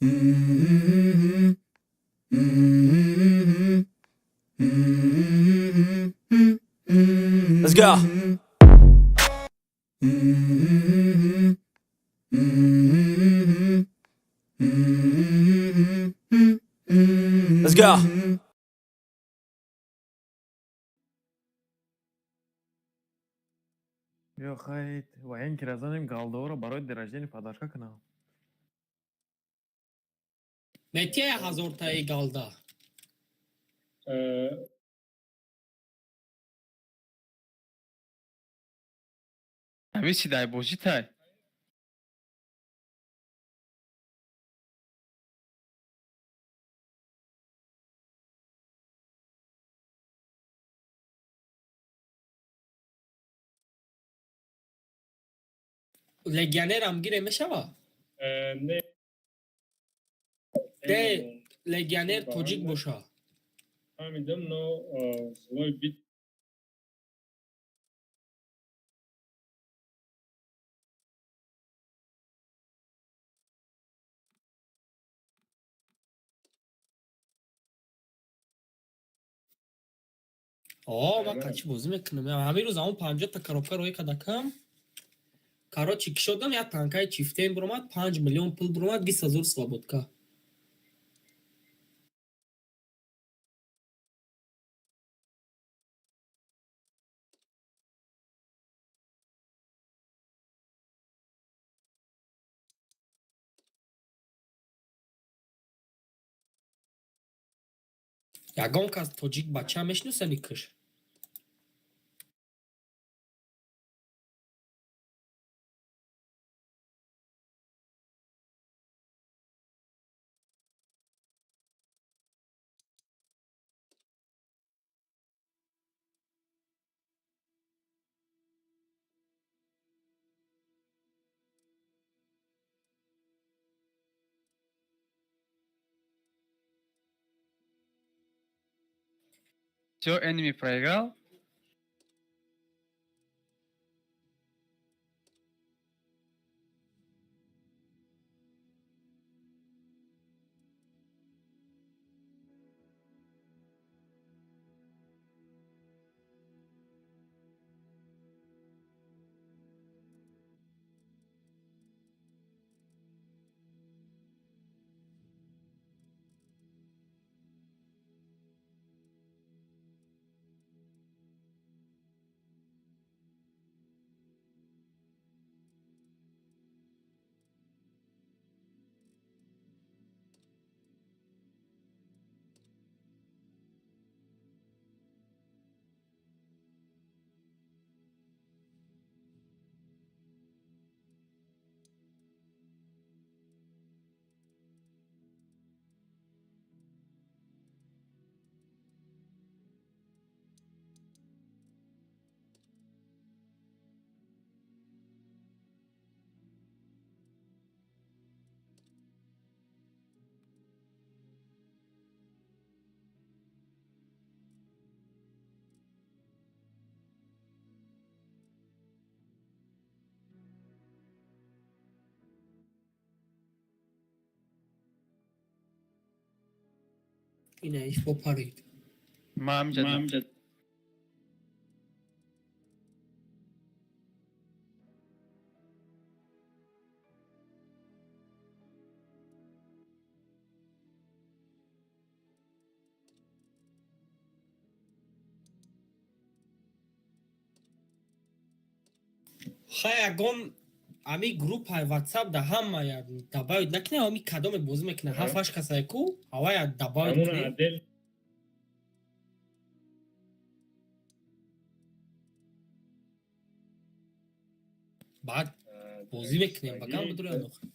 Let's go. Let's go. Ё хайт, военки разанем галдоро барои день рождения подарка кунам. Метия ҳазортаи галда. Ҳамин сидай бозӣ тай. Легионерам гире мешава? Не. Де легионер тоҷик боша. Фаҳмидам, но злой бит. О, ман қачи бозӣ мекунам. Ҳамин рӯз ҳамон 50-та коробка роӣ кардакам. Короче, кишодам, як танкаи чифтен биромад, 5 миллион пул биромад, 20 000 свободка. Ягон кас тоҷик бача мешиносани киш? Всё, enemy проиграл. Ина иш бо парид. Ман ҳаминҷа. Хай, ягон ами группаи ватсап да ҳама я добавить накунӣ, ами кадоме бозӣ мекунад, ҳафт ҳашт касае ку ҳавая добавить Ҳамон кунӣ. Отдел. Баъд бозӣ мекунем, ба гам бидурӯянд охир.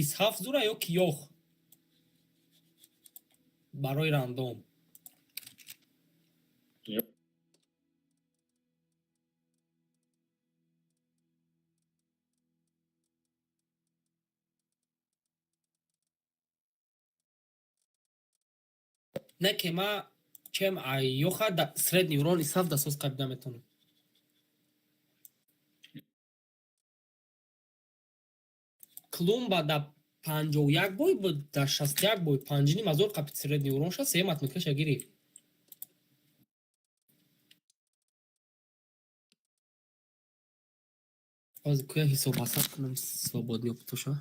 Исҳаф зура ё киёх барои рандом? Не ки ма чем ай Йоха да средний урон и сав да сос қабида метавонам. Клумба да 51 бой буд, да 61 бой 5,5 ҳазор қапид средний урон ша, сеюм отметкаша гирифт. Ҳозир куя ҳисоб ҳасаб кунам свободный опытоша.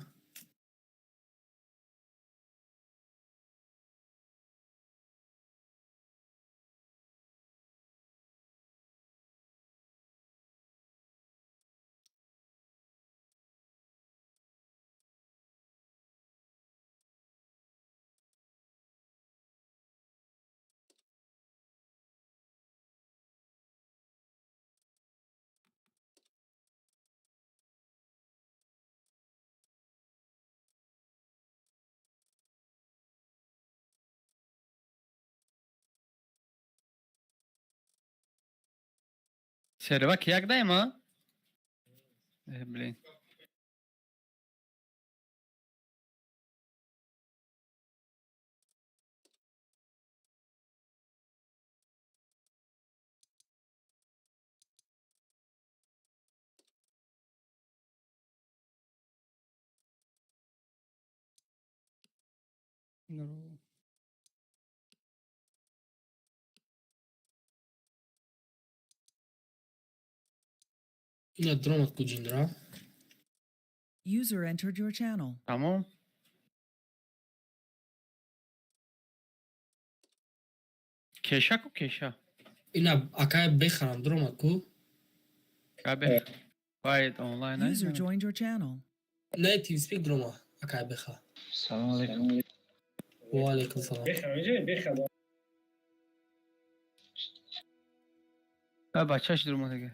Сервак як даем, а? Блин. Здорово. Ина дромад куҷиндра. User entered your channel. Тамом. Кеша ку кеша. Ина акай бехарам дромад ку. Кабе. Байд онлайн. User joined your channel. Не, TeamSpeak дрома акай беха. Салом алейкум. Ва алейкум салом. Беха, инҷа беха. Ба бачаш дурума дига.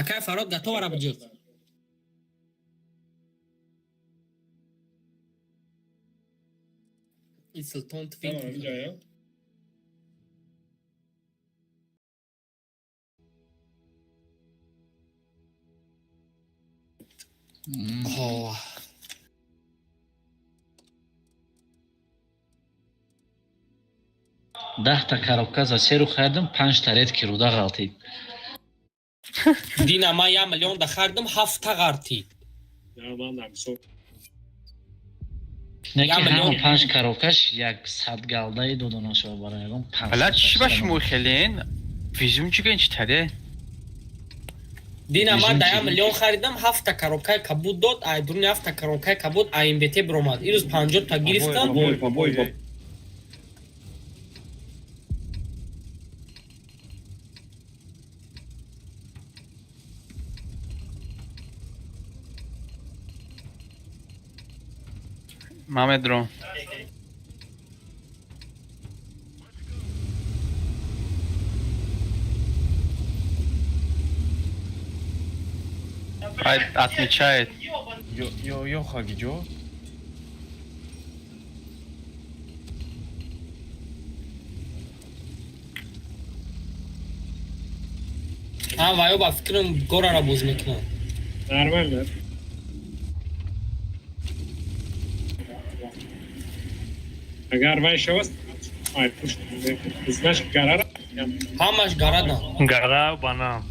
Акай Фарод готова раб ҷиқ. И Султон Тамом, твинк. инҷа я. Ҳо. 10-та коробка за серу харидам, панҷта редкий руда ғалтид. Дина ма 1 миллион да харидам, ҳафта ғартид. Да, ман намсо. Не ки Я ҳама миллион. панҷ коробкаш як сад галдаи додонашо барои ягон панҷ. Ала чӣ ба шумо хелен? Визум чӣ ген чӣ таде? Дина ман Режим да чӣ? 1 миллион харидам, ҳафта коробкаи кабуд дод, ай дуруни ҳафта коробкаи кабуд АМБТ биромад. Ирӯз 50-та гирифтам. Побой, побой, побой. Мамедрон. Ай, отмечает. Ё, ё, ё, хагиҷо. Ҳа, ваё ба фикрам горара боз мекунам. Нормально. Агар вай шавад, ай пушт, значит гарара. Ҳамаш гарадан. Гора банан.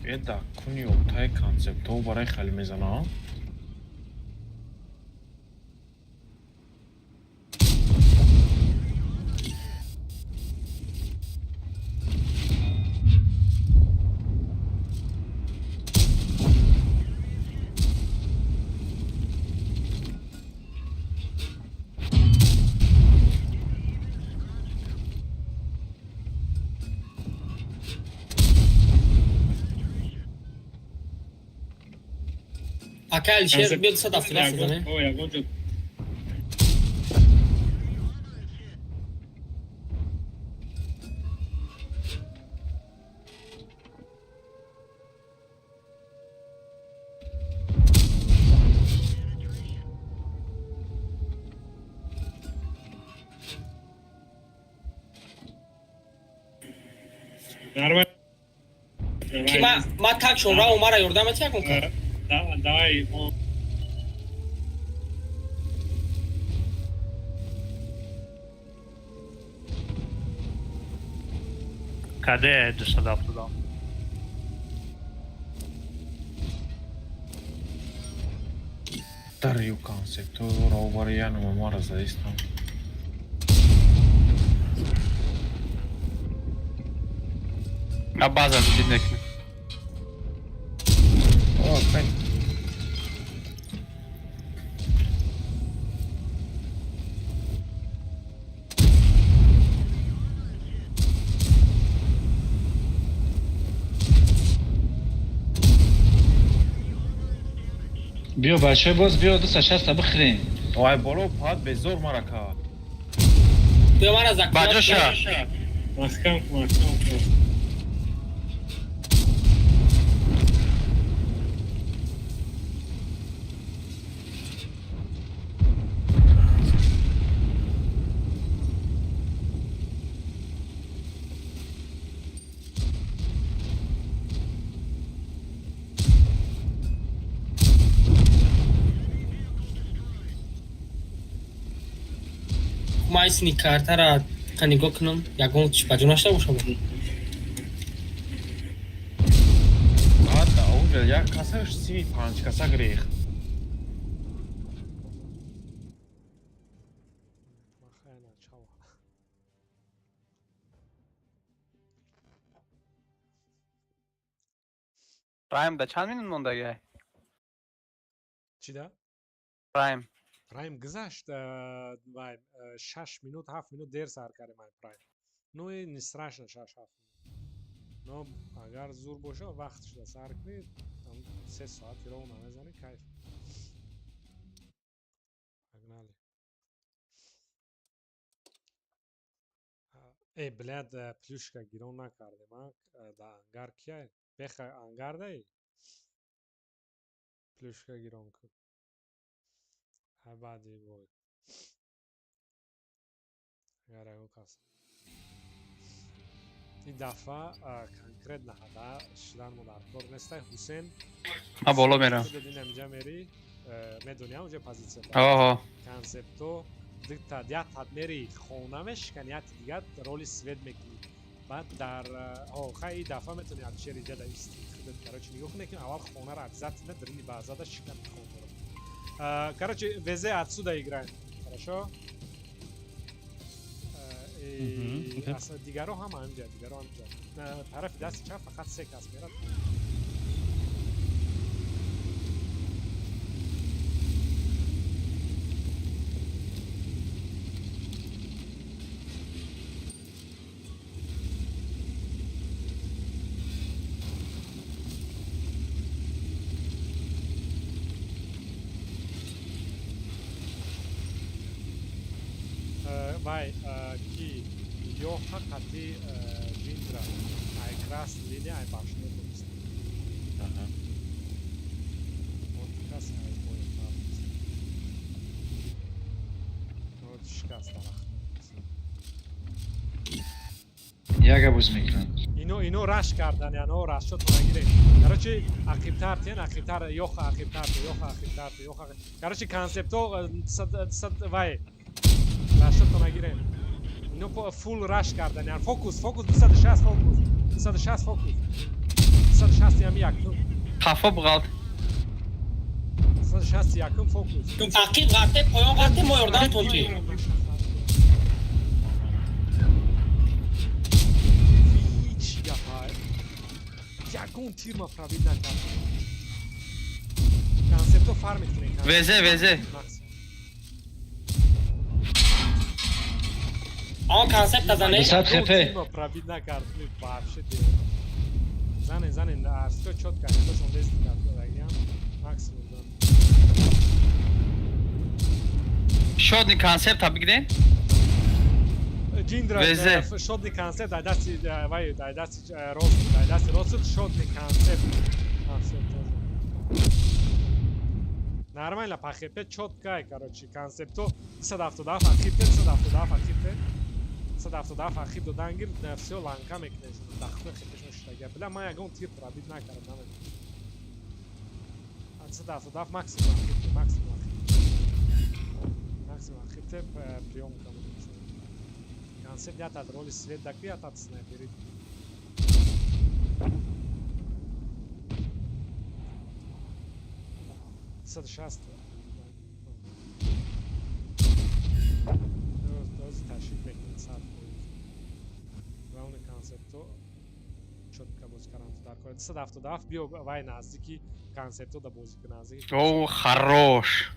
Э, да куни октаи концептҳо барои хеле мезана. Акай Алишер биё 277 зане. О, ягон ҷо. Нормально. Ки ма такшон рао мара ёрдам мети ягон кар? Давай. Каде 272? Дарью концепто роварьяну мара заистам. На база дид мекунем. О, кай. Биё бачаҳо, боз биё 260 бихӯрем. Вай боло пад безор мара ка. Биё мара закрывать. Баҷоша. Маҳкам, маҳкам. Ма исни картара ка нигоҳ кунам, ягон чи ба ҷо нашта бошам. Баъд онҷа як каса 35 каса гирехт. Прайм да чанд минут мондагай? Чӣ да? Прайм. Прайм гузашт, вай, 6 минут, 7 минут дер сар кардем ай прайм. Ну и не страшно, 6-7 минут. Но агар зур боша, вақт шуда сар кунӣ, там 3 соат роҳ намезанӣ, кайф. Погнали. Э, блядь, плюшка гирон накардем, а? Да ангар кияй? Беха ангар дай? Плюшка гирон кун. Ҳай баъди бой. Агар ягон кас. Ин дафъа конкретно ҳада шидан мо дар кор нестай. Ҳусен. Ма боло мерам. Худат инамиҷа мери, медони ҳамонҷа позитсия. Оҳо. Концепто дитад як тад мери хона мешикани, яти дигар роли свет мекунӣ. Баъд дар хай ин дафъа метавони алишер иҷа да исти худат, короче, нигоҳ кунед, ки аввал хонаро обязательно дарини базада шикани хонаро. Короче, ВЗ отсюда играем, хорошо? Дигаро ҳама ҳаминҷа, дигаро ҳаминҷа. Тарафи дасти чап фақат се кас мерад. Вай ки ёха қати ҷиндра ай красный линия ай башно дост. Вот кас ай поёнтар вот шикаст дарахт. Яга боз мекунам. Ино раш кардан, яно рашшо нагирем. Короче, ақибтар тен, ақибтар, ёха ақибтар, ёха ақибтар, ёха. Короче, концепто вай рашшото нагирем. Ино фул раш кардан, ян фокус, фокус 260, фокус 260, фокус 260, ями якум. Хафо буғалт. 260 якум фокус. Ақиб ғарте, поён ғарте, мо ёрдамтон чи. Чӣ гапа? Ягон тир ма пробить накардам. Концепто фармит кунем. ВЗ, ВЗ. Он концепта зане. Дусад хп. Тир ма пробить накардам вообще. Занен, занен, арсто чётко, точно 10 кард максимум зан. Шодни концепта бигирем. Ҷиндра. ВЗ. Шодни концепт дай дасти вай, дай дасти рост, дай дасти рост шодни концепт. Концепт тоже. Нормально, по хп чётко, короче, концепто 277 ақибте, 277 ақибте. 177 ақиб додан гир, всё ланка мекунеш. Дахта хепешон шудага. Бля, ман ягон тир пробить накардам, намедонам. 177 максимум ақиб, максимум ақиб. Максимум ақиб те приём кардам. Концепт ятад роли свет даки ятад снайперит. 160. Ташриф мекунед 100%. Главный концепто чётко бози кардан дар кор. 277 биё вай наздики концепто да бози кун наздики. О, хорош.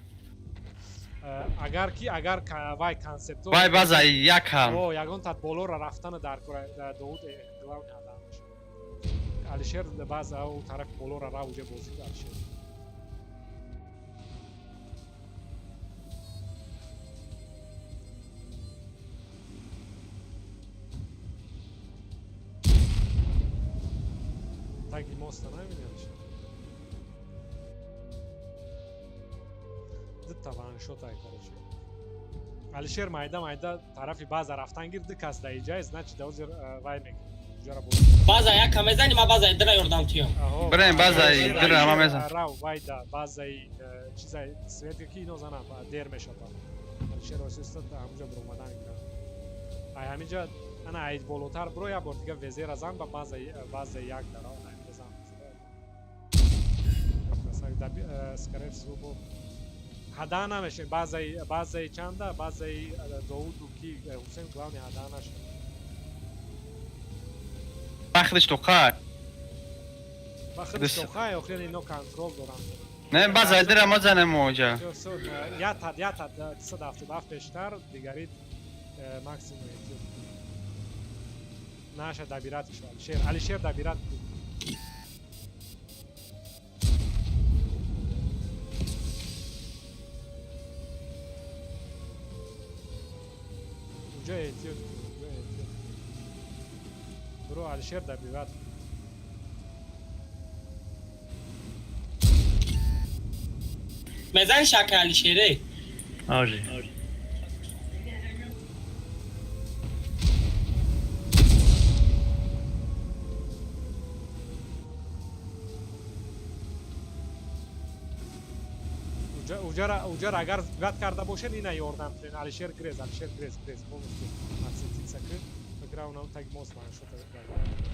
Агар ки агар вай концепто Вай база якам. О, ягон тат болора рафтана дар кор Довуд главный адам мешавад. Алишер база у тараф болора ра уже бози кун Алишер. Таги моста намебини Алишер? Дта ваншот ай, короче. Алишер майда майда тарафи база рафтан гир, ду кас да иҷай, значит да озир вай мекунад. Уҷара бози. База яка мезани, ма базаи дира ёрдам тиём. Аҳо. Бирем, базаи Алишер, дира ма Алишер, мезан. Рав вай да базаи чизай свет ки ино занам дер мешава. Алишер осиста ҳамуҷа биромадан кард. Ай ҳамиҷа ана ай болотар биро як бор дига везера зан ба базаи як дара ҳамиҷа зан. Скорее всего бо ҳада намешем базаи чанда базаи Довуду ки Ҳусейн главный ҳада нашем. Вақтиш тоқай. Ба худиш тоқай охир ино контрол доранд. Не, база дира ма занем оҷа. Всё, всё, ятад 277 пештар дигари максимум эҳтиёт. Наша добиратиш Алишер. Алишер добират. Уҷа эҳтиёт кун, уҷа эҳтиёт кун. Бро, Алишер добиват. Мезани шака Алишере? Ожи. Уҷара агар сбивать карда бошед, ина ёрдам кунед. Алишер грез, Алишер грез, грез полностью отсветиться ки. Фикра унам так мост ваншота.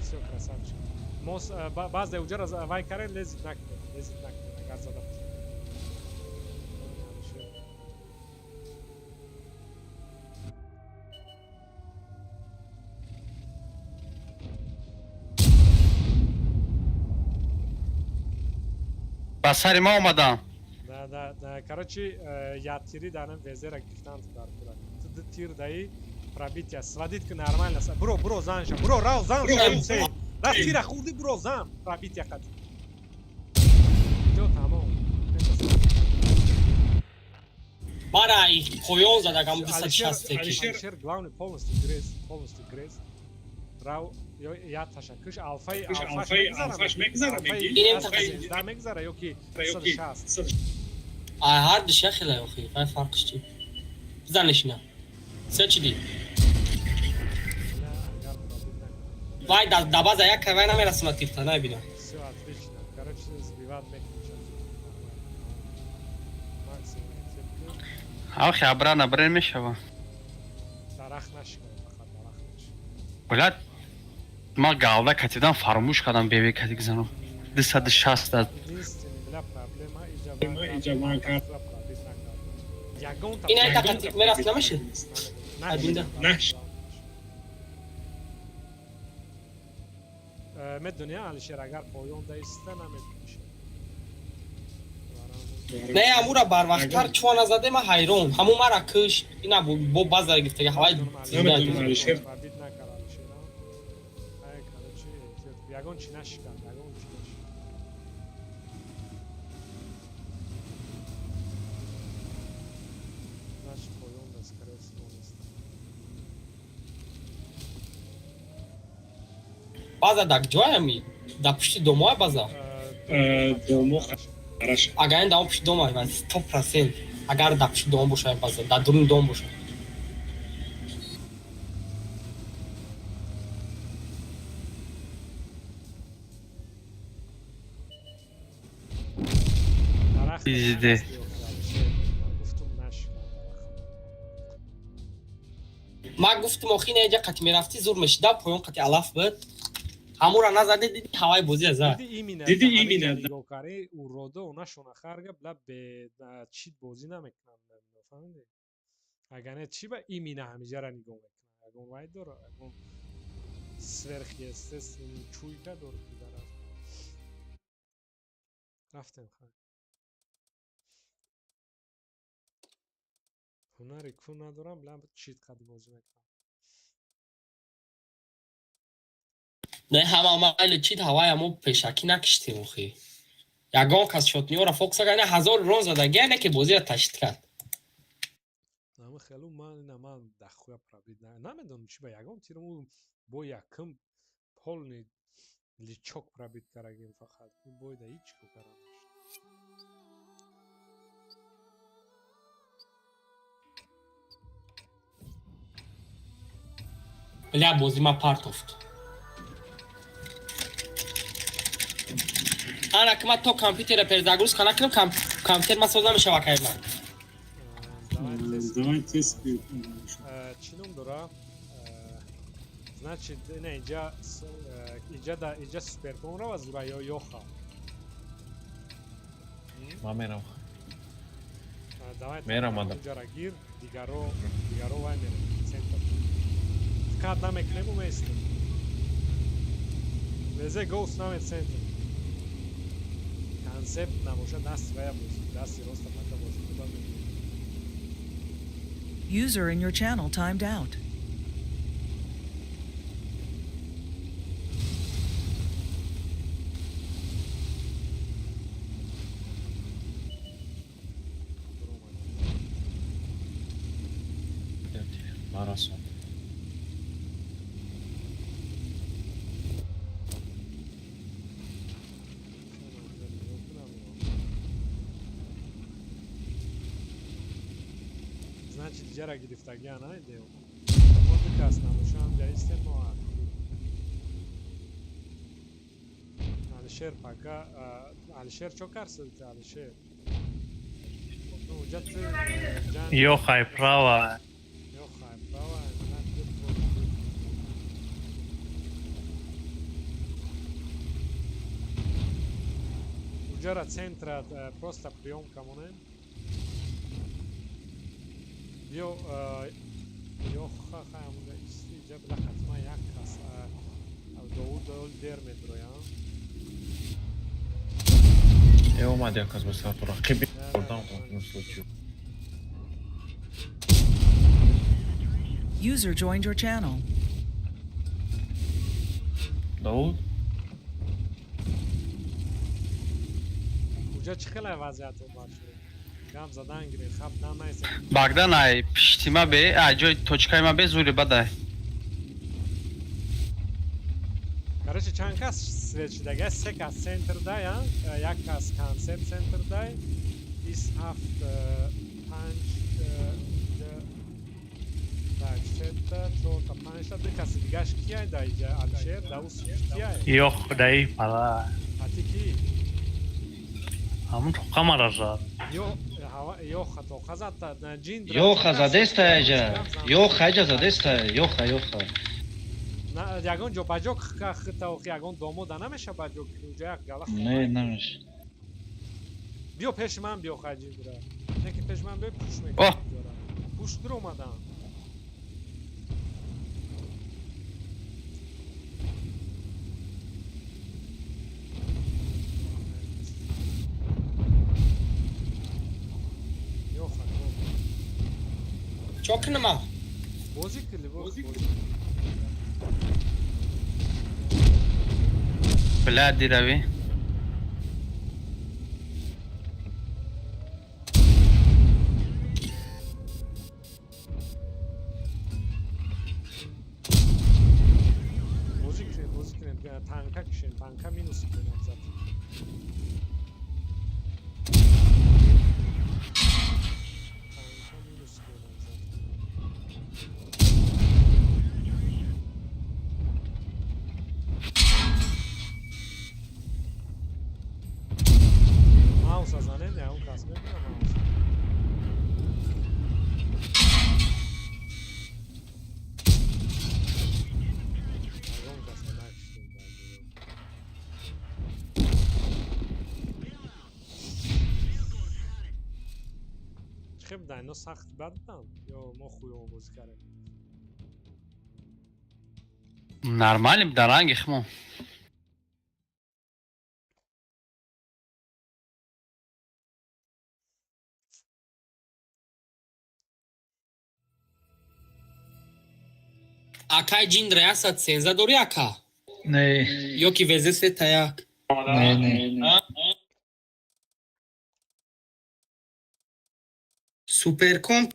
Всё, красавчик. Мост баъзе уҷара вай карен лезит накунед, лезит накунед агар зада бошед. Алишер. Ба сари ма омадам. Да, да, да, короче, я тири данам везера гирифтан дар кура. Ту ду тир даи пробития, сводит ки нормально. Бро, бро, занша, бро, рав, занша, Ҳусейн. Раз тира хурди, бро, зан, пробития қад. Всё, тамом. Бара ай поён задагам Алишер, 260 ки. Алишер, главный полностью грез, полностью грез. Рав, ё я ташаккуш алфаи алфаш мегзара, Инем да мегзара ё ки 160. Ай ҳар душа хеле охи, вай фарқш чи? Бизанеш ина. Се чи ди? Бля, агар пробить накунад. Вай да база яка вай намерасона тирта, набина. Всё, отлично. Короче, сбивать мекунем сейчас. Нормально. Максимум эҳтиёт кун. Охи абрана бирем мешава. Дарахт нашикан, фақат дарахт нашикан. Блядь, ма галда катидан фаромӯш кардам бебе катик занам. 260 да. Единственный, бля, проблема иҷа ман пробить накардам. Ягон Ина ай тақа мерас намеши? Абинда. Медони, Алишер, агар поён даиста намедониш. Не, амура барвақттар чуа назаде ма ҳайрон. Ҳамун мара киш, ина бо база гирифтага ҳавай зинда. Пробить накард Алишер. Ай, короче, эҳтиёт. Ягон чи нашикан, ягон чи нашикан. Значит, поён да, скорее всего, нест. База дар ҷоями? Дар пушти домоа база? Агар ин дар пушти дома, 100%. Агар дар пушти дом боша база, дар дуруни дом боша. Пизде. Гуфтум нашикан. Ман гуфтум, охи не ҷа қати мерафтӣ, зур мешида, поён қати алаф буд, ҳамура назади, диди, ҳаваи бозия зад. Диди, имина. Диди, имина. Нигоҳ кари, уродо онашона харга бла бе чит бозӣ намекунанд, фаҳмидӣ? Агар не, чӣ ба имина ҳамиҷара нигоҳ мекунад? Ягон вай дора, ягон сверхъестественный чуйка дорад, ки дар рафтем. Хай, ҳунари ку надорам, бла чит қади бозӣ мекунам. Не, ҳама майли чит, ҳавая мо пешакӣ накиштем, охи ягон кас шотниёра фокуса кард, не ҳазор рон задагия, не ки бозиро ташид кард. Нами хелу ман ина ман дахуя пробит намедонам чӣ ба ягон тирму бо якм полный личок пробит карагем, фақат бойда ҳеҷ ко кара нашуд. Бля, бози ма партофт. Ана ки ман то компютера перезагрузка накунам, компютер ма соз намешава, кай ман. Давай тест. Давай тест. Чӣ ном дора? Значит, ина инҷа инҷа да инҷа суперкон рава, зура ё ёха. Ман мерам. Давай. Мерам, ада. Инҷара гир, дигаро вай мерем центр. Кад намекунему, местем. Везе голс наме центр. Концепт набоша, дасти вая бозӣ, дасти роста пока бозӣ куда мекунем. User in your channel timed out. Ман расон. Значит, ҷара гирифтагиан ай део. Мо ду кас набошам, ҷа истем мо. Алишер пока, Алишер чо карсид, Алишер? Ну, уҷа ты ҷан. Ёхай права. Ёхай права, на ты. Уҷара центра просто приёмка монем. Биё, ёха, хай, ҳамунҷа исти, иҷа била ҳатман як кас Довуд дер медроям. Е, омад як кас ба сарту рақиби бурдам случай. User joined your channel. Довуд. Уҷа чӣ хеле вазъият омад шуд? Гам задан гиред, хаб намайсед. Багдан ай пишти ма бе, ай ҷои точкаи ма бе, зури бадай. Короче, чанд кас свет шудага? Се кас центр дай, а? Як кас концепт центр дай. 27, панҷ, так, сета, чорта, панҷта, ду каси дигаш кияй да иҷа, Алишер, да ус кияй? Ёх, даи пала. Ати ки? Ҳамун тоқа мара зад. Ё ёха тоқа задта, ҷин. Ёха задеста эҷа. Ёха эҷа задеста. Ёха, ёха. Ягон ҷо ба ҷо хита, охи ягон домода намеша ба ҷо, уҷа як гала. Не, намеш. Биё пеши ман, биё, хай, ҷиндра. Не ки пеши ман биё, пуш мекунам. Пуш дур омадан. Ёха. Чо кунама? Бозӣ кили, бозӣ. Бля, дирави. Бозӣ кунед, бозӣ кунед, танка кишен, танка минус кунед зад. Танка минус кунед зад. Мауса Каса занем, ягон кас мебинам. Ягон каса накиштем дар ҷо. Чӣ хел будан? Ино сахт бад буданд ё мо хуёво бозӣ кардем? Нормально дар ранги хмо. Акай ҷиндра 113 дорӣ, ака? Не. Ё ки вз сета як? Не, не. Суперкомп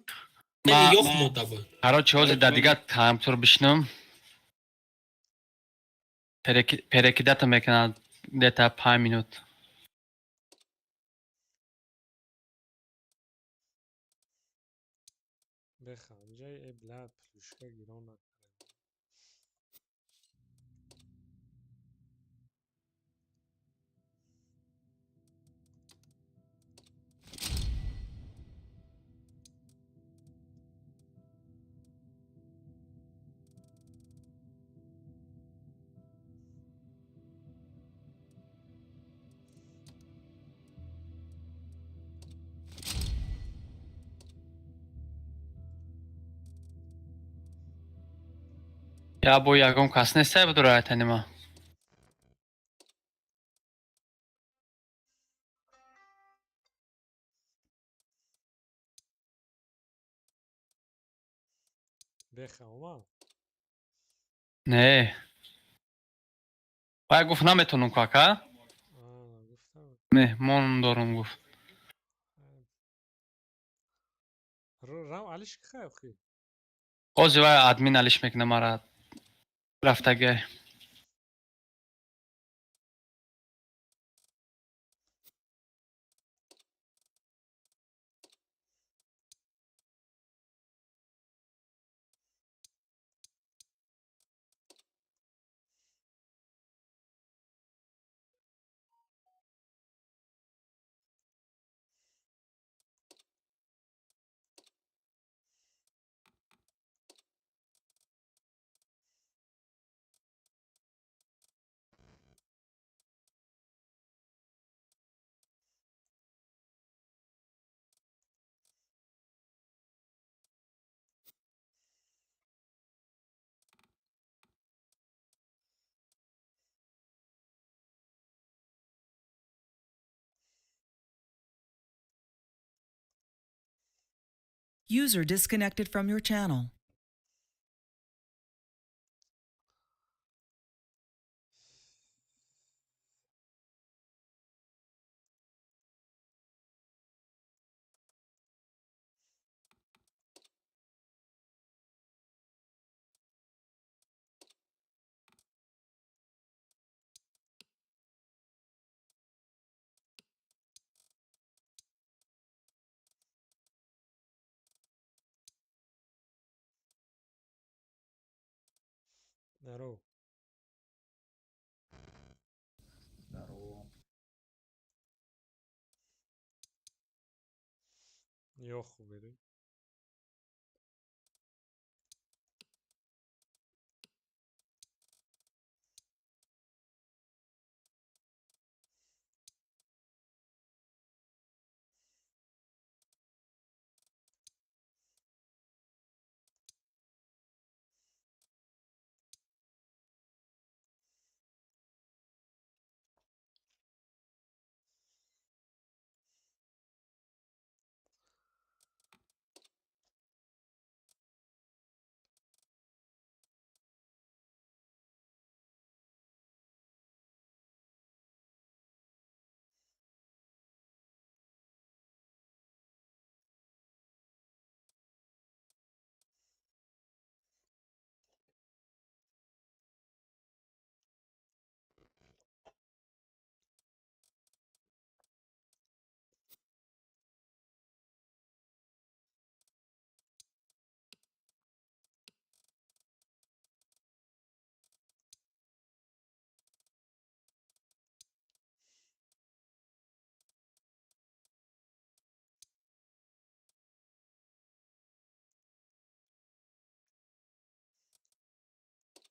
ёх мода буд. Короче, ҳозир дар дигар компютер бишинам. Перекидата мекунад где-то 5 минут. Беха, инҷа э бля плюшка гирон накардем. Я бо ягон кас нестай бидура танима. Беха, омад? Не. Вай гуфт наметонам ку ака? А, гуфтам. Меҳмон дорам гуфт. Рав алиш хай охи. Ҳозир вай админ алиш мекунад мара рафтагай. User disconnected from your channel. Здорово. Здорово. Ёху бери.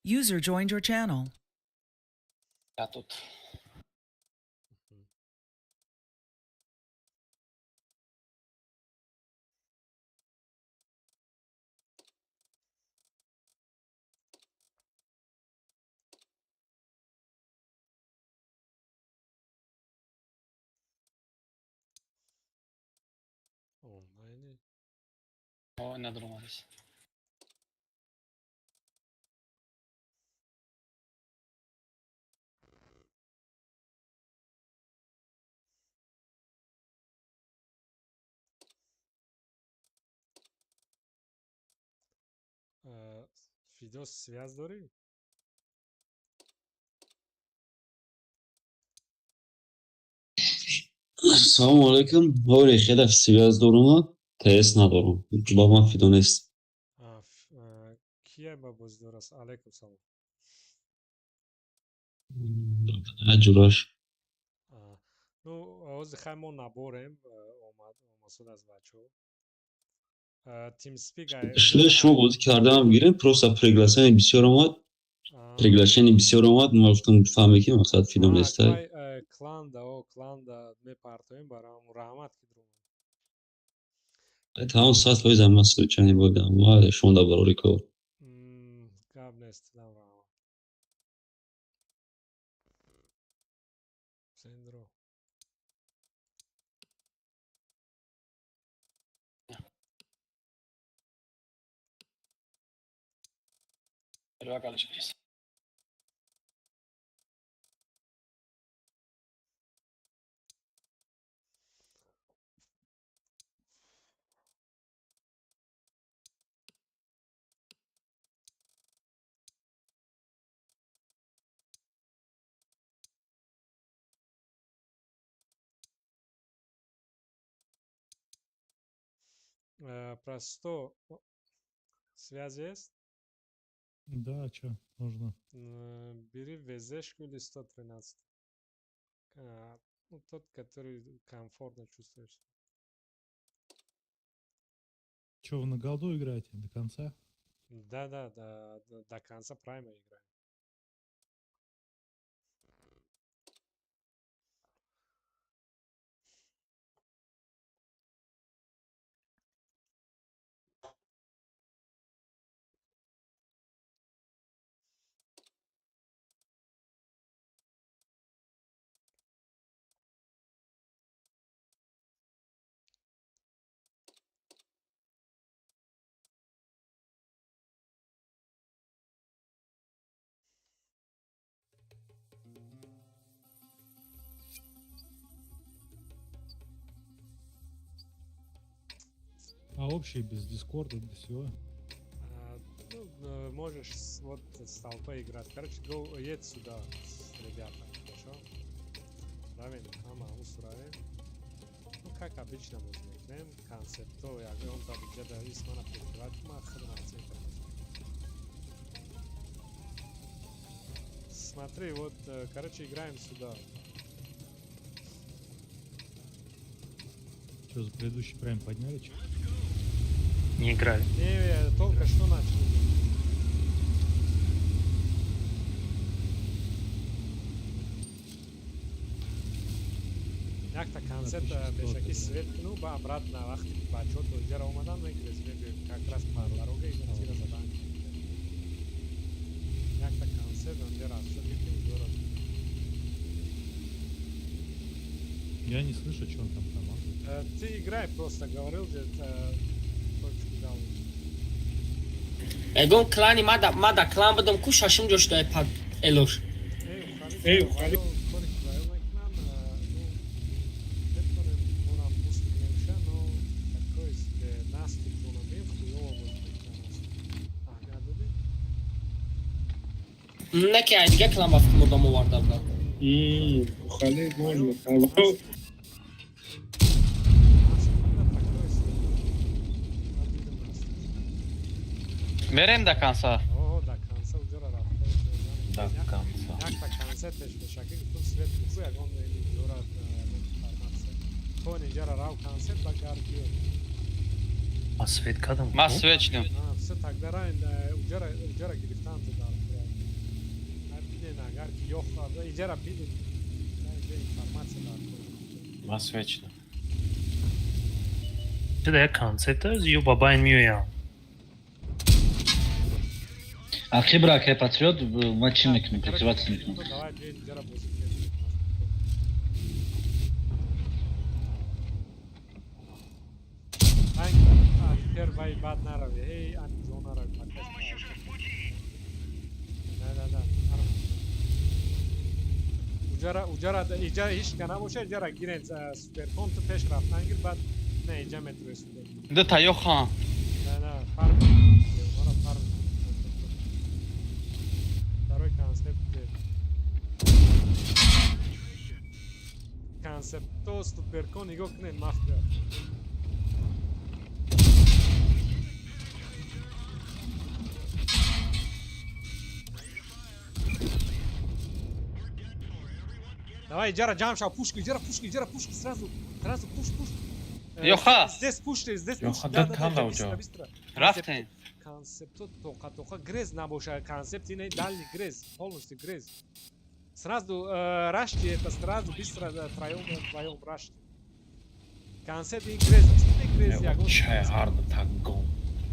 User joined your channel. Я тут. Онлайни. О, надромадис. Фидос, связь дорӣ? Салому алайкум. Ҳоре, хеле связь дорум, ТС надорум. Ба ман фидо нест. Кия ба бозӣ дорааст? Алайкум салом. Ҷураш. Ну, ҳозир хай мо наборем, омад омасуд аз бачаҳо. Тимспик. Шумо шумо бозӣ кардаам гирем, просто приглашение бисёр омад. Приглашение бисёр омад, мо гуфтам фаҳме ки мақсад фидо нестай. Кланда, о, кланда мепартоем барам. Раҳмат ки дуромад. Тамом, 100% ама случайно будам. Ма шумо дар барори кор. Гап нест, дам раҳмат. Сендро. Первая галочка есть. Про 100 связь есть? Да, что нужно? Бери ВЗшку или 113. Ну, тот, который комфортно чувствуешь. Че, вы на голду играете до конца? Да, до конца прайма играем. А общий без дискорда, без всего? А, ну, можешь вот с толпой играть. Короче, go, едь сюда с ребятами, хорошо? Равен, ама, равен. Ну, как обычно, возникнем. Концепто, я он там где-то исмана прикрывать, ма хрена центр. Смотри, вот, короче, играем сюда. Что, за предыдущий прайм подняли? Чё? Не играли. Не, только что начали. Якта концерт пешаки свет кну, ба обратно вақти бачаҳо то иҷара омадан мегирез, мебиём как раз по дорога тира задан. Якта концерт онҷа расчёт гирифтем здорово. Я не слышу, что он там командует. Ты играй просто, говорил же, точку дал. Эгон клани мада мада клан будам ку шашум ҷо шуда пад элош. Эй, ухали. Кори квайл мекунам, ну, метавонем морам буст кунемша, но такой себе наступ бонамем, хуёво боз мекунам. Аҳамият додӣ? Не ки ай дига клан ба фикр модам оварда будам. Ухали можно. Наступ на такой себе. Ман дидам наступ. Мерем до конца. О, до конца уҷора рафта. До конца. Якта концертеш пешакӣ гуфтум свет бихӯ, ягон ҷора ягон информация. То инҷара рав концерт ба гард биё. А свет кадом? Ма свет шидем. А, всё, тогда равен, уҷара гирифтан ту дар. Агар ки ёх иҷара бидед, иҷа информация дар. Ман свечна. Чида як концепт аст, ё ба байн меоям. Ақибра акай патриот, ма чӣ мекунем? Прикрываться мекунем. Давай, биёед иҷара бозӣ кунем. Тер вай бад нарави. Эй, ани ҷо нарави. На, на, на. Уҷара, уҷара, иҷара ҳеч ка набоша, иҷара гирен суперкон, ту пеш рафтан гир, баъд на иҷа метрои супер. Дута ёхан. На, на, фарм. Мара фарм. Барои концепт. Концепто суперкон нигоҳ кунед, мафия. Давай, иҷара ҷамъ шав, пушки, иҷара пушки, иҷара пушки, сразу, сразу пуш, пуш. Ёха. Здесь пуште, здесь пуш. Ёха, да танда уҷо. Рафтем. Концепто тоқа тоқа грез набоша, концепт ине дальний грез, полностью грез. Сразу рашти это сразу быстро троем вдвоем рашти. Концепт и грез, не грез ягон. Чай ҳарда так гон.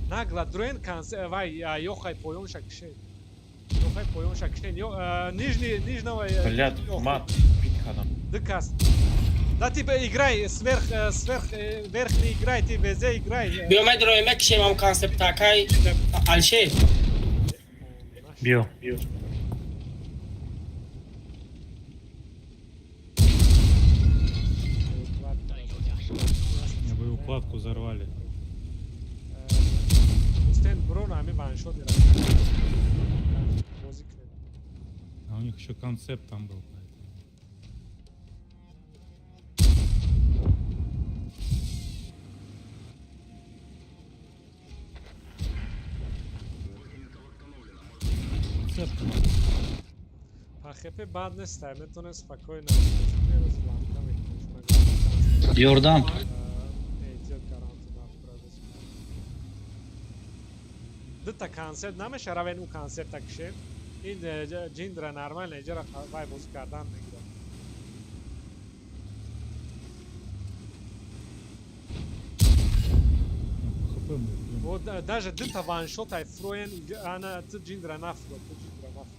Нагла дроен концепт вай ёхай поёнша кише. Ёхай поёнша кише. Нижний нижнего. Блядь, мат пит кардам. Дыкас. Да ты играй сверх, сверх, верх не играй, ты везде играй. Биё, медроем, мекишем ам концепт акай Алишер. Биё. Мне бы укладку взорвали. Устен брон ами ваншот бозӣ кунед. А у них еще концепт там был, поэтому. Концепт. ПХП бад нестай, метавонем спокойно. Ёрдам. Эҳтиёт гаранту дута концепт намеша, равен ӯ концепта кишем. Ин ҷиндра нормально иҷара вай бозӣ кардан мегирад. ПХП мы идем. Вот даже дута ваншот ай фроен, ана ту ҷиндра нафро, ту ҷиндра нафро.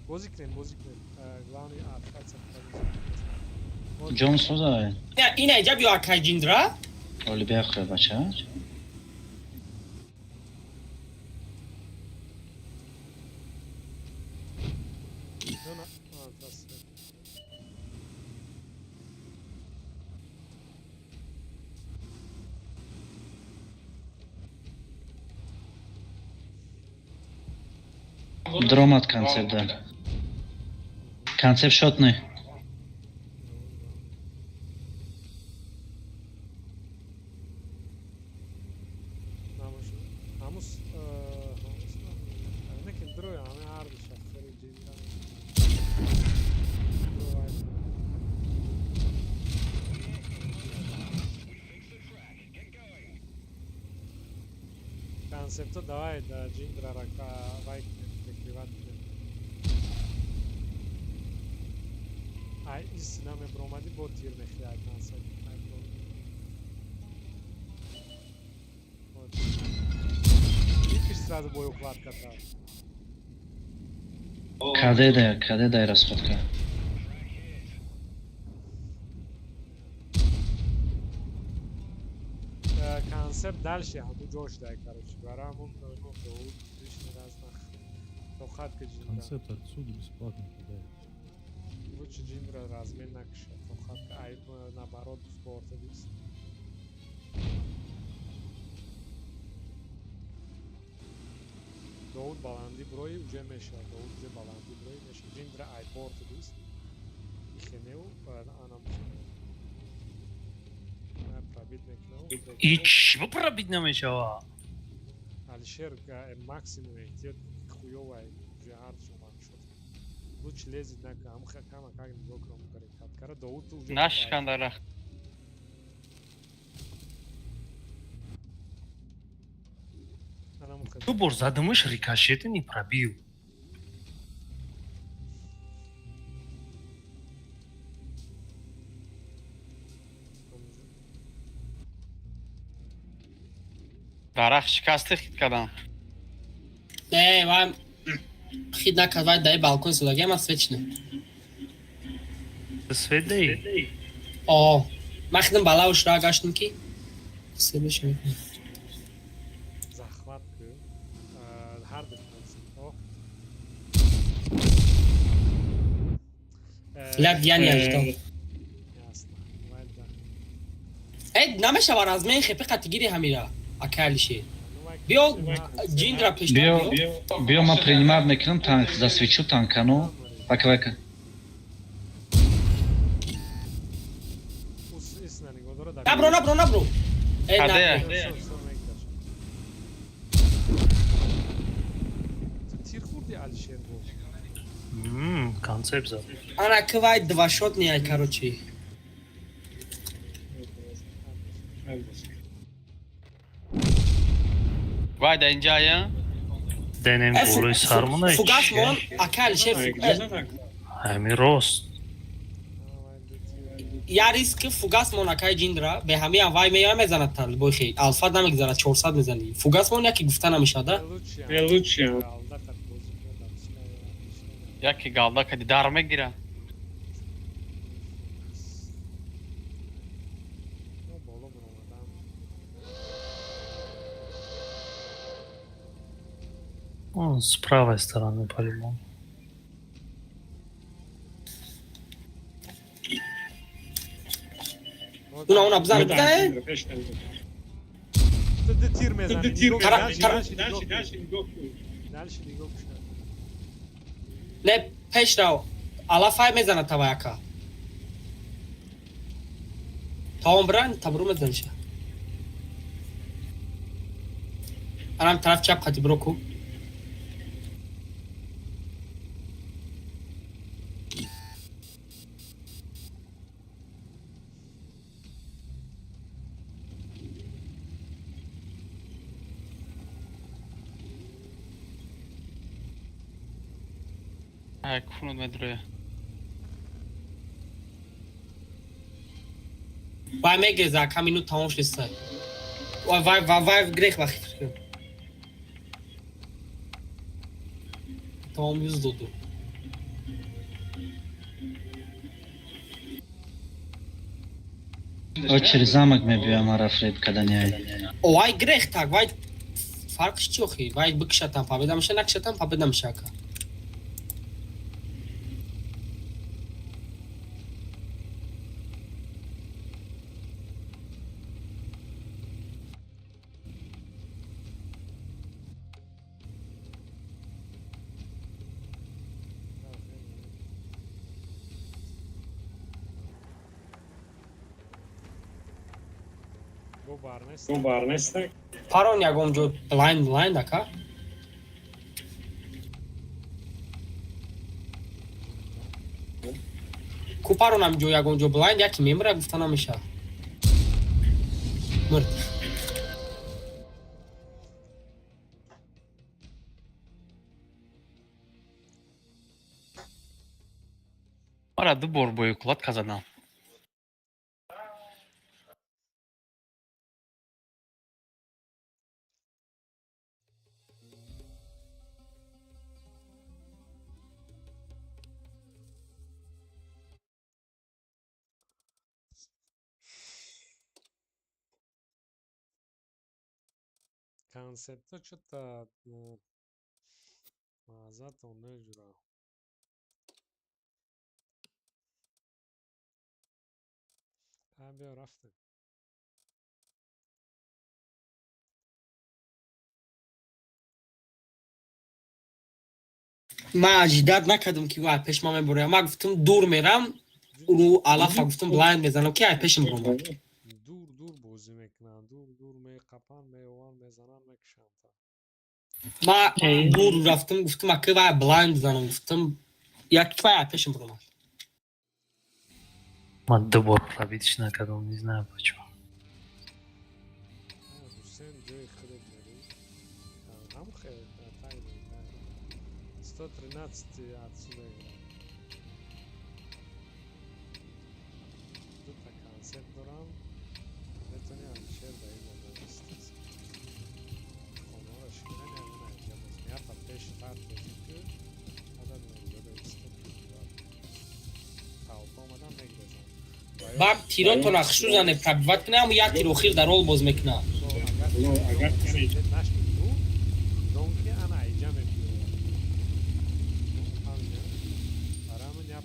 Бозӣ кунем, бозӣ кунем. Главный общаться. Ҷон соза. Ина иҷа биё акай ҷиндра. Оли бияхӯр, бача. Дромад концепт да. Концепт шотный. Ҳамус неки дрои ҳами ҳардуша хеле ҷиндра. Концепто давай да ҷиндрара вай кунем, прикрывать кунем. Ай ис намебромадӣ, бо тир мехӯри ай концепт. Ай бро. Вот. Икиш сразу боеукладка та. Каде каде дай расходка. Концепт дальше ҳамун ҷош дай, короче. Бара ҳамун лишний раз нах. Тоқат ки ҷиндра. Концепт отсюда бесплатно кидает. Лучше ҷиндра размен накиша. Тоқат ки ай наоборот спорта дист. Довуд баландӣ брои уже мешавад. Довуд уже баландӣ брои мешавад. Ҷиндра ай борт дист. Ихенеу анам пробить мекунам. Ич, бо пробить намешава. Алишер максимум эҳтиёт, хуёвай уже ҳардушон ваншот. Лучше лезет на ҳам кама как нигоҳ кунам карикат. Кара Довуд уже Нашканда рахт. Анам Ду бор задамаш, рикошети не пробил. Дарахт шикасти хит кардам. Не, вай хит накард, вай даи балкон истодаги, ман свет чинам. Свет даи? О, ман хидам балауш ра гаштам ки свет бешавад. Захват ку. Ҳар ду концептҳо. Ляд я не ожидал. Ясно. Вай да. Э, намешава размен хепи қатигири ҳамира. Акай Алишер. Биё ҷиндра пештар Биё, биё. биё, ман принимать мекунам танк, засвечу танкану. Вака, вака. Ус исна нигоҳ дора дар. Набро, набро, набро. Э, Каде? набро. Всё, всё, мегзашт. Ту тир хӯрди, Алишер бо. Концепт зад. Ана ки вай двашот неяй, короче. Вай да инҷая. Денем Э, болои сармона фугас мон, акай Алишер, Ҳами рост. Я риск фугас мон, акай ҷиндра, бе ҳамиам вай меоя мезанад талбой хе. Алфа намегзарад, 400 мезани. Фугас мон яки гуфта намешавад, да? Лучше. Яке галда кади дар мегира. Боло баромадам. Он с правой стороны по-любому. Уна, уна, бизан, бизан, э? Ту ду тир мезанӣ. Нигоҳ кун, дальше, дальше нигоҳ кун. Дальше нигоҳ кун. Не, пеш рав. Алафай мезанад тавай ака. Таом бран, табру мезаниша. Анам тараф чап қати бро ку. Ай, кунуд медроя. Вай мегреза, ака минут тамом шеста. Вай, вай, вай, вай грех вақт фикр. Тамом юз доду. О, через замок мебиём, ара фреб каданяй. О, вай грех так, вай фарқш чи охи? Вай бикшатам победа меша, накшатам победа меша ака. Го бар нест. Го бар нест. Парон ягон ҷо блайнд блайнд ака. Ку паронам ҷо ягон ҷо блайнд яки мемира гуфта намеша. Мурд. Мара ду бор бо кулатка задам. Концепто что-то мазатон неҷура. Ҳа, биё рафтем. Ман ожидать накардам ки вай пеш ман мебурям. Ман гуфтам дур мерам, ру алафа гуфтам блайнд мезанам ки ай пешам бромад. Дур дур бозӣ мекунанд, дур дур меқапанд, меованд, мезананд, мекушанд. Ман дур рафтам, гуфтам ака вай блайнд бизанам, гуфтам як вай ай пешам бромад. Ман ду бор пробитиш накардам, не знаю почему. Ҳусен, ҷои худат мерӣ. Ҳам хел тайми 113 отсюда игра. Дута концепт дорам. Метавонӣ Алишер да ин. Баъд тиротона хушрӯ зане пробивать кунад, ҳамун як тир охир дар рол боз мекунад. Агар нашти донки ана иҷа мебиёяд.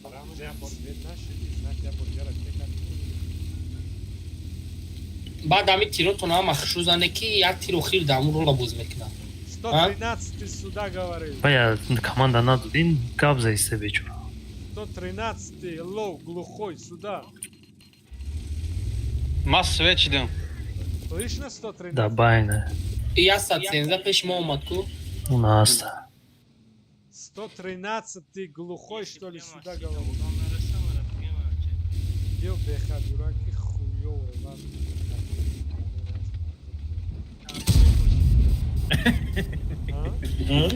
Барамон я бор свет нашиди, значит я бор иҷара чекат. Баъд ҳамин тиротона ҳама хушрӯ зане, ки як тир охир дар ҳамун рола боз мекунад. 113 сюда говорил. Бая команда надодин, гап заиста бечора. 113 лоу глухой сюда. Ма свет шидам. Слышно 113? Да байна. И 117 пеши мо омад ку. У нас. 113 глухой, что ли, сюда говорил. Ё бехадураки хуёвый, ладно.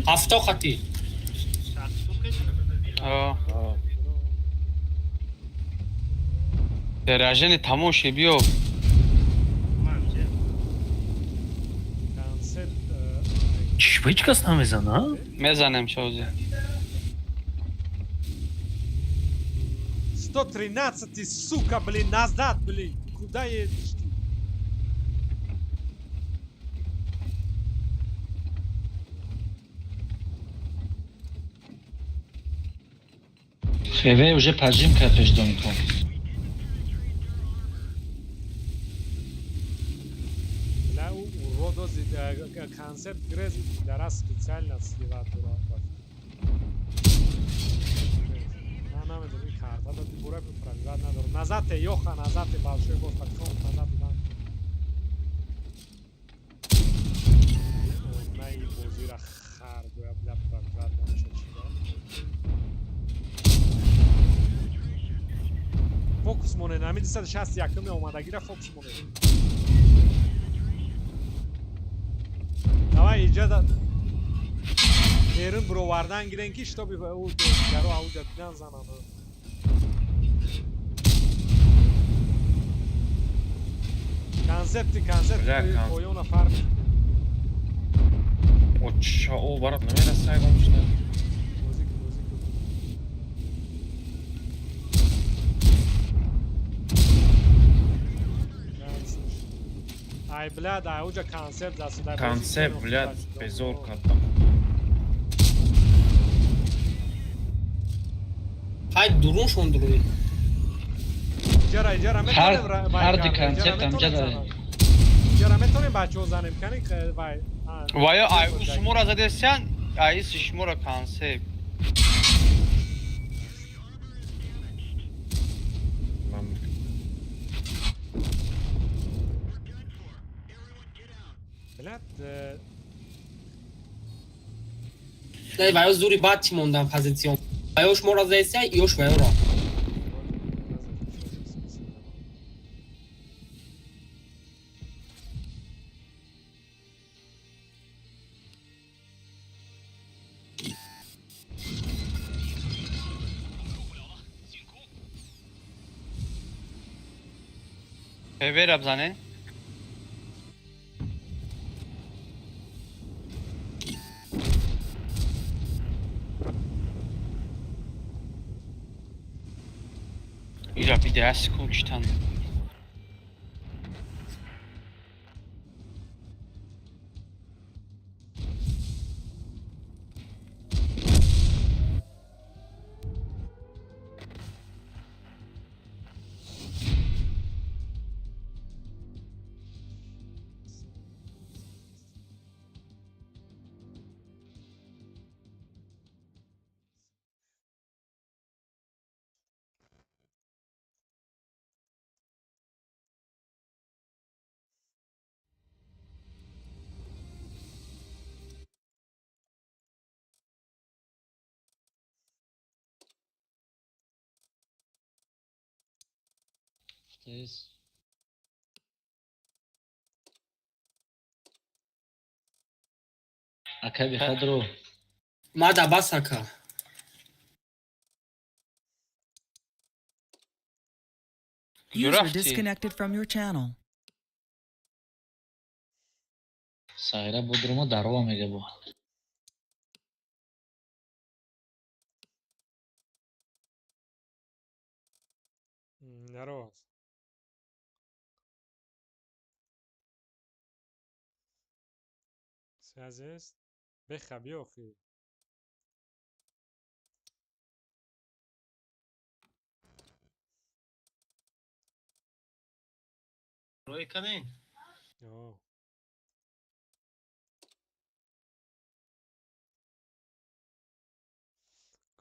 Ҳафто хати. Даражани тамом ши, биё. Чӣ, ҳеҷ кас намезана? Мезанем шози. 113, сука, блин, назад, блин. Куда едешь ты? ФВ уже поджим кард пеш домиком. Бля, у уродо концепт грез дара специально сливать дура. На намедонам, ин карта да бура пробивать надорад. Назад те, Йоха, назад те, большой босс, потихоньку назад туда. На и бозира хар гоя, бля, пробивать намешад чида. Фокус монед, ҳамин 261 омадагира фокус монед. Давай иҷа да берун бировардан гирен, ки шитоби ӯ дигаро ауҷа дидан зананд. Концепти концепт Бля, поёна фарқ. Оча, о, барат намераса ягон чида. Бозӣ ку, бозӣ ку. Ай, блядь, ай уҷа концепт дастудай. Концепт, блядь, безор кард. Ҳай дуруншон дуруи. Иҷара, иҷара Ҳар метавонем вай ҳар ди кард, иҷара концепт ҳамҷа метавонем дорем. занам. Иҷара метавонем бачаҳо занем, кани вай. Вая ай ӯ шумора задесян, ай иси шумора концепт. Ман Блядь, Не, ваё зури баъд чӣ мондан позицион. Ваё шуморо заеся, ёш ваёро. ФВ ра бзанен. Ира биде 8 секунд читан. Тез. Ака бехадро. Мада бас, ака. Куҷо User рафтӣ? disconnected from your channel. Сайра бодрумо дарова мега бо. Здорово. Связь беха, биё охи. Рой каден? О.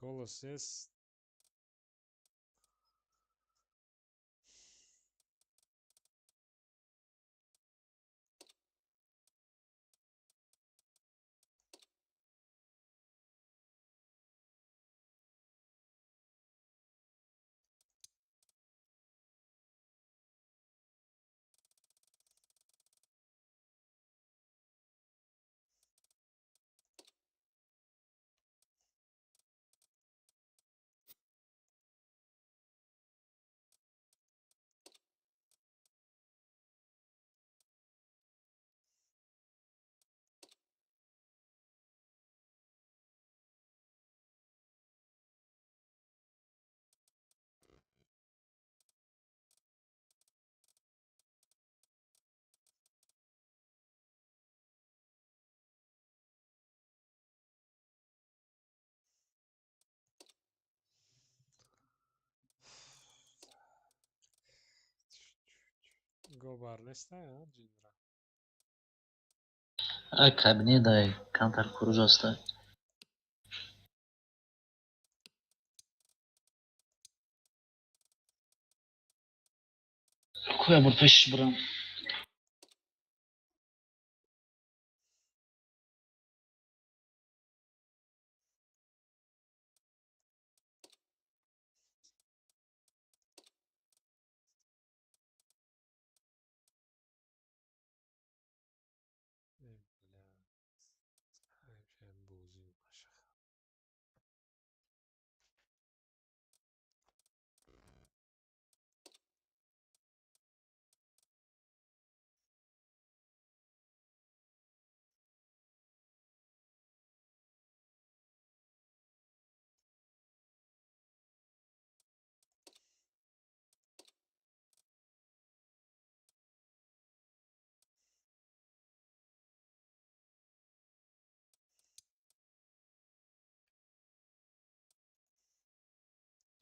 Голос есть. Гобар нестай, а, ҷиндра? А кабинет дай камтар хуруҷ аста. Куя бур пешиш бурам. Э, бля. Ҳайф, бозӣ машаха.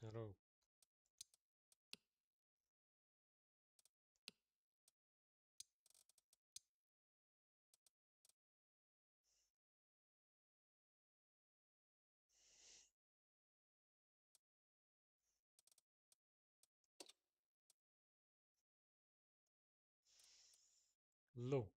Здорово. Ло.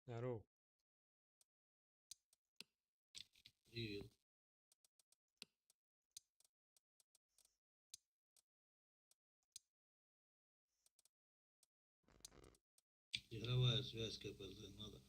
Здорово. Привет. Игровая связь КПЗ надо.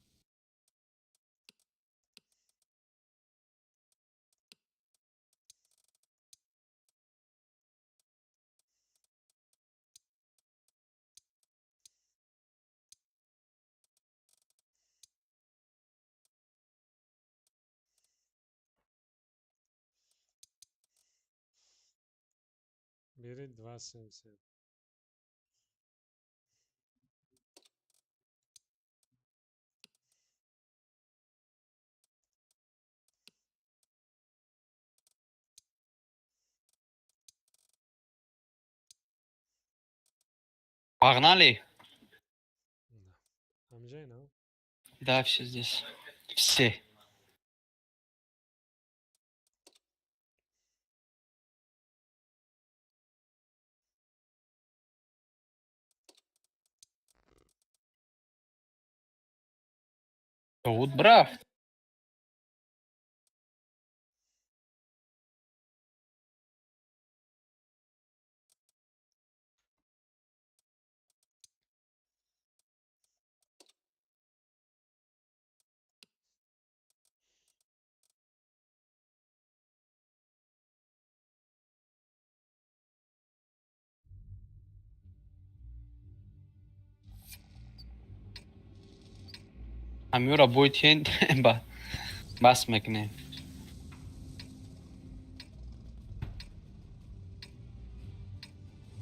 Бери 2,77. Погнали? Амжай, на? Да, все здесь. Все. Тут брав. Амюра будет ба бас мекне.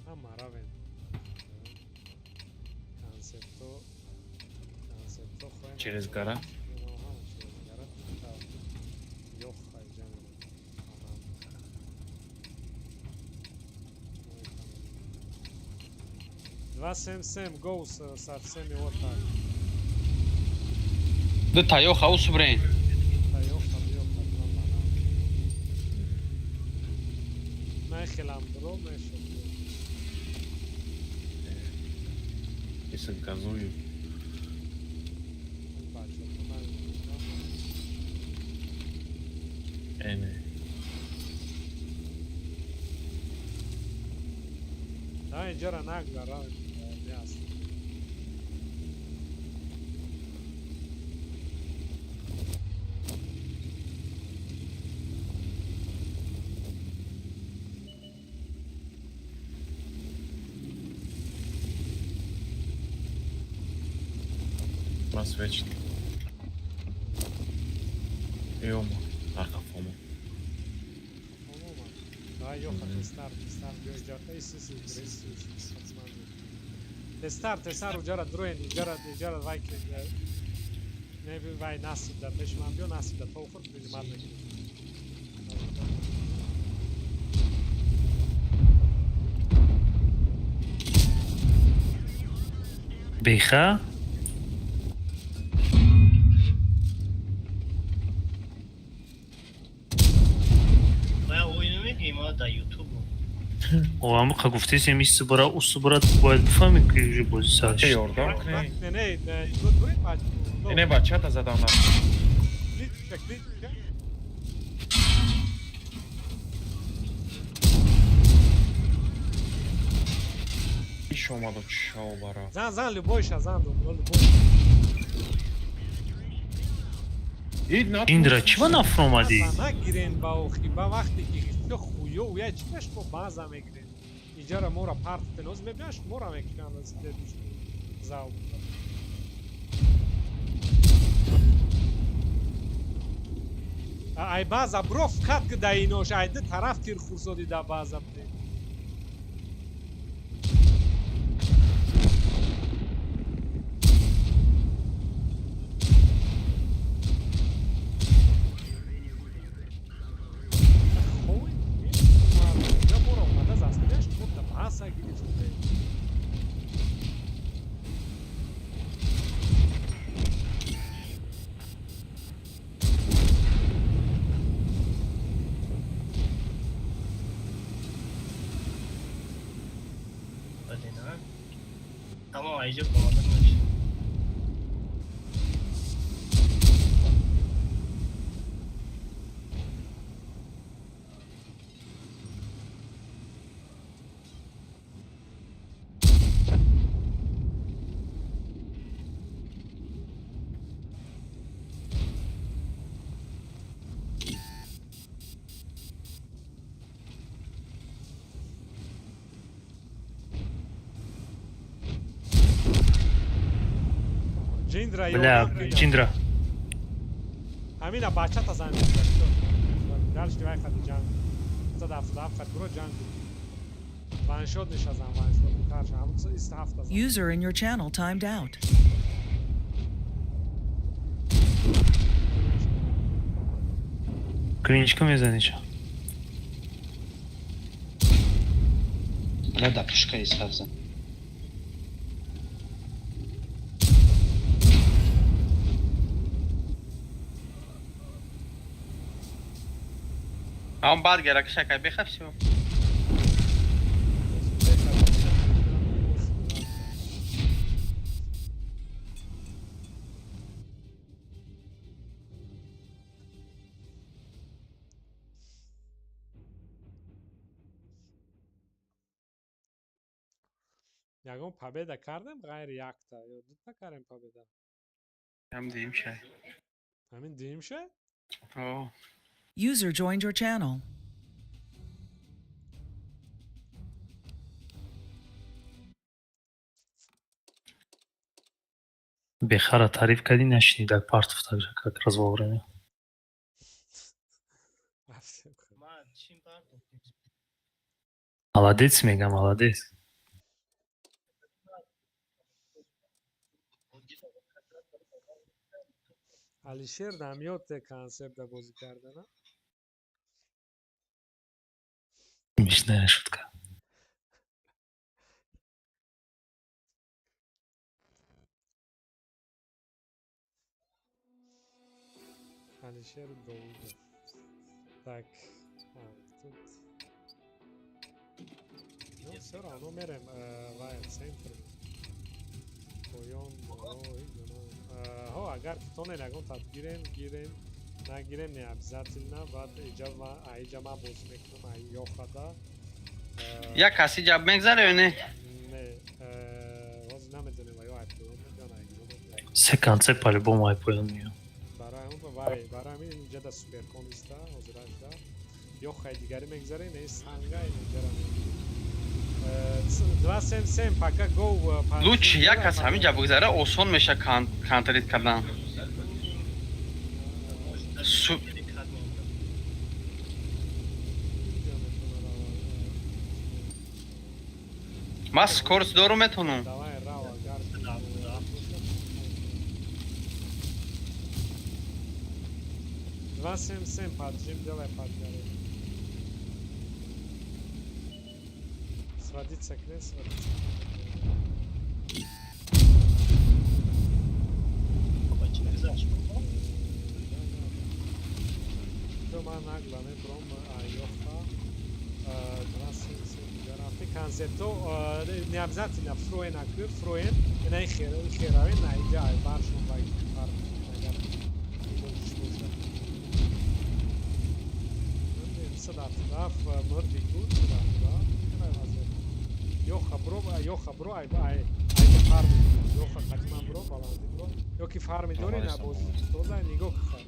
Ҳама равем. Концепто концепто хоҳем. Через гора? Ҳама через гора. Ёх хайҷа мерем. 277 гоу со всеми вот так. Ду таё хаус брейн. Таё хаус хатман банан. Нахелам бро мешо. Если газую. Эне. Да, инҷора нагзара. Ясно. Свечки. Ёма. Аркафома. Да, ёха, старт, старт, старт, старт, уҷара дроен, иҷара, иҷара вай ки не вай насиб да пеш ман биё насиб да то хурд принимат мекунӣ. Беха? Амқа гуфтесем исубара усубара бояд бифаҳмем ки уже бозӣ сар шуд. Ёрдам кунед. Не, не, не, Не, бачата задам на. Иш омадо чао бара. Зан, зан, любойша, зан, любой. Индра, чӣ ба нафромадӣ? Нагирен ба охи, ба вақте ки хуё уя чӣ беш мо база мегирем. Иҷара мора парт пеноз мебиаш, мора мекунанд аз зав. Ай база броф кат ки да инош, ай ду тараф тир хурсоди да база буде. Tamam ayrıca kovalanmış. Ҷиндра. Бля, Ҷиндра. Ҳамина бачата занг. Дальше вай хади ҷанг. 177 хат буро ҷанг. Ваншот нишазам, ваншот. Тарша, ҳамун 27 зан. User in your channel timed out. Клиничка мезани ча? Бля, да пушка исфавзан. А он бад гера кишакай беха всё. Ягон победа кардем ғайри якта ё дута кардем победа? Ҳам дуюм шай. Ҳамин дуюм шай? О. User joined your channel. Бехара тариф кардӣ, нашнида партофта как раз вовремя. Молодец, мега, молодец. Алишер намёд концепта бозӣ кардана. Смешная шутка. Алишер Довудов. Так, тут. Ну, всё равно мерем вай центр. Поён, ҳо, агар ки тонен ягон тат гирем, гирем, нагирем, не обязательно, баъд иҷа аиҷа ман бозӣ мекунам, ай ёхада. Як каси ҷаб мегзаре ё не? Не, ҳозир намедонем, ё ай поён меён, ай меён. Се концепт по-любому ай поён меён. Барои ҳамон вай, барои ҳамин инҷа да суперкон иста, ҳозиражда. Ё хай дигаре мегзарем, не санга инҷара. 2-7-7 пока го. Луч як кас ҳамин ҷа бигзара, осон меша контрит кардан. Ман скорость дорум, метонам. Давай, рав, агар. 2-7-7 поджим, делай подгоры. Сводиться к сводиться. Ма нагла мебром айёха 2-7-7 рафти концепто не обязательно фроен акр фроен инаи хераве наиҷа ай баршон вай фар агар бошад 177 мурди ку 177 ёха бро, ёха бро, ай ай ай фарм ёха қатман бро, баланди бро, ё ки фарми дори на бозӣ тоза нигоҳ кун,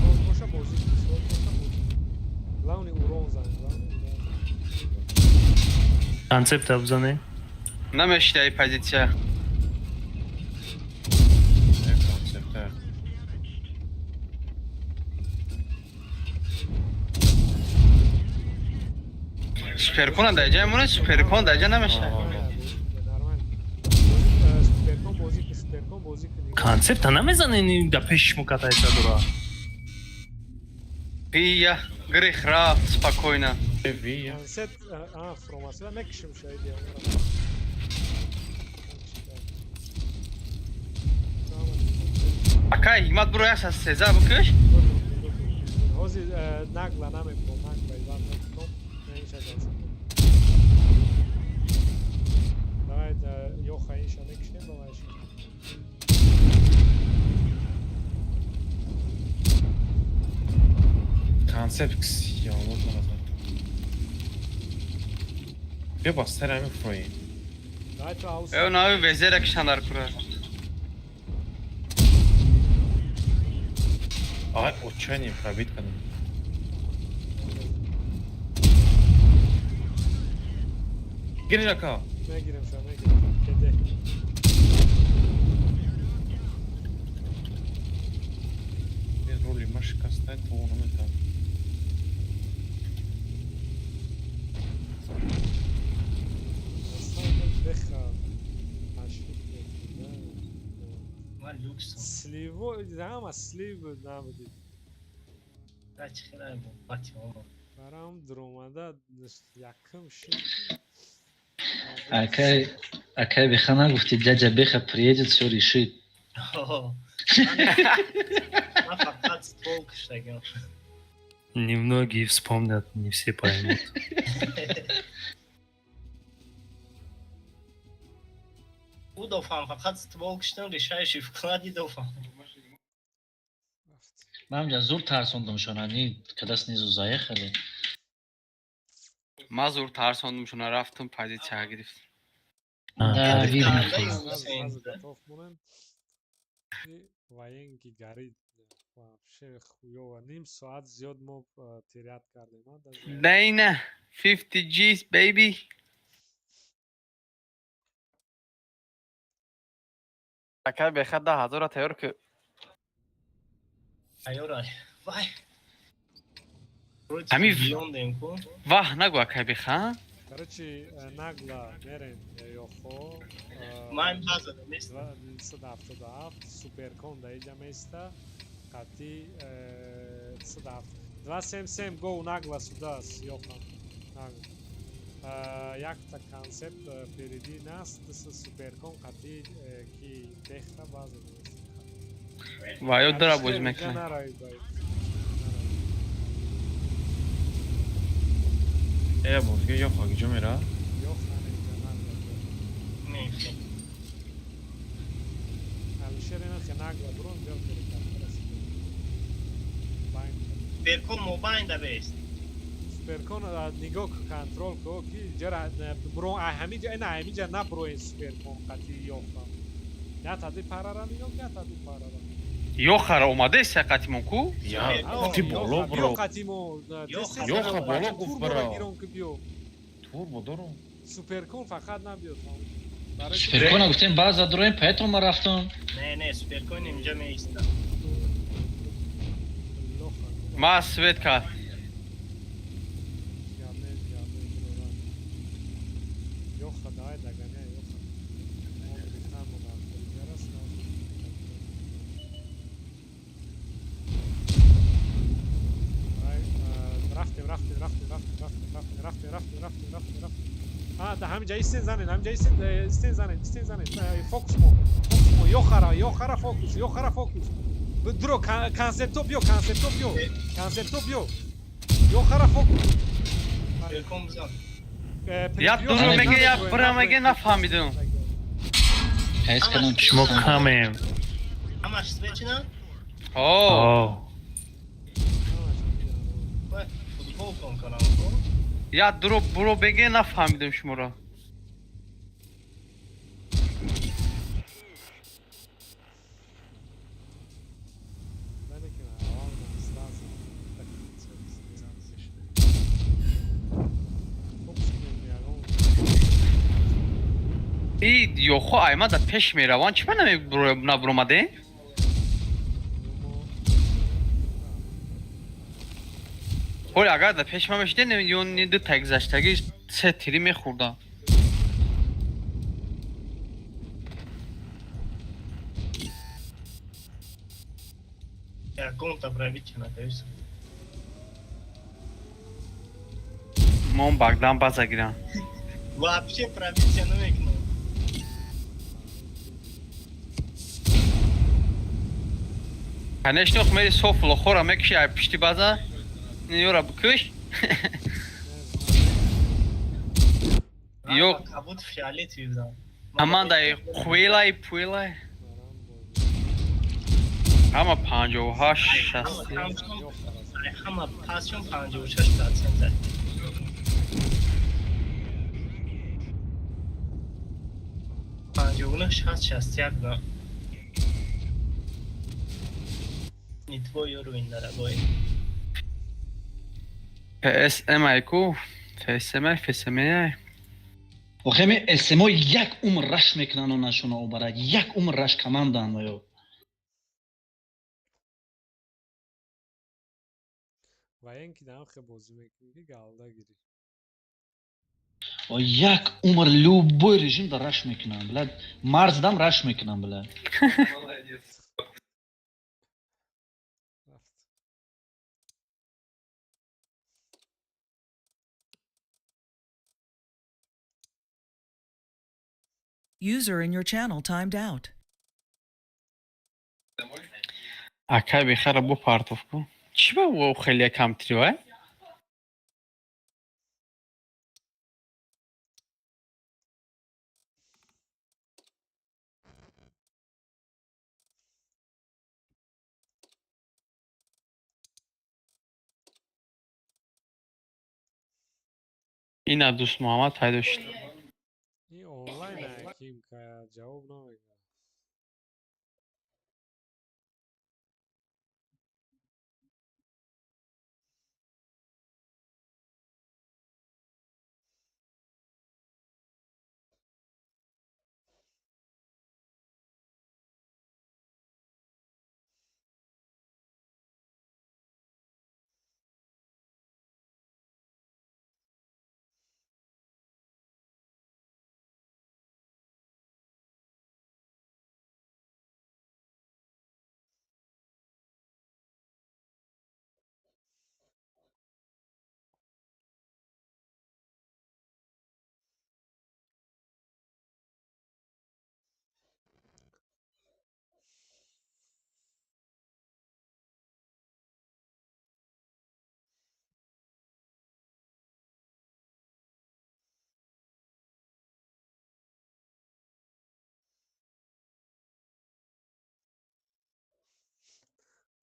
соз боша бозӣ, соз боша бозӣ, главный урон зан, главный урон. Концепт бизанем. Намешида и позиция. Концепта. Суперкона дар ҷай монед, суперкон дар ҷа намеша. Нормально, суперкон бозӣ кун, суперкон бозӣ кун. Концепта намезанен, да пеши шумо катайса дора. Вия, грех рафт спокойно. Вия. Концепт, а, формация мекушим шоиди. Акай, ҳикмат, буро як сеза бикиш. Ҳозир нагла намебурам, нагла иван мекунам, инша ҷалса. Давай, ёха инша мекушем, давай инша. Концепт ёлот назад. Бیا با سر همین فروین. Давай то аус. Э, нави везера кишан дар кура. Ай, отчаяние пробит кардам. Гириш ака. Мегирем ша, мегирем. Кеде. Шикастай то наметавонам. Беха ташвиқ мекунад. Ман люксам. Сливо ҳама слив набудид. Чӣ хеле бати омад. Барам дуромада якум шид. Акай, акай Беха нагуфти, дядя Беха приедет, все решит. Ман фақат ствол киштагам. Немногие вспомнят, не все поймут. Ӯ дофам фақат ствол киштам, решающий вклади дофам. Ман ҷа зур тарсондумшон, они когда снизу заехали. Ман зур тарсондумшона, рафтум, позиция гирифт. Да, видно. Сразу готов монем. Военки горит. Вообще хуёво. Ним соат зиёд мо терять кардем. Дейна, 50 G's, baby. Акай Беха, 10 000-а тайёр ки. Тайёра. Вай. Ҳами Миллион ку. Ваҳ нагу, акай Беха. Короче, нагло мерем ёхо. Ман базада места. 177 суперкон да иҷа места. Қати 107. 277 го нагло сюда с ёхан. Нагло. Якта концепт впереди нас с суперкон қати ки беха база места. Ва ё дара бозӣ мекунад. Наравид бай. Э, бозги ёха киҷо мера? Ёхан иҷа нагло. Не. Алишер ина хе нагло брон бел перекат. Байн. Суперкон мобайн да бест. Суперкон нигоҳ контрол ко ки ҷара бро ҳамиҷа ина ҳамиҷа наброен суперкон қати ёха. Я тади парара нигоҳ, я тади парара. Ёхара омадеса қатимон ку? Я, ти боло бро. Биё қатимо. Ёха боло гуфт бро. Гирон ки биё. Турбо дорум. Суперкон фақат набиёд. Суперкона гуфтем база дуроем, поэтому ма рафтам. Не, не, суперкон инҷа меиста. Ма свет кард. Ёха, давай догоняй, ёха. Он рекламу нахуй. Раз, рафтем, рафтем, рафтем, рафтем, рафтем, рафтем, рафтем, рафтем, рафтем, рафтем, рафтем. А, да ҳамиҷа истен занен, ҳамиҷа истен, истен занен, истен занен. Фокус мо, фокус мо, ёхара, ёхара фокус, ёхара фокус. Дро, концепто биё, концепто биё, концепто биё. Ёхара фокус. Суперкон бизан. Я дуро меге, я бра меге, нафаҳмидум. Кайс кардам. Шумо камем. Ҳамаш свечина? О. Вай, футбол кон канам ку. Я дуро буро беге, нафаҳмидум шуморо. И ёхо айма да пеш мераванд, чӣ ма набуромаде? Ҳоли агар да пеш ма мешиден, ё ни ду та гузаштагӣ се тири мехӯрдам. Ягонта пробитие надаюся. Мон багдам база гирам. Вообще пробитие намекунам. Конечно, мери соф лохора мекши ай пишти база. Ёра бикуш. Ё Кабут фиолетовый будам. Амандай қуэлай пуэлай. Ҳама 58 60. Ҳама пасшон 56%. 59 60 61 будам. Не твой уровень, дорогой. PSM ку? FSM, FSM. Охеми СМО як умр раш мекунанд онашона обара, як умр раш командаанд ё. Военки дам хе бозӣ мекунӣ, ки галда гирӣ. Як умр любой режим да раш мекунам, бля. Марздам раш мекунам, бля. Рафт. User in your channel timed out. Акай бехара бо партов ку. Чӣ ба о хеле камтри вай? Ина дӯст Муҳаммад пайдо шуд. Ин онлайн ҳаким ка ҷавоб намедиҳад.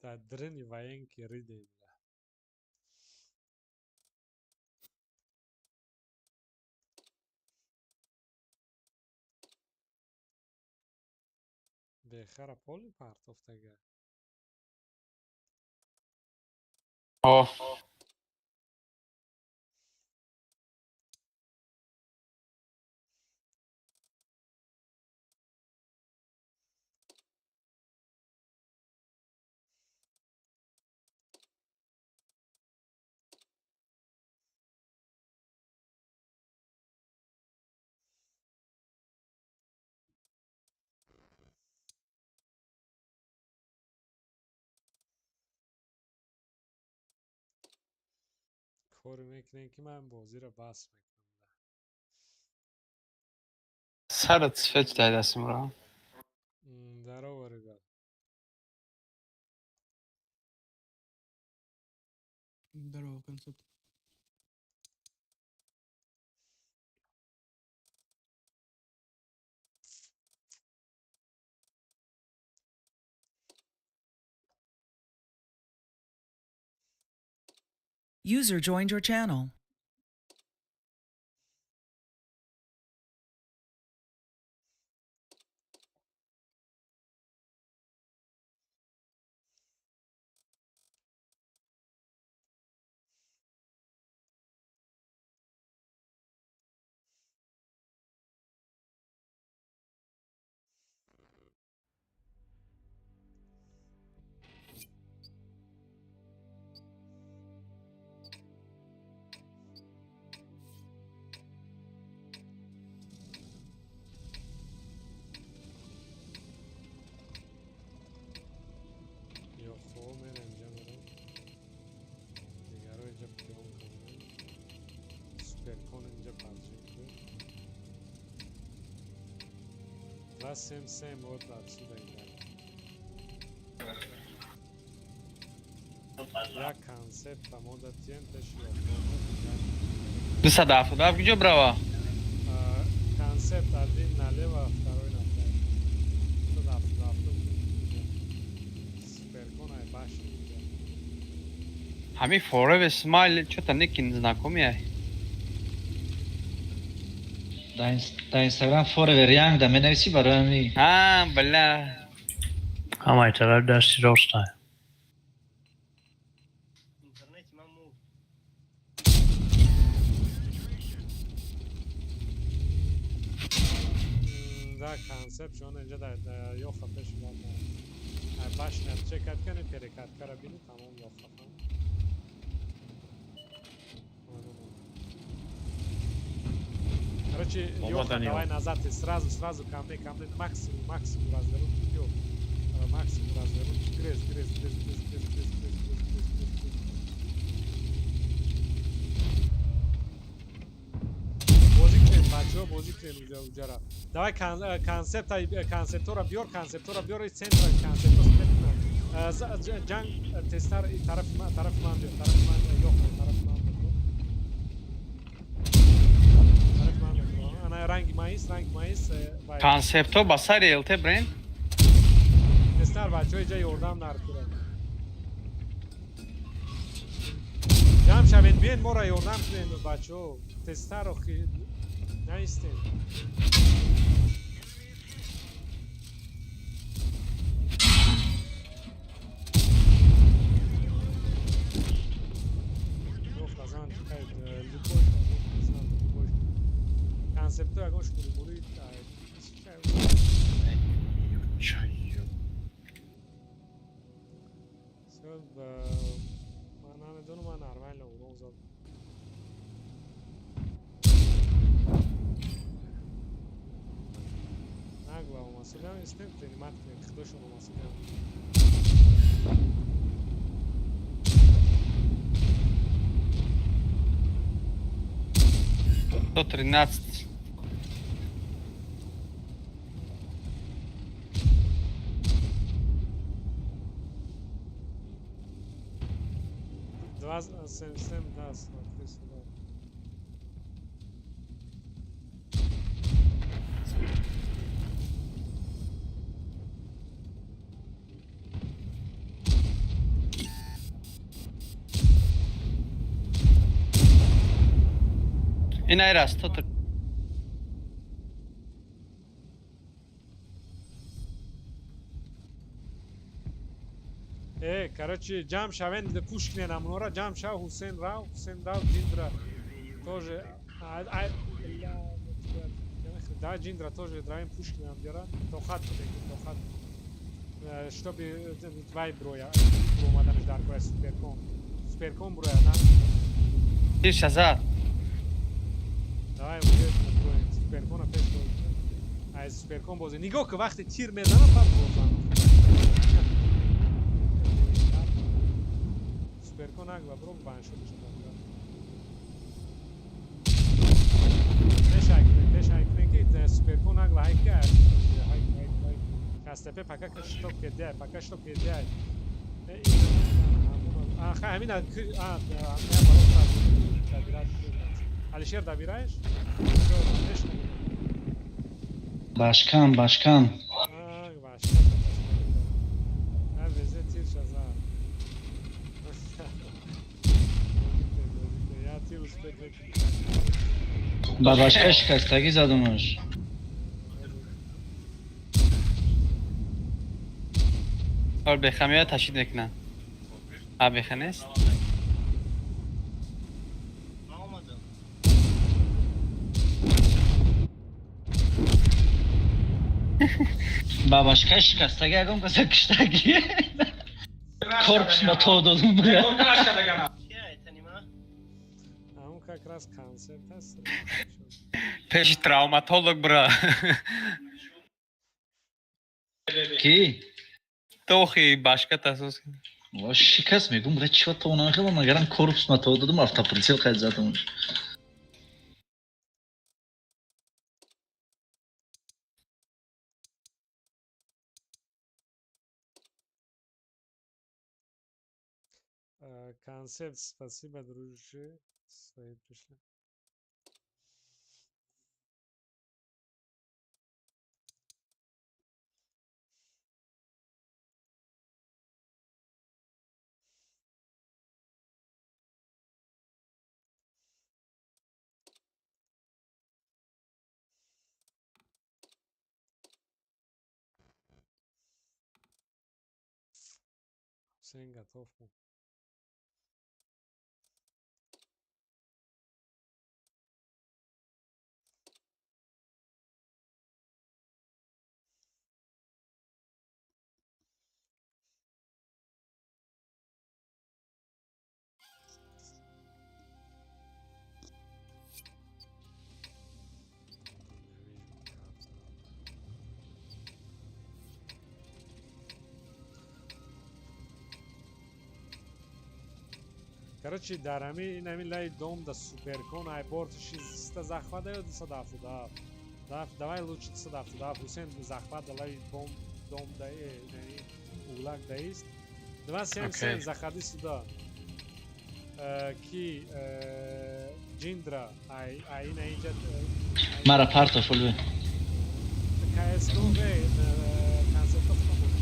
Дар дрини военки ридем. Бехара поли партофтага. О. Коре мекунем, ки ман бозиро бас мекунам. Сарат сфет дай дастимро. Здорово, ребят. Здорово, концепт. User joined your channel. Ё хо мен инҷа мерам. Дигаро инҷа пиён кардам. Суперкон инҷа паджик. Два семь семь, вот отсюда играли. Як концепт мода тем пеш ёхо. 277 куҷо брава? Концепт один налево, второй направо. 177. Суперкон ай башни инҷа. Ҳамин Forever Smile чё-то некин знакомый ай. Дар Инстаграм Forever Young да менависӣ барои ҳамин. А, бля. Ҳамаи тараф дасти ростай. Интернети ман мурд. Да, концепт шон инҷа дар ёха пеш бад. Ай башня чекат кани, перекаткара бини, тамом, ёха. Короче, Йохан, давай назад, ты сразу, сразу ко мне, максимум, максимум развернуть, всё. Максимум развернуть, грез, грез, грез, грез, грез, грез, грез, грез, грез, грез, грез. Бозӣ кунем, бачаҳо, бозӣ кунем уҷара. Давай концепта, концептора биёр, концептора биёр, и центра концепто мекунам. Ҷанг тезтар тарафи ман, тарафи ман биёр, тарафи ман, Йохан, тарафи ман биёр. Тарафи ман биёр. Ана ранги маис, ранги маис. Концепто ба сари ЛТ бренд. Тезтар бачаҳо, иҷа ёрдам наркунад. Ҷамъ шавед, биёед моро ёрдам кунед, бачаҳо. Тезтар охи наистем. Концепто ягон шкурибури. Ман намедонам, ман нормально урон зад. Нагла омасудам, истем принимать кунем, худошон омасудам. 113. Два, семь, семь, да, смотри сюда. Ин айра 113. Короче, ҷамъ шавен, пуш кунен амнора, ҷамъ шав, Ҳусен рав, Ҳусен рав, Ҷиндра тоже. Да, Ҷиндра тоже равем, пуш кунем амдиара. Тоқат кунем, тоқат. Чтобы вай броя, омаданаш дар кора суперкон. Суперкон броя, на? Тир зад. Давай, уже броем. Суперкона пеш. Ай, суперкон бози. Нигоҳ ки вақте тир мезанам, пас бозанам. Суперкон агла бро ваншоташ дод. Пеш ай кунем ки суперкон агла ҳай ки ҳай ҳай ҳай. Кастепе пока что кеде, пока что кеде. А, ҳамин а, Алишер добираешь? Башкан, башкан. А, башкан. А, везе тир шаза. Я тир успеть. Ба башка шикастагӣ задумаш. Ор беха меояд, ташид мекунад. А беха нест? Ман омадам. Ба башка шикастагӣ ягон каса киштагӣ. Корпус ма то додум бира. Ки айтанима? А он как раз концерт аст. Пеши травматолог бира. Ки? Тохи башка тасос. Ва шикаст мегум, бира чива то намехелам, магарам корпус ма то додум, автоприцел қайд задум. Концепт, спасибо, дружище. Свои пришли. Хусейн готов. Короче, дар ҳамин ин ҳамин лаи дом да суперкон ай бортиши 100 захват ё 277. Давай лучше 277. Ҳусейн захват да лаи бом дом да углак даист. 277 заходи сюда. Ки Ҷиндра ай ай ина инҷа. Мара парто фулве. КСГО концепто худам.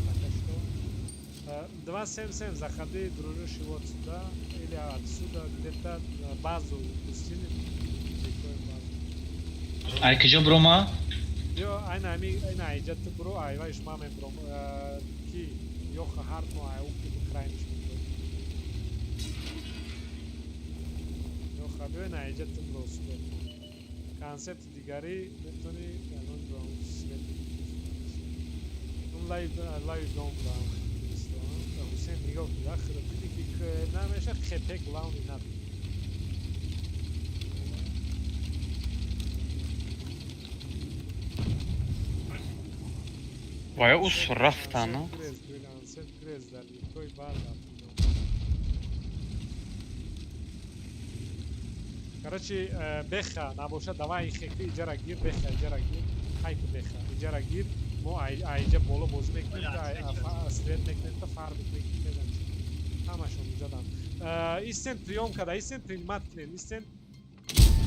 Пока что. 277 заходи, дружище, вот сюда или отсюда где-то базу пустили. Базу. Ай киҷо брома? Биё, айна ами айна айҷа ту бро, ай вай шума мебром. Ки ёха ҳар мо ай у ки крайниш мебром. Ёха биё ина айҷа ту бро супер. Концепти дигарӣ метавонӣ ягон ҷо свет. Он лайв дом ба Ҳусейн нигоҳ кун, ахир диди ки намеша хепе главный надо. Вая ус рафтан. Грез, той база. Короче, беха, набоша, давай хеки иҷара гир, беха иҷара гир, хайки беха, иҷара гир, мо айҷа боло бозӣ мекунем, свет мекунем, та фарқ мекунем, мезанем. Ҳамашон уҷадан. Истен приём када, истен принимать кунем, истен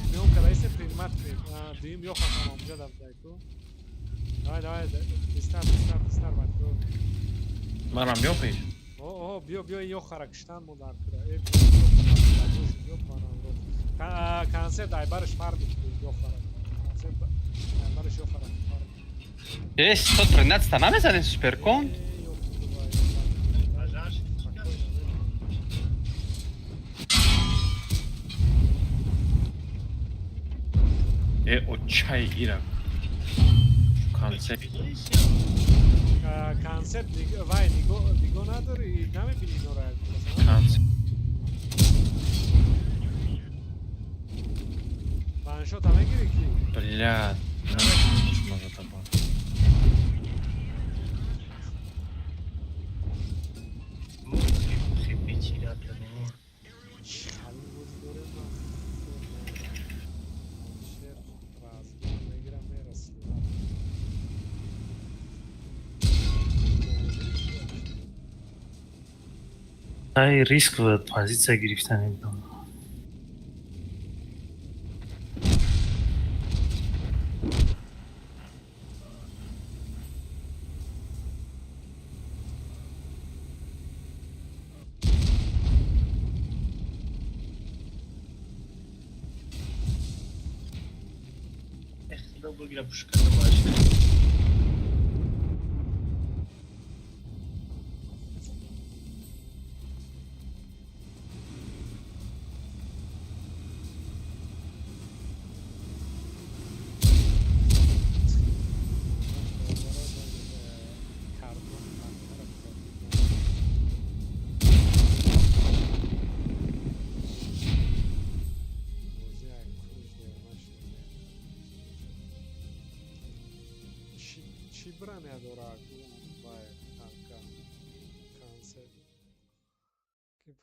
приём када, истен принимать кунем. Дуюм ёха ҳама уҷадан дайку. Давай, давай, бистар, бистар, бистар, бачо. Манам ёпиш? О, биё, биё, ёхара киштан мо дар кура. Э, биё, концерт айбараш фарқ мекунем, ёхара. Концерт айбараш ёхара фарқ. Э, 113 намезанем суперкон? Э, очай ира. Концепт. Концепт вай нигоҳ надори, намебини инора. Концепт. Ваншота мегири ки? Бля, может таба. Ай риск ва позиция гирифтан намедонам. Худо бигира пушка бошад.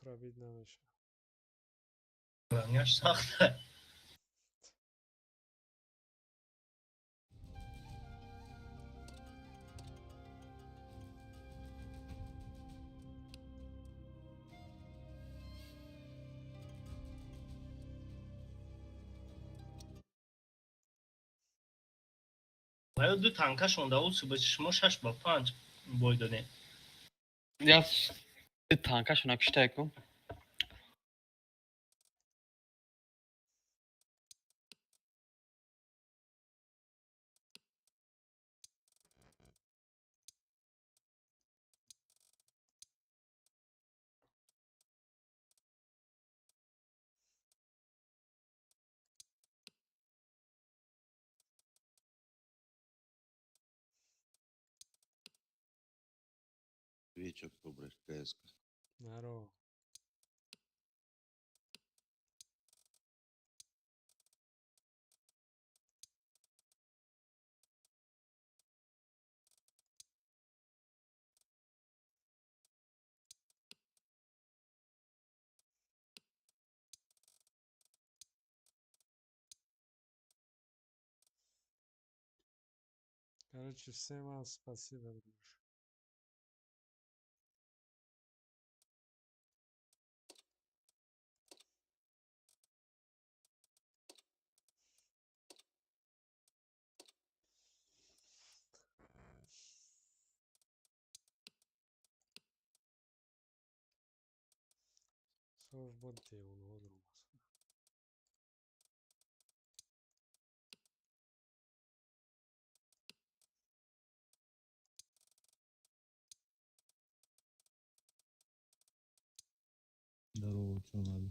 Пробить намеша. Броняш сахта. Ва ду танка шонда ул суб шумо 6-5 бой додем. Я танка шона киштайку. Вечер добрый, КСК. Здорово. Короче, всем вам спасибо, дружище. Соф бод девонаҳо дуромад. Здорово, чё надо?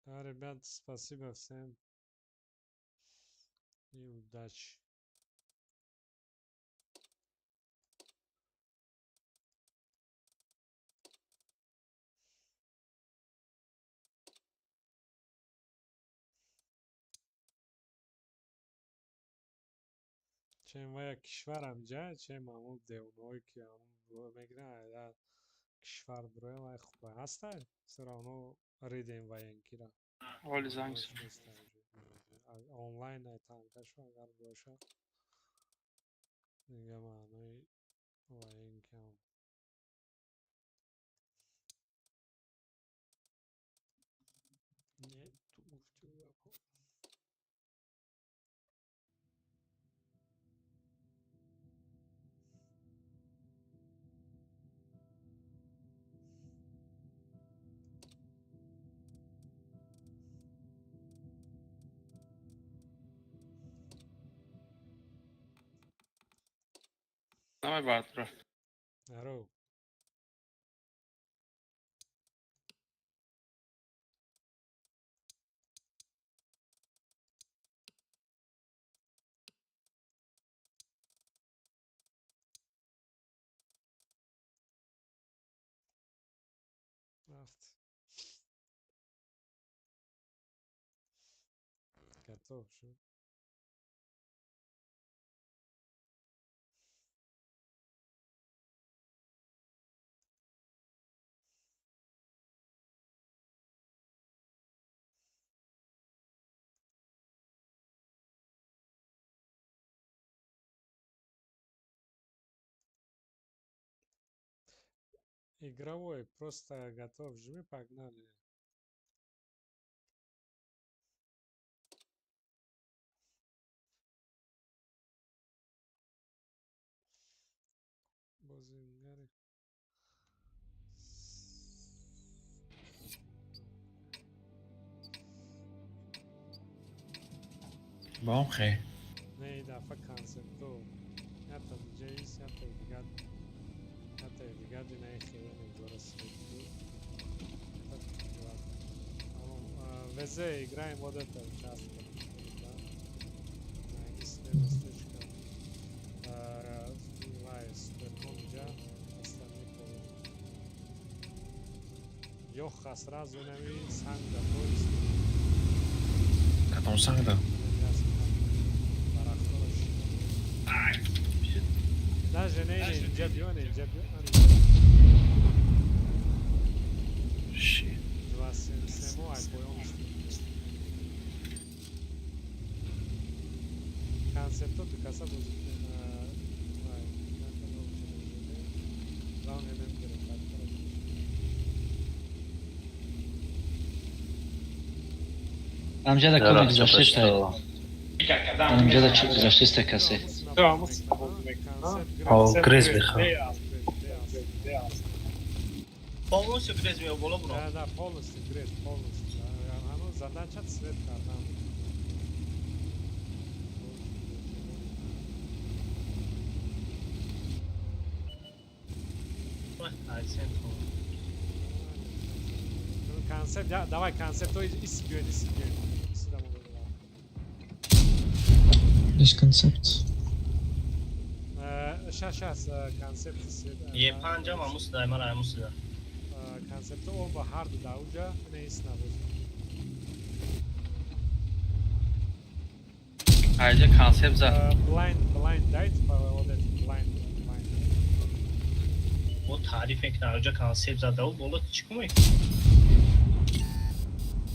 Да, ребят, спасибо всем и удачи. Чем вая кишварам ҷа, чем ҳамун девонаҳое ки ҳамун мегиранд, я кишвар бироям, вай хуба ҳастай, всё равно ридем военкира. Оли занг. Онлайн ай танкашо агар боша. Дига маънои военкиам. Не, ту гуфти гапо. Давай, Батра. Здорово. Рафт. Готов шуд. Игровой, просто готов. Жми, погнали. Бозингари. Бом хе. Не, ин дафъа концепто. Ята диҷейс, ята дигар. Ята дигар динаи хеле мегзора свету. ВЗ играем вот это участок. Да? На ИС местечко. Вай, суперком ҷа, остальные половина. Ёха сразу нами санг да поезд. Кадом санг да? Даже не, не, инҷа биё, не, инҷа биё, ан Shit. Два семь семо, ай поён концепто ду каса бозӣ кунем, вай, главное мем гирем. Амҷада кони гузаштеста. Амҷада чӣ гузаштеста касе. О, грез бихоҳ. Полностью грез мео боло буро. Да, да, полностью грез, полностью. Ҳамон задача цвет кардан буд. Концепт, давай концепт, ис биёед, ис биёед. Исида мо. Есть концепт. Щас, щас, концепт. Е панҷам амусида, мара амусида. Концепто оба ҳарду дар уҷа не ис набоз. Айҷа концепт зад. Blind, blind date, вот это blind, blind. Бо таъриф мекунад, аҷа концепт задаву боло чӣ кумек?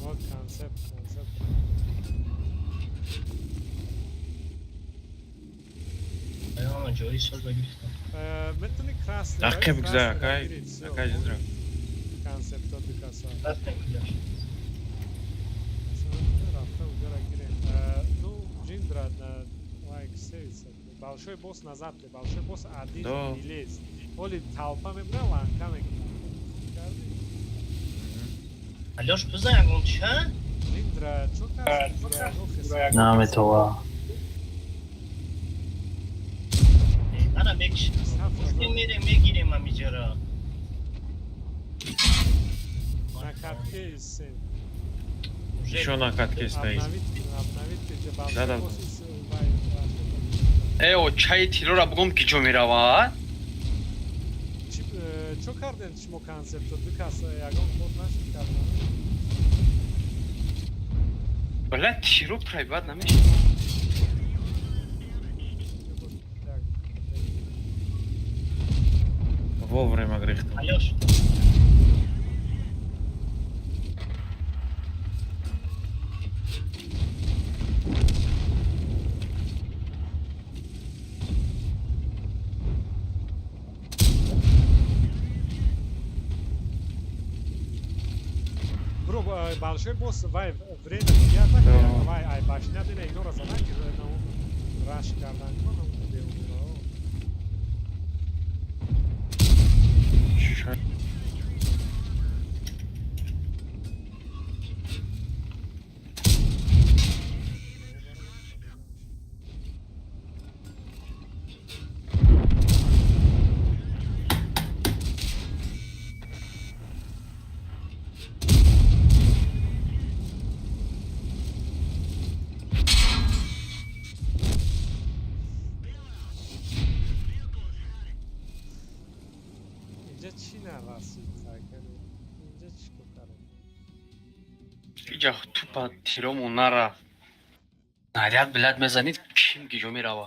Вот концепт, концепт. Ама ҷои соза гирифтам. Метавони красный. Ақиб гузар, акай. Акай ҷиндра. Концепто дукаса. Красный куҷаш? Рафта уҷара гирем. Ну, ҷиндра на лайк сейса. Большой босс назад, большой босс один не лез. Оли толпа мебура, ланка мекунад. Алёш, бизан ягон ча? Ҷиндра, чо кардӣ? Наметова. Ана мекиш. Гуфтем мерем мегирем ҳамиҷара. На катке истем. Ещё на катке стоит. Обновить, обновить, Да, да. Э, о, чаи тилора бугум ки ҷо меравад? Чо кардем шумо концепто? Ду кас ягон ход нашид кардан? Бля, тиро проебать намешавад. Вовремя грехтам. Алёш. Бро, большой босс, вай, время дигар вай, ай башня дина игнора задан, ки раш кардан кунам, беумро. Инҷа чӣ нарасид? Инҷа чӣ кор кардем? Иҷа тупа тиромон нарафт. Наряд, блядь, мезанид, ким ки ҷо мерава.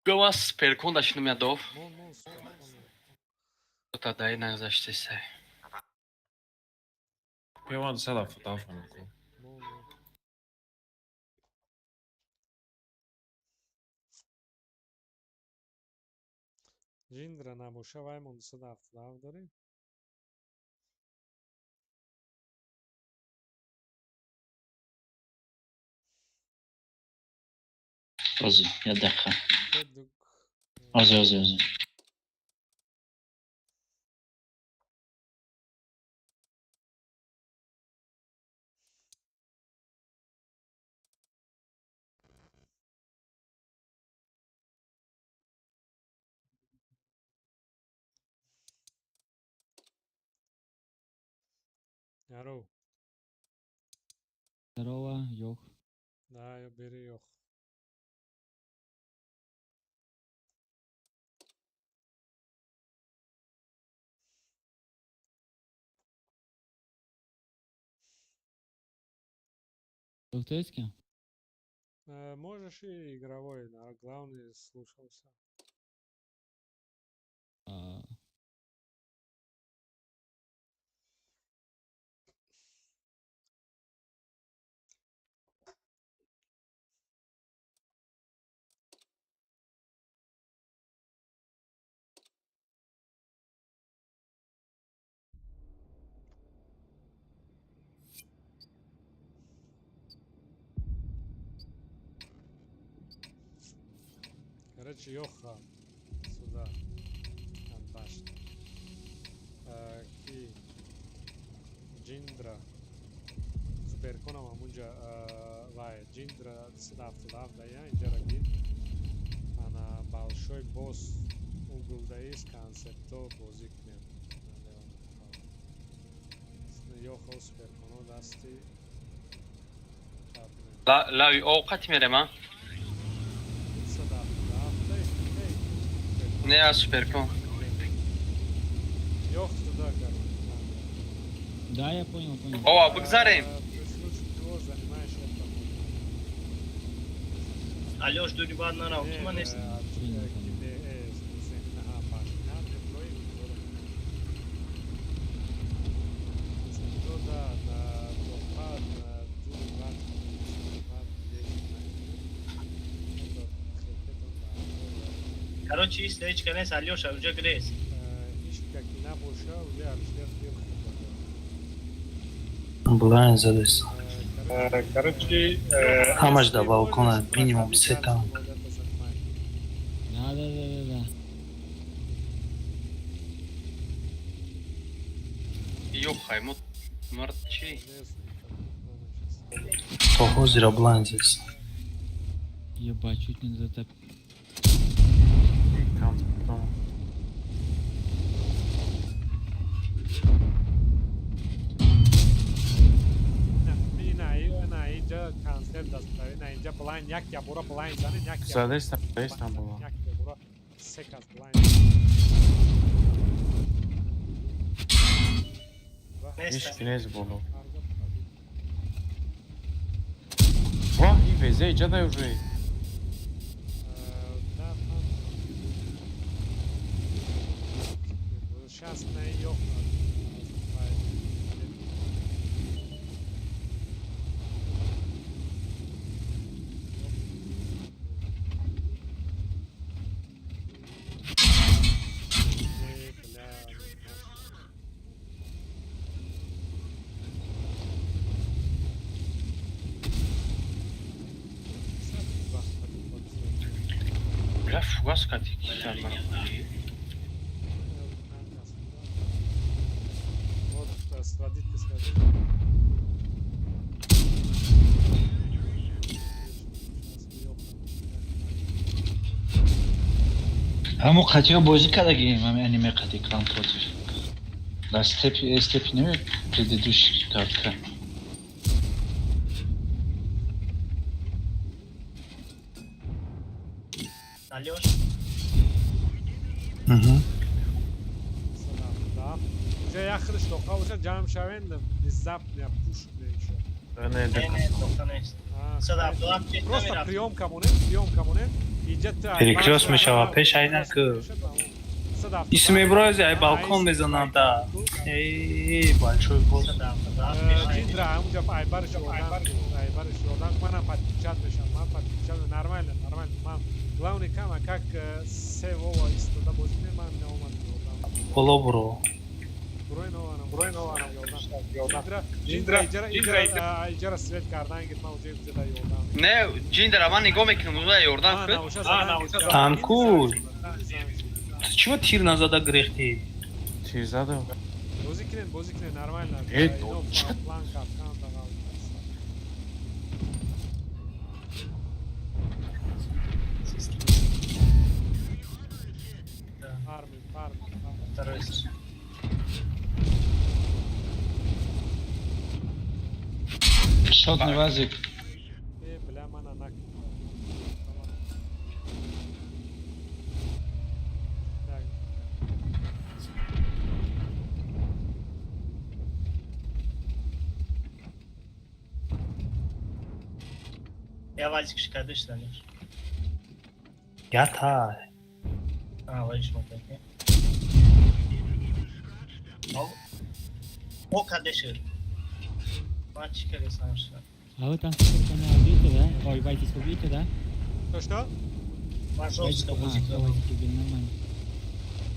Гова суперкон дашинум ядов. Мон, мон, Та дай нагзаштесай. Певан сада фотофон ку. мон, мон. Ҷиндра набоша, вай мон 277 дорем. Ози, як дақиқа. Дук. Ози, ози, ози. Здорово. Здорово, Йох. Да, я бери Йох. Лтецкий? Можешь и игровой, да, главный слушался. А, Короче, Йоха сюда. Анташт. Ки Ҷиндра. Суперконам ҳамунҷа вай Ҷиндра 277 дая инҷара гир. Ана большой босс угол даис концепто бозӣ кунем. Йоха суперконо дасти чап кунем. Лави овқати мерем, а? 277 эй, эй. Не, а суперкон. Йох туда, короче. Да, я понял, понял. Ова, бигзарем. При случае чего занимай. Алёш, дури бад нарав, ту ман нест. Короче, ис ҳеч ка нест, Алёша, уже грез. Блайн задест. Короче, Ҳамаш дар балкона минимум се танк. Да. Ёхай, мо мард чи? То ҳозира блайн задест. Ебать, чуть не затоп. Инҷа концерт аст, на инҷа блайн як ябора блайн занед, як Задестам, задестам боло. Як ябора се кас блайн. Ҳеч ки нест боло. Ва, и везе иҷа дай уже. Шанс на ёх. Бля, фугас кати кисан мара. Вот, сводите, сводите. Ҳамо қатиҳо бозӣ кардагием, ҳами аниме қати клан против. Дар степи, степи не, предыдущий картка. Алёш. Угу. Уже як худаш тоқа боша, ҷамъ шавен, внезапно пуш мешавад. Не, не, тоқа нест. Просто приёмка монем, приёмка монем. Иҷа Перекрёст мешава пеш айна ку. Ис мебрози ай балкон мезанам да. Эй, большой босс. Ҷиндра, ҳамунҷа айбариш ёрдам, айбариш ёрдам. Манам подключать мешавам, ман подключать, нормально, нормально. Ман главный кама как се вова истода бозӣ кунем, ман наомадам ёрдам. Боло буро. Бурои нованам ёрдам. Ҷиндра, иҷара, иҷара свет кардан гирд, ман уҷа уҷа да ёрдам. Не, Ҷиндра, ман нигоҳ мекунам, уза ёрдам кун. Танку. Ту чима тир назада гирехтӣ? Тир задам. Бозӣ кунед, бозӣ кунед, нормально. Э, План капкан дағал. Арми, арми. Второй. Шотный вазик. Э, бля, мана нак. Так. Я вазик шикардыш, Алёш. Ята. А, вазик шикардыш. О, кадешир. Ман чӣ кардесам шуд? А вы там сколько на убиты, да? Ой, Вайтис убиты, да? Что, что? Ман жёстко А, бозӣ всё, кардам. Вайтис убили, нормально.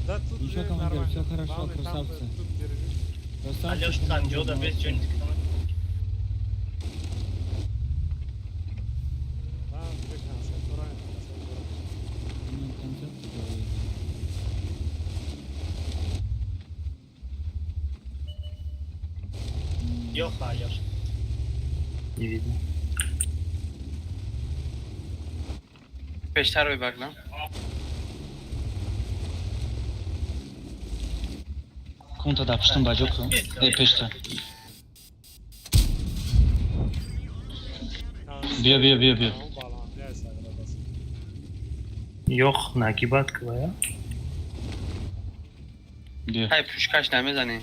Да, тут Ничего, уже командир, нормально. всё хорошо, Главное, там, красавцы. тут держи. Красавцы, Алёш командир, танҷода без молодцы. ҷони кунам. Да, уже концерт, правильно, концерт. Ну, концерт говорит. Ёха, Алёш. Не видно. Пештар бебаглам. Кунта дар пуштум ба ҷо кун. Э, пешта. Биё, биё, биё, биё. Ёх, нагибат квая. Биё. Ҳай, пушкаш намезанӣ.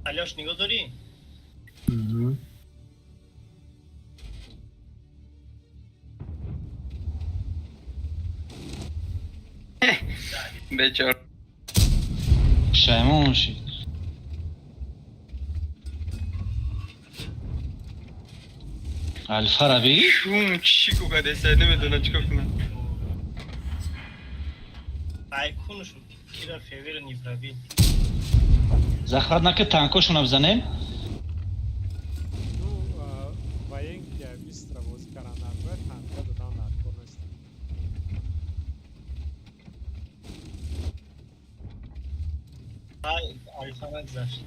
Алёш, нигоҳ дорӣ? Бечора. Пушаймон шид. Алфара бигир. Шум чӣ кукадеса, намедонам чӣ кор кунам. Ай кунушу кира февера не пробил. Захват нака танкошона бизанем. Ну, военки быстро бозӣ кардан дар кор, танка додан дар кор нест. Ай, Алфа нагзашт.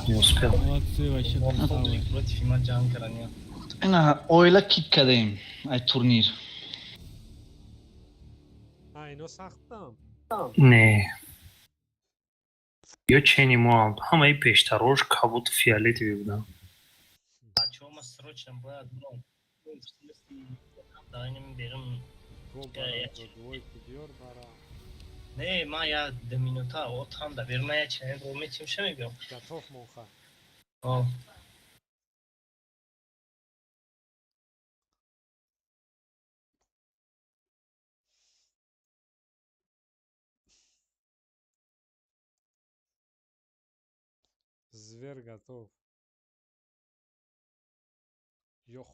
Не успел. Молодцы, вообще красавы. Против има ҷанг кардан. Ина оила кик кадаем ай турнир. А, ино сахтам. Не. Ё чени моам. Ҳамаи пештарош кабуд фиолетовый буданд. Бачаҳо, ма срочно бояд биром. В смысле, даинем берем. Го бара, двойку диёр бара. Не, ма я ду минута отам да берем, ма я чен бро метим ша мебиём. Готов монха. О. Зверь готов. Йох.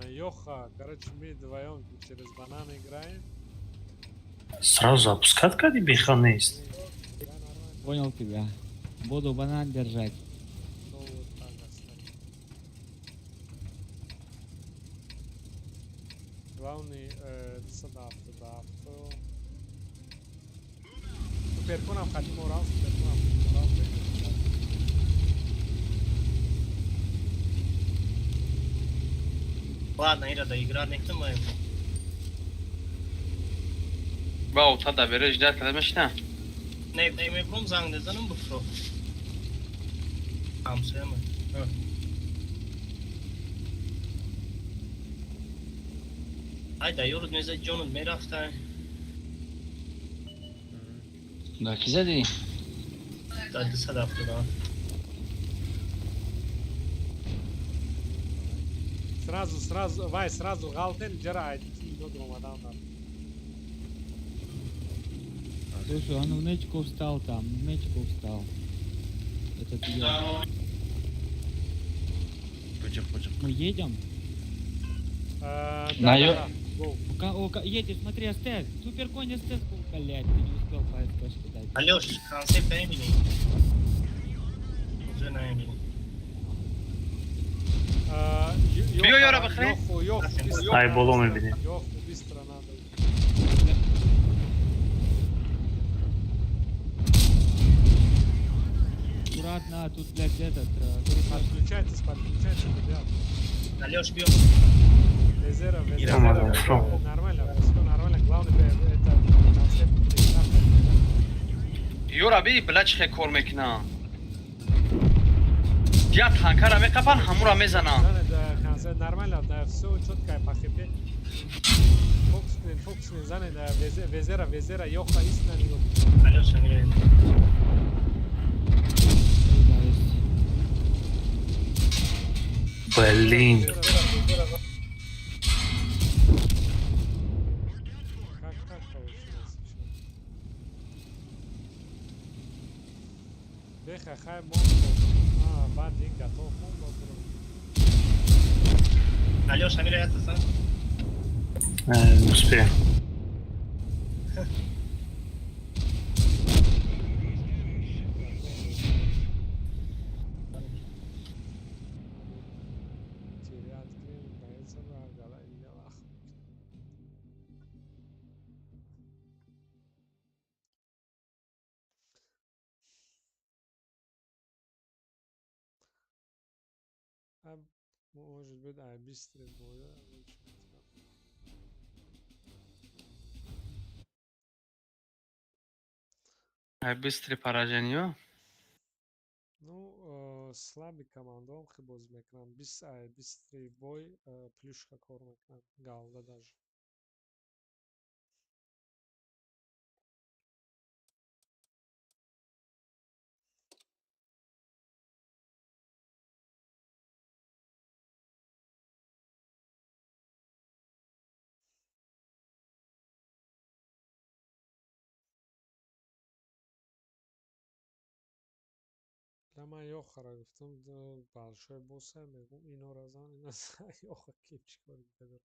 Йоха, короче, мы вдвоем через банан играем. Сразу запускать кади беха нест. Понял тебя. Буду банан держать. Ну вот так оставим. Главный, 277. Суперкунам хотим урал, суперкунам хотим урал. Ладно, ира да игра нектам ма. Ба ота да бере ждать када мешина. Не, не мебром занг мезанам буфро. Ҳамсояма. Ай да ёрут мезад ҷонут мерафта. Да ки задӣ? Да 277. Сразу, сразу, вай, сразу галтен, ҷара айдики ино омадан дар. Слушай, он в нычку встал там, в нычку встал. Этот я. Мы едем? Да, На да, ё- да. Go. Едешь, смотри, СТ, супер конь СТ, блядь, ты не успел по СТшке дать. Алёш, концепт намебинӣ? Уже намебинӣ. Биё, ёра бихӯрем. Йоху, йоху, быстро. Ай боло мебинем. Йоху, быстро надо. Аккуратно, тут, блядь, этот... Подключайтесь, подключайтесь, ребят. Алёш, биё. Везера, везера, Нормально, везера. шо? Нормально, все нормально. Главное, это концепт прекрасно. Ёра би била чӣ хел кор мекунам. Я танкара меқапан, ҳамура мезанам. Да, да, концепт нормально, да, все четко по хп. Фокус кунед, фокус кунед, занед, да, везера, везера, Йоха, истина нигоҳ. Алёш, амира. Блин. Как так получилось еще? Беха, хай, мон, а, бад, ин готов, мон, бро. Алёш, амира, я тасан. Не успею. Терять крем, боится, гала, или лах. Может быть, ай быстрый боя лучше. Ай быстрый поражение. Ну, слабый командом хе бозӣ мекунанд. Бис ай быстрый бой плюшка кор мекунанд. Галда даже. Ман ёхара гуфтам, большой босса мегум, инора зан, ина зан, ёха ки чӣ кор дигар.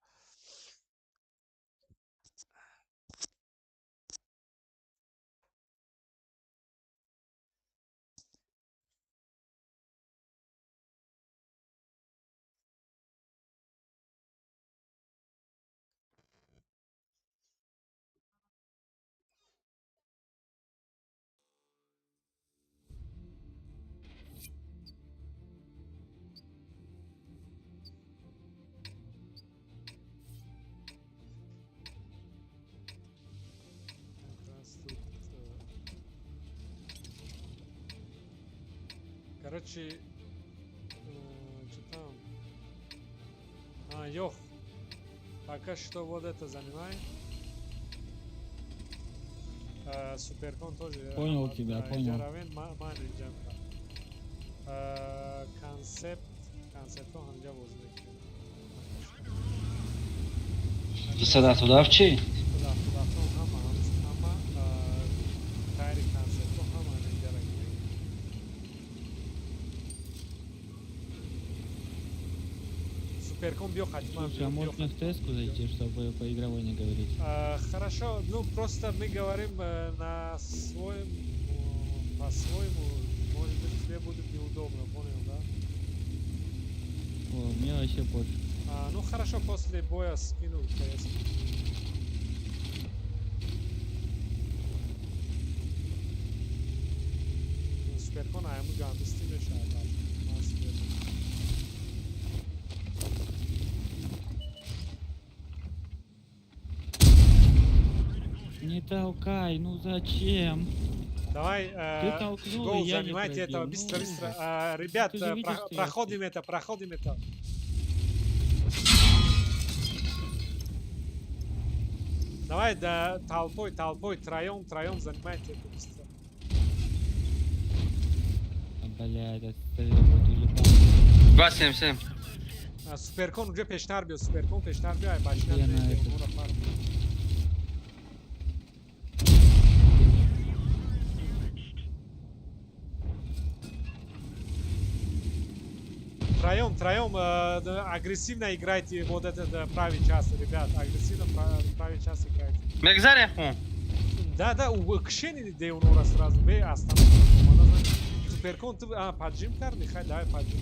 Короче, что там? А, ёх. Пока что вот это занимай. Суперкон тоже. Понял тебя, понял. Концепт, концептон ҳамҷа бозӣ мекунем. 277 чӣ? 277 ҳама, ҳама ғайри концептон ҳама ҳаминҷа рагирем. Суперкон биё хатиман. Слушай, а можно в теску зайти, чтобы по игровой не говорить? Хорошо, ну просто мы говорим на своем, по-своему, может быть, тебе будет неудобно, понял, да? О, мне вообще пофиг. Ну хорошо, после боя скину ТС. Суперкон айму гамбисти мешавад. Не толкай, ну зачем? Давай, ты толкнул, гол, я занимайте не пробил. этого, быстро, Ну, быстро. ужас. Ребят, Ты же видишь, что я проходим это, проходим это. Давай, да, толпой, толпой, троем, троем занимайте это быстро. Бля, это стрелок уебал. 277. Суперкон уже пештар биё, суперкон пештар биё, ай башня Я на это. Троем, троем, агрессивно играйте вот этот правый час, ребят, агрессивно правый час играйте. Мегзареху. Да, да, у кшени деунора сразу, бе остановка. Суперкон, ты, поджим карди, хай, давай поджим.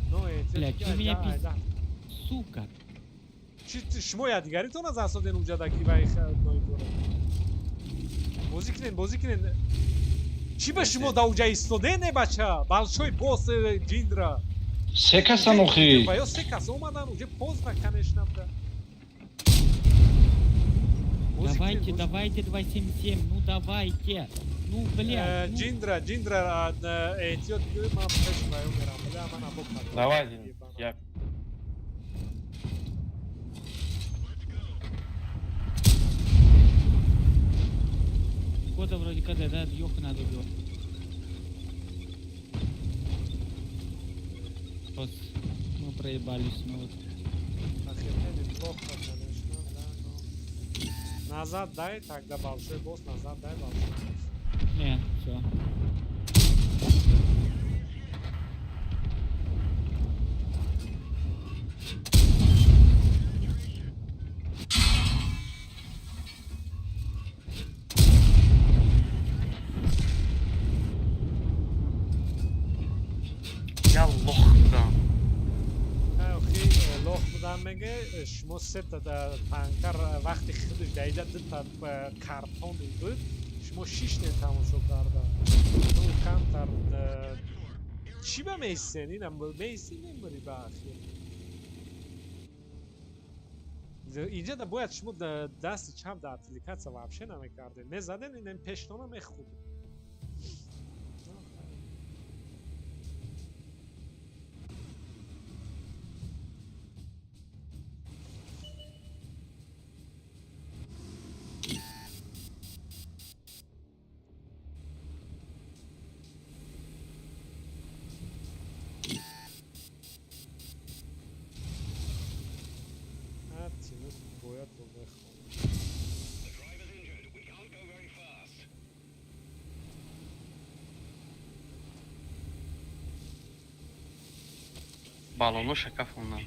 Ну, Бля, чё меня пиздит? Сука. Чи шумо ядигаритон аз асоден уҷадаки ва ной дора. Бозӣ кунен, бозӣ кунен. Чӣ ба шумо да уҷа истоден, э бача? Большой босс Ҷиндра. Се касан охи. Ва ё се кас омадан, уже поздно, конечно, да. Давайте, давайте 277, ну давайте. Ну, блядь. Ну... Ҷиндра, Ҷиндра, эҳтиёт кун, ман пеш ва ё мерам. Бля, ман або Давай, я. Кода вроде КД, да, ёха надо было. Вот, мы проебались, ну вот. Охренели плохо, конечно, да, но... Назад дай, тогда большой босс, назад дай большой босс. Не, все. Я лох будам. Охи лох будам меге, шумо сета танкар вақти худаш даида дута картон буд, шумо шишне тамошо карда. Ну камтар Чӣ ба меистен? Ина меисти мемурӣ ба ахир. Инҷа да бояд шумо дасти чап да аппликатсия вообще намекардед. Мезаден, ин пештона мехӯрд. Тимур бояд бо мехонад. Балоно шакафонам.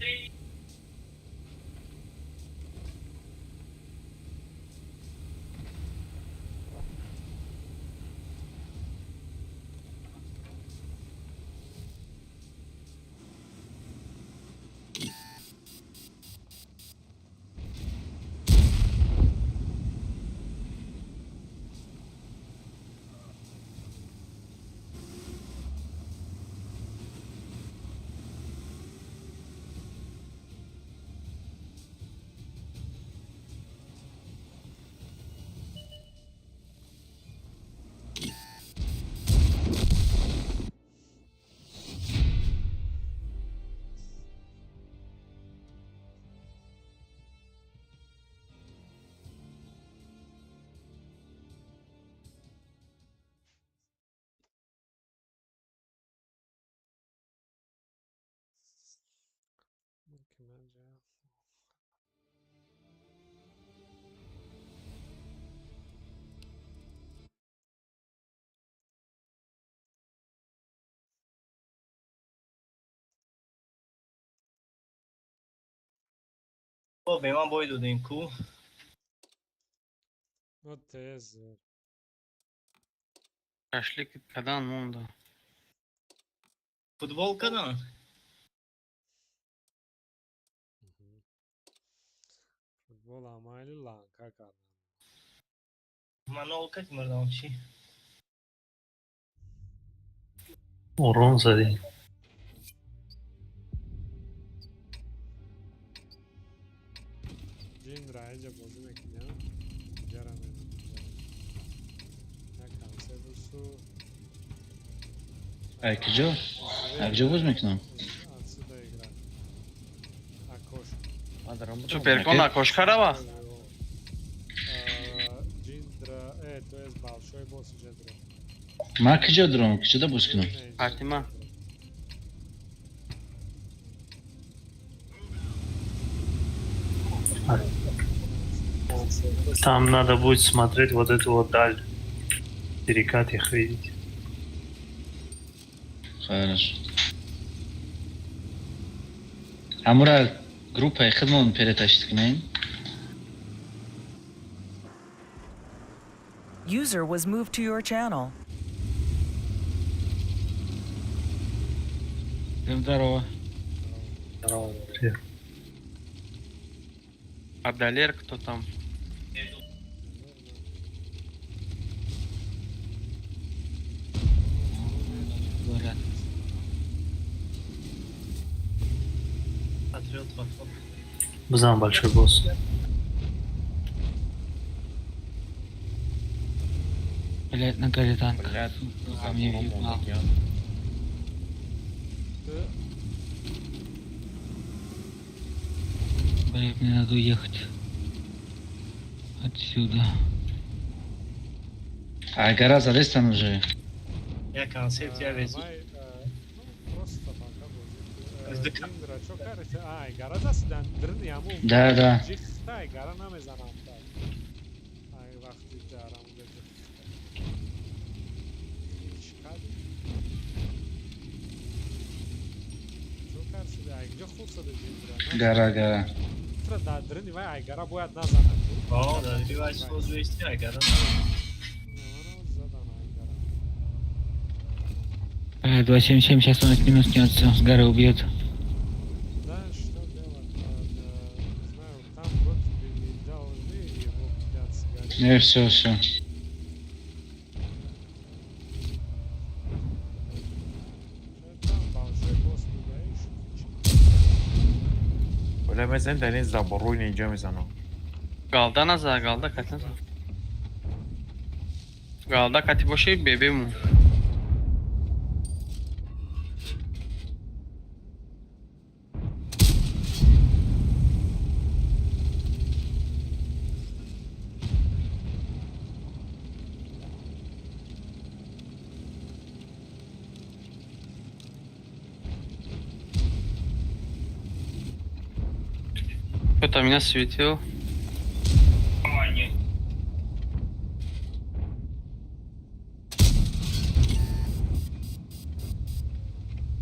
Бо ман бой додем ку. Ну тез. Шашлик кадан монда. Футбол кадан? Футбол амайли ланка кардан. Ман олкат мурдам чӣ? Ором задем. Ҷин раиҷа бозӣ мекуням. Ҷара як консервусу. Ай куҷо? Ай куҷо боз мекунам? Отсюда играть. Окошко. Суперкон окошко рава? Ҷиндра, то есть большой босс ҷедро. Ман куҷо дурам? Куҷода боз кунам? Фатима. Там надо будет смотреть вот эту вот даль. Перекат их видеть. Хорошо. Ҳамура группаи худмон перетащить кунем? User was moved to your channel. Всем здорово. Здорово. Привет. А Далер кто там? Говорят. Патриот вафот. Бзам большой босс. Блять, на горе танк. Блядь, Сука, мне въебал. Блять, мне надо уехать. Отсюда. Ай гора залезтан уже. Я концепт, я везу. Просто пока бозӣ. Ҷиндра чо кард? Ай гара дастидан дрни ҳамун. Да, да. Ҷихта ай гара намезанам. Ай вақти дарам ҷихта. Чӣ Чо кард шуда? Ай ҷо хуб шуда ҷиндра. Гара, гара. Тра дар дрни вай ай гара бояд назанад. О, дар дрни вай соз вести ай гара назанад. 277, сейчас он с ним снется, с горы убьет. Да, что делать? Не знаю, там вроде бы не должны его кидать с горы. Не, все, все. Мезанем, дар ин заборӯй инҷо мезанам. Галда наза, галда кати наза. Галда кати боши бебему. Кто-то меня светил.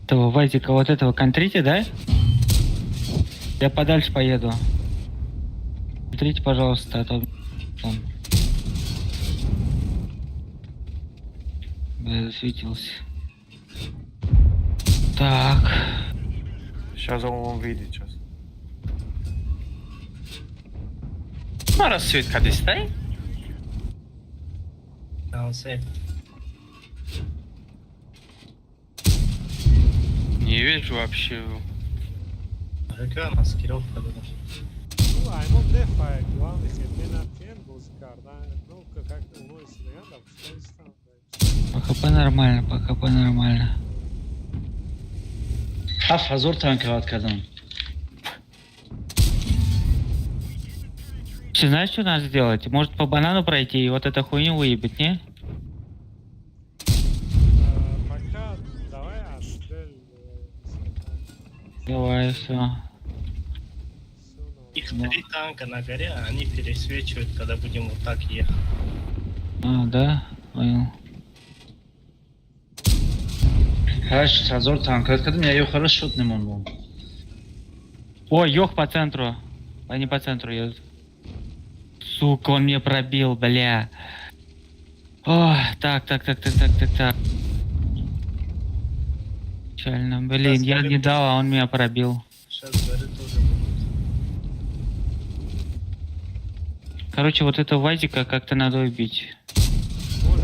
Этого Вазика вот этого контрите, да? Я подальше поеду. Контрите, пожалуйста, а то там. Бля, засветился. Так. Сейчас он вам видит сейчас. Мара свет кадистай? Концепт. Не вижу вообще его. Какая маскировка была? Ну, аймон дефай, главный хедмен кен бозӣ кардан. Ну, как уно истодаган, да, пускай истан. По ХП нормально, по ХП нормально. 7000 танковать кардам. Ты знаешь, что надо сделать? Может, по банану пройти и вот эту хуйню выебать, не? Пока давай отстрел. Давай, все. Их три танка на горе, а они пересвечивают, когда будем вот так ехать. А, да? Понял. 8000 танковать кардам, я ёхара шот немондам. Ой, ёх по центру. Они по центру едут. Сука, он меня пробил, бля. Ох, так, так, так, так, так, так, так. Печально. Блин, я не дал, а он меня пробил. Сейчас горы тоже будут. Короче, вот этого Вазика как-то надо убить.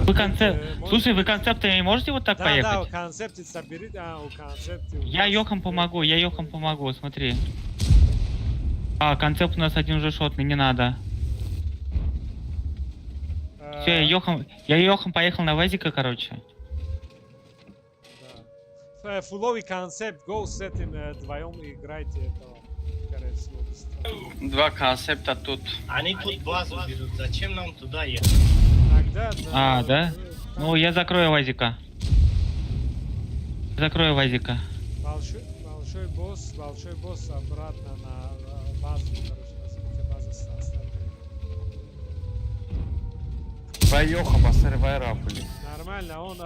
Вы концепт... Слушай, вы концепты не можете вот так Да, поехать? да, концепты собери, а, у концепты. Я Йохам помогу, я Йохам помогу, смотри. А, концепт у нас один уже шотный, не надо. Все, я Йохам поехал на Вазика, короче. Да. Фуловый концепт, go с этим вдвоем играйте этого. Скорее всего, быстро. Два концепта тут. Они тут базу берут, зачем нам туда ехать? Тогда, А, да? Ну, я закрою Вазика. Закрою Вазика. Большой, большой босс обратно на базу, короче, на смысле база оставили. Вай Йоха, басари вай рапли. Нормально, он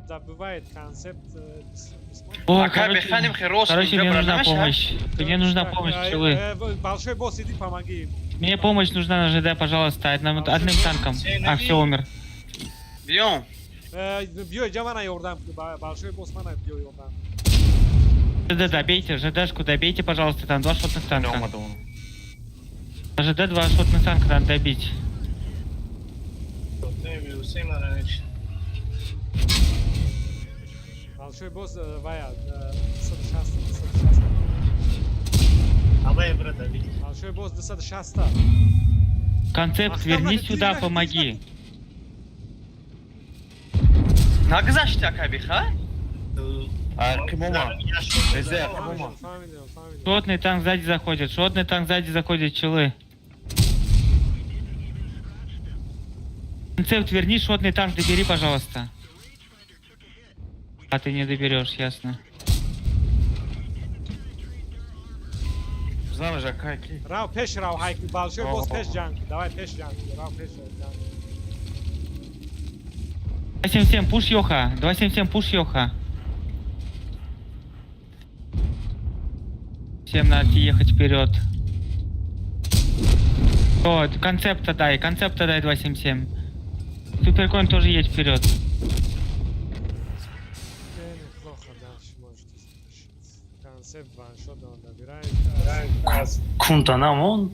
добывает концепт. Не смотрит. О, А как короче, беханим херос, короче, мне нужна помощь. Мне нужна Так, помощь, пчелы. Большой босс, иди помоги ему. Мне помощь нужна на ЖД, пожалуйста, одним танком. А, все, умер. Бьем. Бьё, Джавана Йордан, большой босс мана бьё Йордан. ЖД добейте, ЖДшку добейте, пожалуйста, там два шотных танка. На ЖД два шотных танка надо добить. Большой босс, вая, 160, 160. Давай, брат, добить. Большой босс, 260. Концепт, верни сюда, помоги. Нагзашти акабиха? Аркимома. Эзе, Аркимома. Шотный танк сзади заходит, шотный танк сзади заходит, челы. Концепт, верни шотный танк, добери, пожалуйста. А ты не доберешь, ясно. Знаешь, а какие? Рау, пеш, рау, хайк, большой босс, пеш джанк. Давай, пеш джанк, рау, пеш джанк. 277, пуш Йоха. 277, пуш Йоха. Всем надо ехать вперед. О, концепта дай 277. Суперкон тоже едет вперед. Неплохо дальше можете запишить. Концепт ваншот он добирает. Кунтанамон.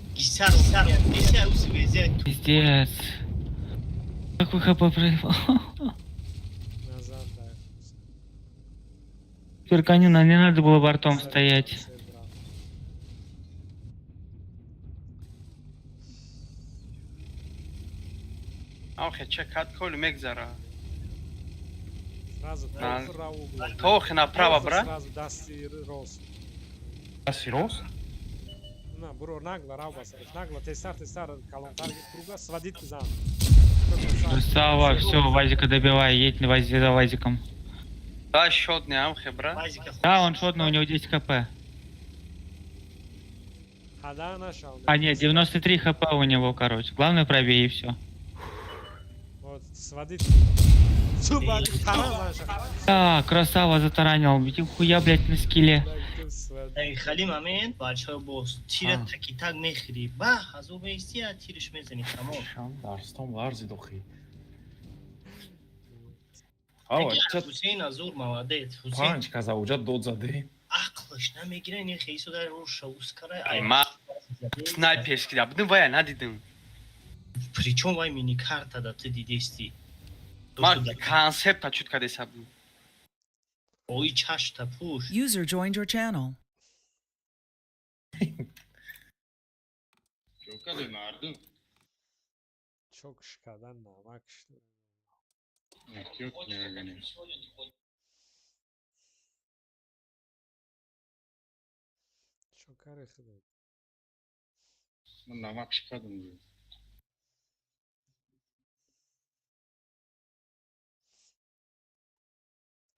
Пиздец. Как вы хп проебал? Назад дай. Суперконю, не надо было бортом стоять. Охе ча кат коли мегзара. Сразу Тохи направо, бра. Сразу дасти рост. Дасти рост? На, бро, нагло, рав басариш. Нагло, тезтар, тезтар, калонтар круга, сводит зан. Красава, все, Вазика добивай, едь на Вази за Вазиком. Да, шотный, амхе, бра. Да, он шотный, у него 10 хп. Хада нашел. А, нет, 93 хп у него, короче. Главное пробей и все. Вот, сводит. А, красава, затаранил. Хуя, блядь, на скилле. Халим амин, бачаҳо боз тира таки так мехӯрӣ, бах аз ӯ меистӣ, а тириш мезанӣ, тамом. Дарстон ларзид охи. Ҳусейн азур молодец. Ҳусейн панҷ каза уҷа дод заде. Ақлаш намегира, ин хейсо дар руша ускара. Ма снайперски да будем, вая надидим. Причём вай мини-карта да ты дидести. Ма концепта чут кадеса будем. Ой, чашта пуш. User joined your channel. Чок шикадан намак шуд. Чокари худо. Намак шикадам.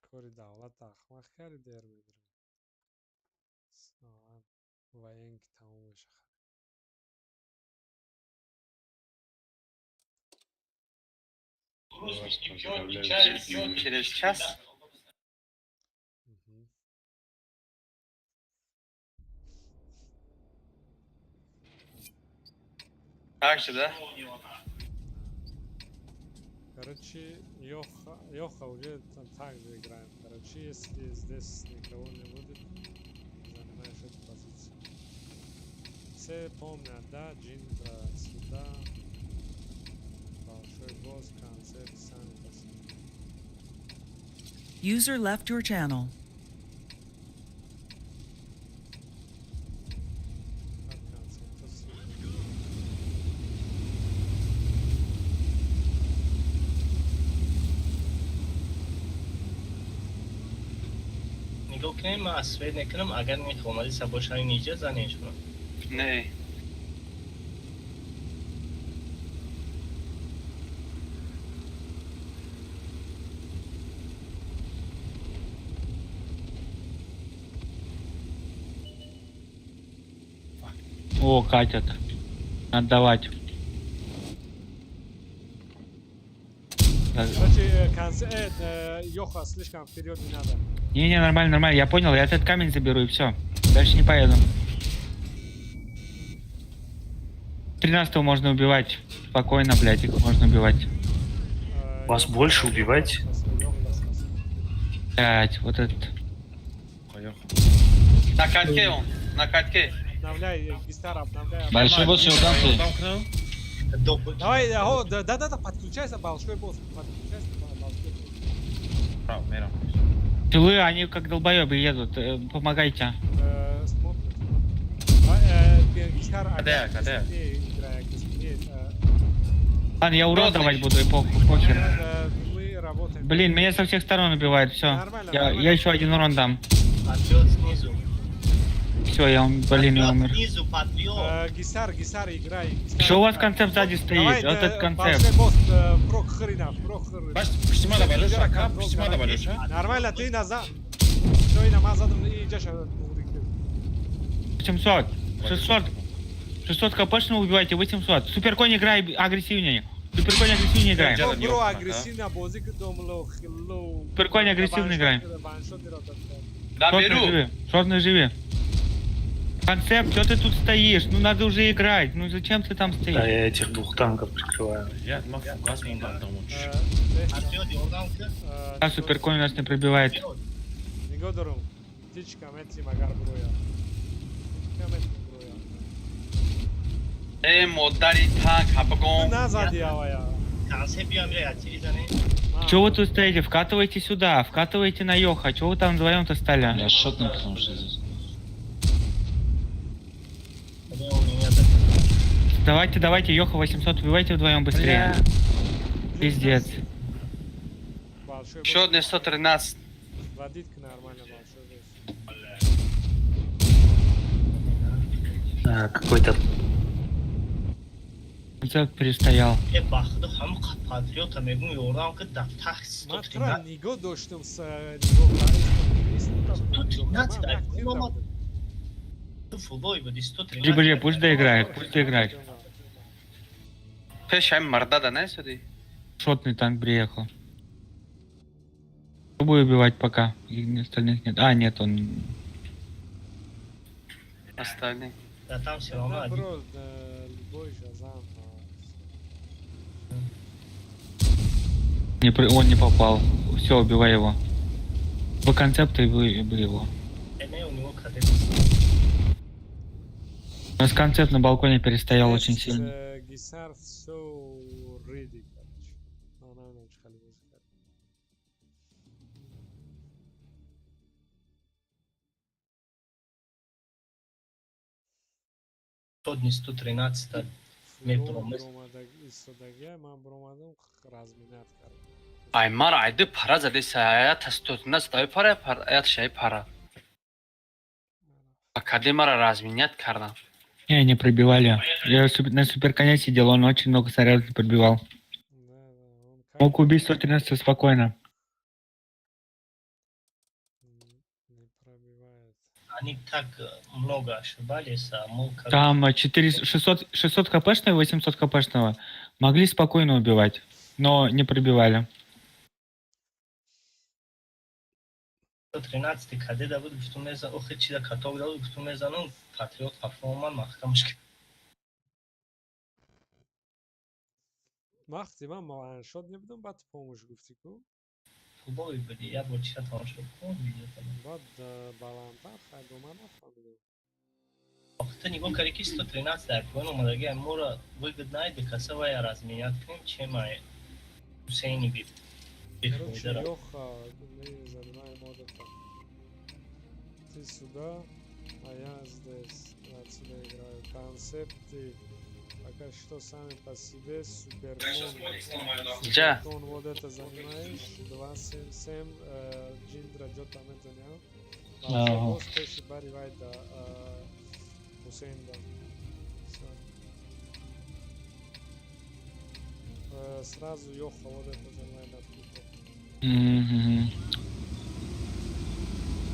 Кори давлат ахмақ карди, дер медирам. Соат военки тамом мешавад. Через час? Так же, да? Короче, Йоха, Йоха уже там так же играем. Короче, если здесь никого не будет, занимаешь эту позицию. Все помнят, да? Джиндра сюда. Большой босс, концепт, сами посмотрите. User left your channel. Как концепт? Нигоҳ кунем, ман аз свет мекунам, агар мехомади сабошаи ниҷа занем шумо. Не. О, катят. Надо давать. Короче, конце, Йоха, слишком вперед не надо. Не-не, нормально, нормально, я понял, я этот камень заберу и все. Дальше не поеду. 13-го можно убивать. Спокойно, блядь, их можно убивать. Вас больше убивать? Блядь, вот этот. На катке он, на катке. Обновляй, Гистар, обновляй. Большой босс ёрдам ты. Давай, да, да, да, подключайся, большой босс. Подключайся, большой босс. Право, мерам. Тылы, они как долбоебы едут, помогайте. Смотрим. Гистар, Каде, каде? Ладно, я урон давать буду, и похуй, похер. Мы работаем. Блин, меня со всех сторон убивают, все. Нормально, Я, нормально. я еще один урон дам. Патриот снизу. Все, я, блин, я умер. Снизу патриот. Гисар, Гисар, играй. Гисар, Что у вас играй. концепт сзади стоит? Давай, Вот этот концепт. Большой босс, прок хрена, прок хрена. Пштима да балюша, ка? Пштима да балюша? Нормально, ты назад. Все, и намазадом, и идешь. 700, 600, 600 хпшного убивайте, 800. Суперконь играй агрессивнее. Суперконь агрессивнее играем. Бро, агрессивно, бозик дом лоу, лоу. Суперконь агрессивно играем. Да, Шотный беру. живи, шотный живи. Концепт, что ты тут стоишь? Ну надо уже играть. Ну зачем ты там стоишь? Да, я этих двух танков прикрываю. Блядь, ма фугас мондам дамуч. Патриот ёрдам ки. А суперконь нас не пробивает. Нигоҳ дорум. Птичка мети магар броя. Птичка мети броя. Модари танк, хапагон. Назади авая. Концепт биям я тири зане. Чего вы тут стоите? Вкатывайте сюда, вкатывайте на Йоха. Чего вы там вдвоем-то стали? Я шотный, потому что здесь. Давайте, давайте, Йоха 800, убивайте вдвоем быстрее. Пиздец. Большой Еще одна 113. Водить нормально, большой босс. А, какой-то Концепт перестоял. Э, ба худо, ҳамон патриота мегум, ёрдам ки дар тахт Ман 113. тура нигоҳ доштум, нигоҳ 113 дар омад. Ту футболи буди 113. Боже, пусть доиграет, пусть доиграет. Пеш ҳами мардада наисоди? Шотный танк приехал. Пробую убивать пока. И остальных нет. А, нет, он. Остальные. Да там всё равно один. Бро, любой жазам. Не, он не попал. Все, убивай его. По концепту и бы его. Э, не, у него кадет. У нас концепт на балконе перестоял очень сильно. Гисар so ready, короче. Ман намедонам чӣ хеле бозӣ кард. Шотни 113 мебуром. Истодагия ман буромадам, разминать кардам. Ай, мара айды пара задеса, аята 113 ай пара, аят шай пара. Акаде мара разменять кардам. Не, не пробивали. Я на суперконе сидел, он очень много снарядов пробивал. Мог убить 113 спокойно. Они так много ошибались, а мы как. Там 400, 600, 600 хпшного и 800 хпшного могли спокойно убивать, но не пробивали. 113 кадеда буд, гуфтум мезан, охи чида каток дад, гуфтум мезанам, патриот қафо омад, маҳкамаш кард. Вақте ман ваншот небудам, баъд помощь гуфтӣ ку. Футболи буди, як бор чида тамошо кун, видео. Баъд баландтар хайдо, ман нафаҳмидам. Охи ту нигоҳ кардӣ, ки 113 дар поён омадаги, моро выгодно ай бекаса вая разменять кунем, чем ай Ҳусейни би. Короче, Леха, мы занимаем вот это. Ты сюда, а я здесь. Я отсюда играю. Концепты пока что сами по себе. Суперкон. Джа. Суперкон вот это занимаешь. 2, 7, 7. Джиндра, Джота, Метанял. Ага. Босс, Пеши, Бари, Вайда, Хусейн, да. Всё. Сразу Йоха вот это занимает откуда. Мгм.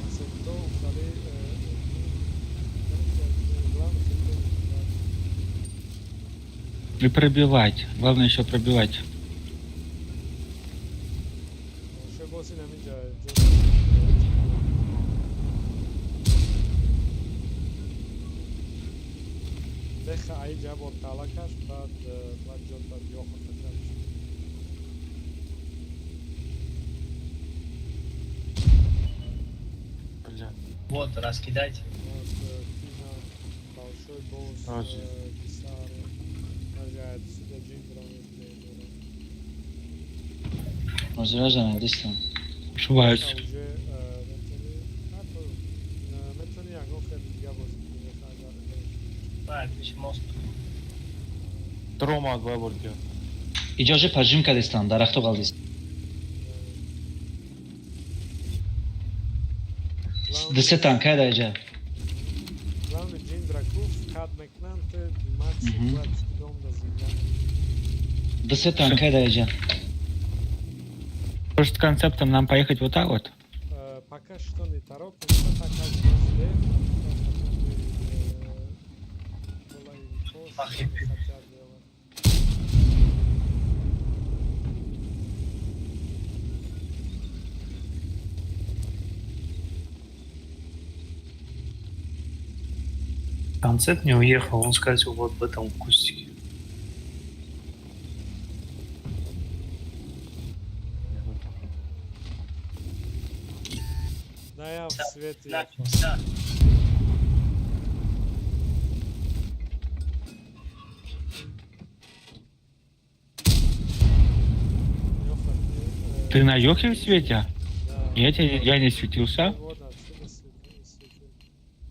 Концептов, вторые, короче, главное, чтобы И пробивать. Главное еще пробивать. Большой босс и намиджа. Деха аиҷа бор талакаш, баъд ҷота Йоха хачабиш. Бля. Вот, раскидайте. Вот, ты на большой босс, Подожди. Гисар, даже отсюда Джиндра мебурам. Ҳозира дистам. Ошибаюсь. Уже метавонӣ ҳатто метавонӣ ягон хел дига бозӣ кунӣ, агар Баъд пеши мост. Трома два бор дия. Иҷози поджим кардистам, дарахто ғалдист. Дусе танкай дар иҷа. Главное, Джиндра куф кад мекунанд, ты максимум бояд дом да зинда. Дусе танкай дар иҷа. Может, концептом нам поехать вот так вот? Пока что не торопимся, так как у нас лев, а пока хотя бы была инфо, что они хотят делать. Концепт не уехал, он, скорее всего, вот в этом кустике. Да, я в свете. Начался. Лёха, ты, Ты на Йохе в свете? Да. Нет, я не светился. Вот отсюда светил.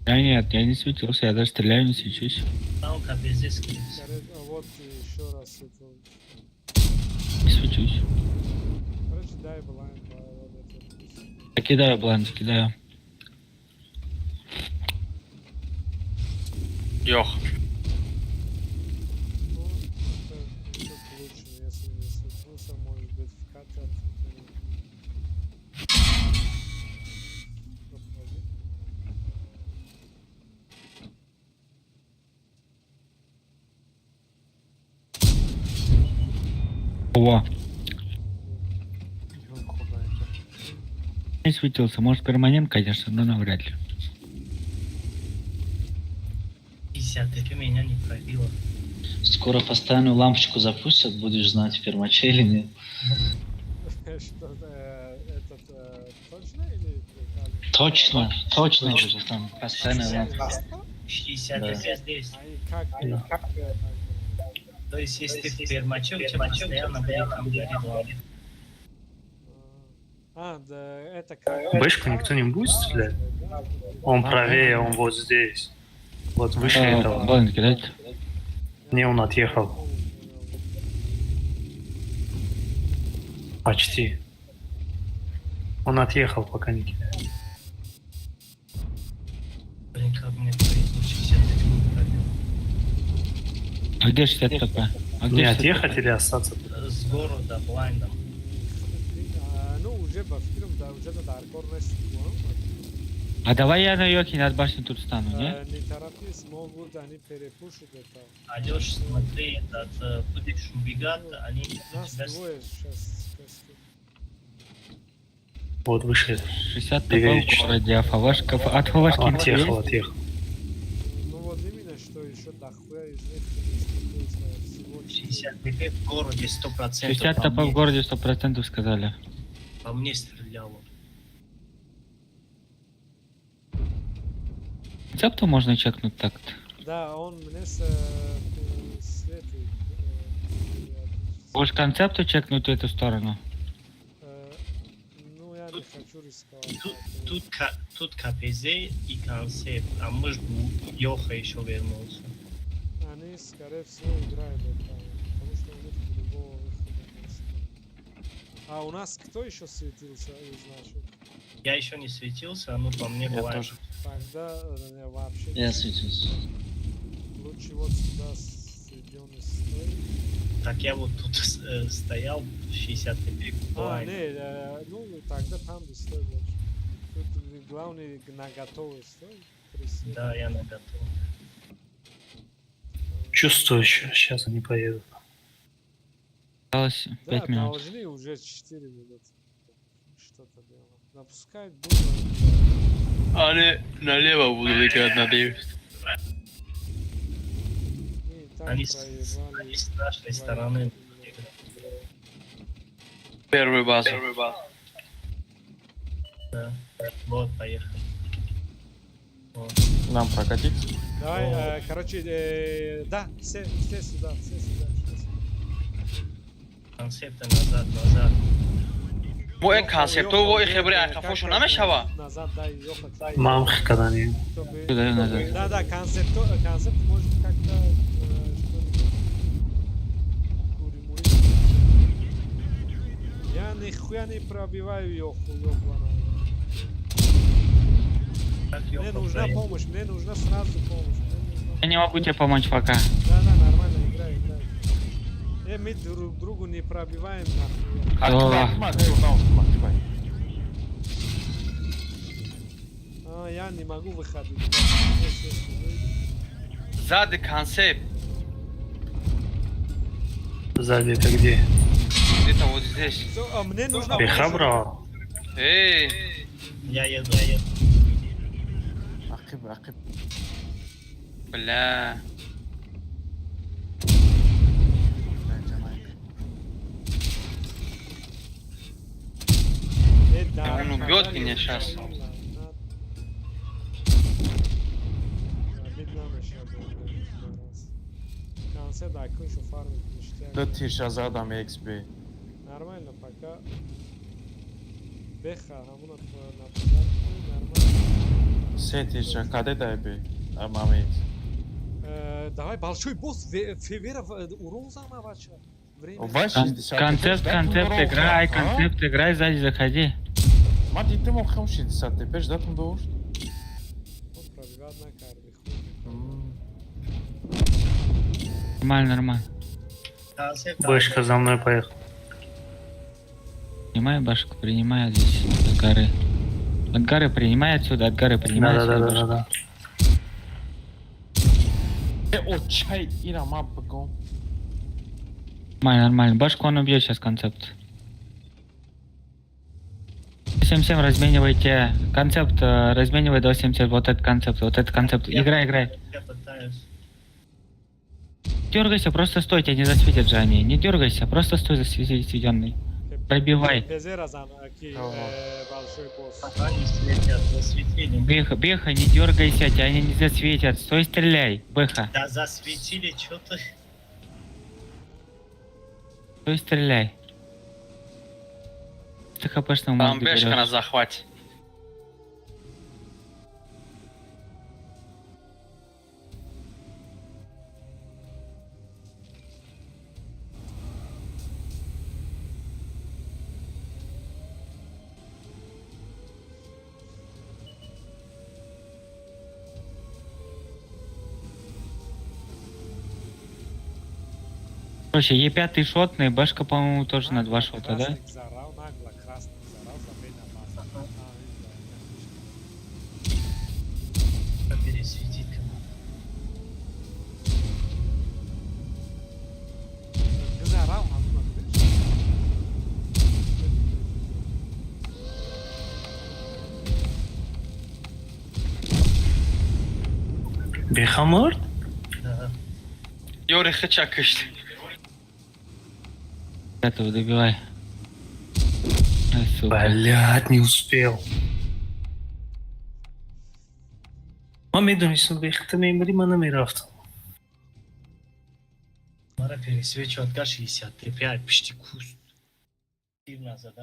Я нет, я не светился, я даже стреляю, не свечусь. Там капец, скорее всего. Вот еще раз светил. Не свечусь. Свечусь. Короче, дай blind, вот это. Я кидаю blind, кидаю. Йох. Ну, это еще к лучшему, если не светился, может быть, вкатят. Ну, подожди. О. Не светился. Может, перманент, конечно, но навряд ли. 50 ТП меня не пробило. Скоро постоянную лампочку запустят, будешь знать, в пермаче или нет. Что, этот, точно или прикалываешься? Точно, точно уже там постоянная лампочка. 60 Да. ТП здесь. А и как, как? То есть, если ты в пермаче, у тебя постоянно будет там гореть лампа. А, да, это как? Бэшку никто не будет стрелять? Он правее, он вот здесь. Вот выше А, этого. Blind кидать. Не, он отъехал. Почти. Он отъехал, пока не кидает. Блин, как мне повезло, 60 ТП не пробил. А где 60 ТП? А где Не 60 отъехать ТП? или остаться? С города blind ом. А, ну, уже ба фикрам, да, уже дар кор нест. А давай я на Йоки над башней тут стану, не? Не торопись, могут они перепушить это. Алеш, смотри, этот, будешь убегать, они Нас тебя двое сейчас. Вот выше. 60 ТП Левее в чуть. городе, а фавашка... От фавашки Он инфа отъехал, есть? отъехал. Ну вот именно, что еще дохуя из них не всего 60 ТП в городе 100%. 60 по ТП в мне- городе 100% сказали. По мне стрелял он. Рецепту можно чекнуть так-то. Да, он мне светит. Может, концепту чекнуть эту сторону? Ну, я не хочу рисковать. Тут КПЗ и концепт, а может Йоха еще вернулся. Они, скорее всего, играют это, потому что у них другого выхода нет. А у нас кто еще светился из наших? Я еще не светился, но по мне Я бывает. тоже. Тогда вообще Я светился. лучше вот сюда сведенный стой. Так я вот тут стоял 60 ТП. А, blind. не, ну тогда там не стой лучше. Тут главное на готовый стой. При свете. Да, я на готов. Чувствую, сейчас они поедут. Осталось Да, 5 минут. должны уже 4 минуты что-то делать. Да пускай думают. Они налево будут играть, надеюсь. Мы и так проебали. Они с нашей стороны будут играть. Первую базу. Да. Вот, поехали. Вот. Нам прокатиться? Давай, короче, да, все, все сюда, все сюда, все сюда. Концепты назад, назад. Мо э концепту во хебри айқафошо намешава? Назад дай, ёхать. Мам хикаданӣ. Чтобы... Куда назад? Да, да, концепт, концепт может как-то что-нибудь кури-мури. Я нихуя не пробиваю ёху, ёбаную. Так, Мне Йоха нужна проехал. помощь, мне нужна сразу помощь. Мне нужна... Я не могу тебе помочь пока. Да, да, нормально, играй, играй. Мы друг другу не пробиваем нахуй. О. А, я не могу выходить. Сзади концепт. Сзади это где? Где-то вот здесь. Всё, а мне нужна Беха помощь. брал? Эй, Я еду, я еду. Ақиб, ақиб. бля. Бля, Джамайка. Да, Он убьет меня сейчас. Обидно еще Конце, да, кышу фармить ништяк. Да тирша задам XB. Нормально пока. Беха, ҳамуна нападать, нормально. Се тирша, каде дай би? Мамед. Давай большой босс, Февера урон зама бача. Время. Концепт, концепт, играй, концепт, играй, сзади заходи. Ман дидам охам 65 датум дошт. Пробивать накарди. Нормально, нормально. Бэшка за мной поехал. Принимай башку, принимай здесь, от горы. От горы принимай отсюда, от горы принимай Да, да, отсюда. да, да, да. Э, о, чай, ира ма бигом. Нормально, нормально. Башку он убьет сейчас концепт. 7-7 разменивайте. Концепт разменивай до 70. Вот этот концепт, вот этот концепт. Играй, играй. Я пытаюсь. Дергайся, просто стой, тебя не засветят же они. Не дергайся, просто стой засведенный. Пробивай. Пезера зан, ки большой босс. Ага, не светят, засветили. Беха, беха, не дергайся, тебя они не засветят. Стой, стреляй, беха. Да засветили, чё ты? Стой, стреляй. Ты хпшного Там мозга бешка берешь. на захвате. Короче, Е5 шотный, башка, по-моему, тоже на два шота, да? Красник зарал, нагло красник зарал, забей на вас. А, Пересветить Зарал, а ну, видишь? Беха мурд? Да. Ёри хича кышт. Этого добивай. Ай, сука. Блядь, не успел. Ман медонистам, беха ту мемурӣ, ман намерафтам. Мара пересвечивать ка 65, пишти куст. Тир назад,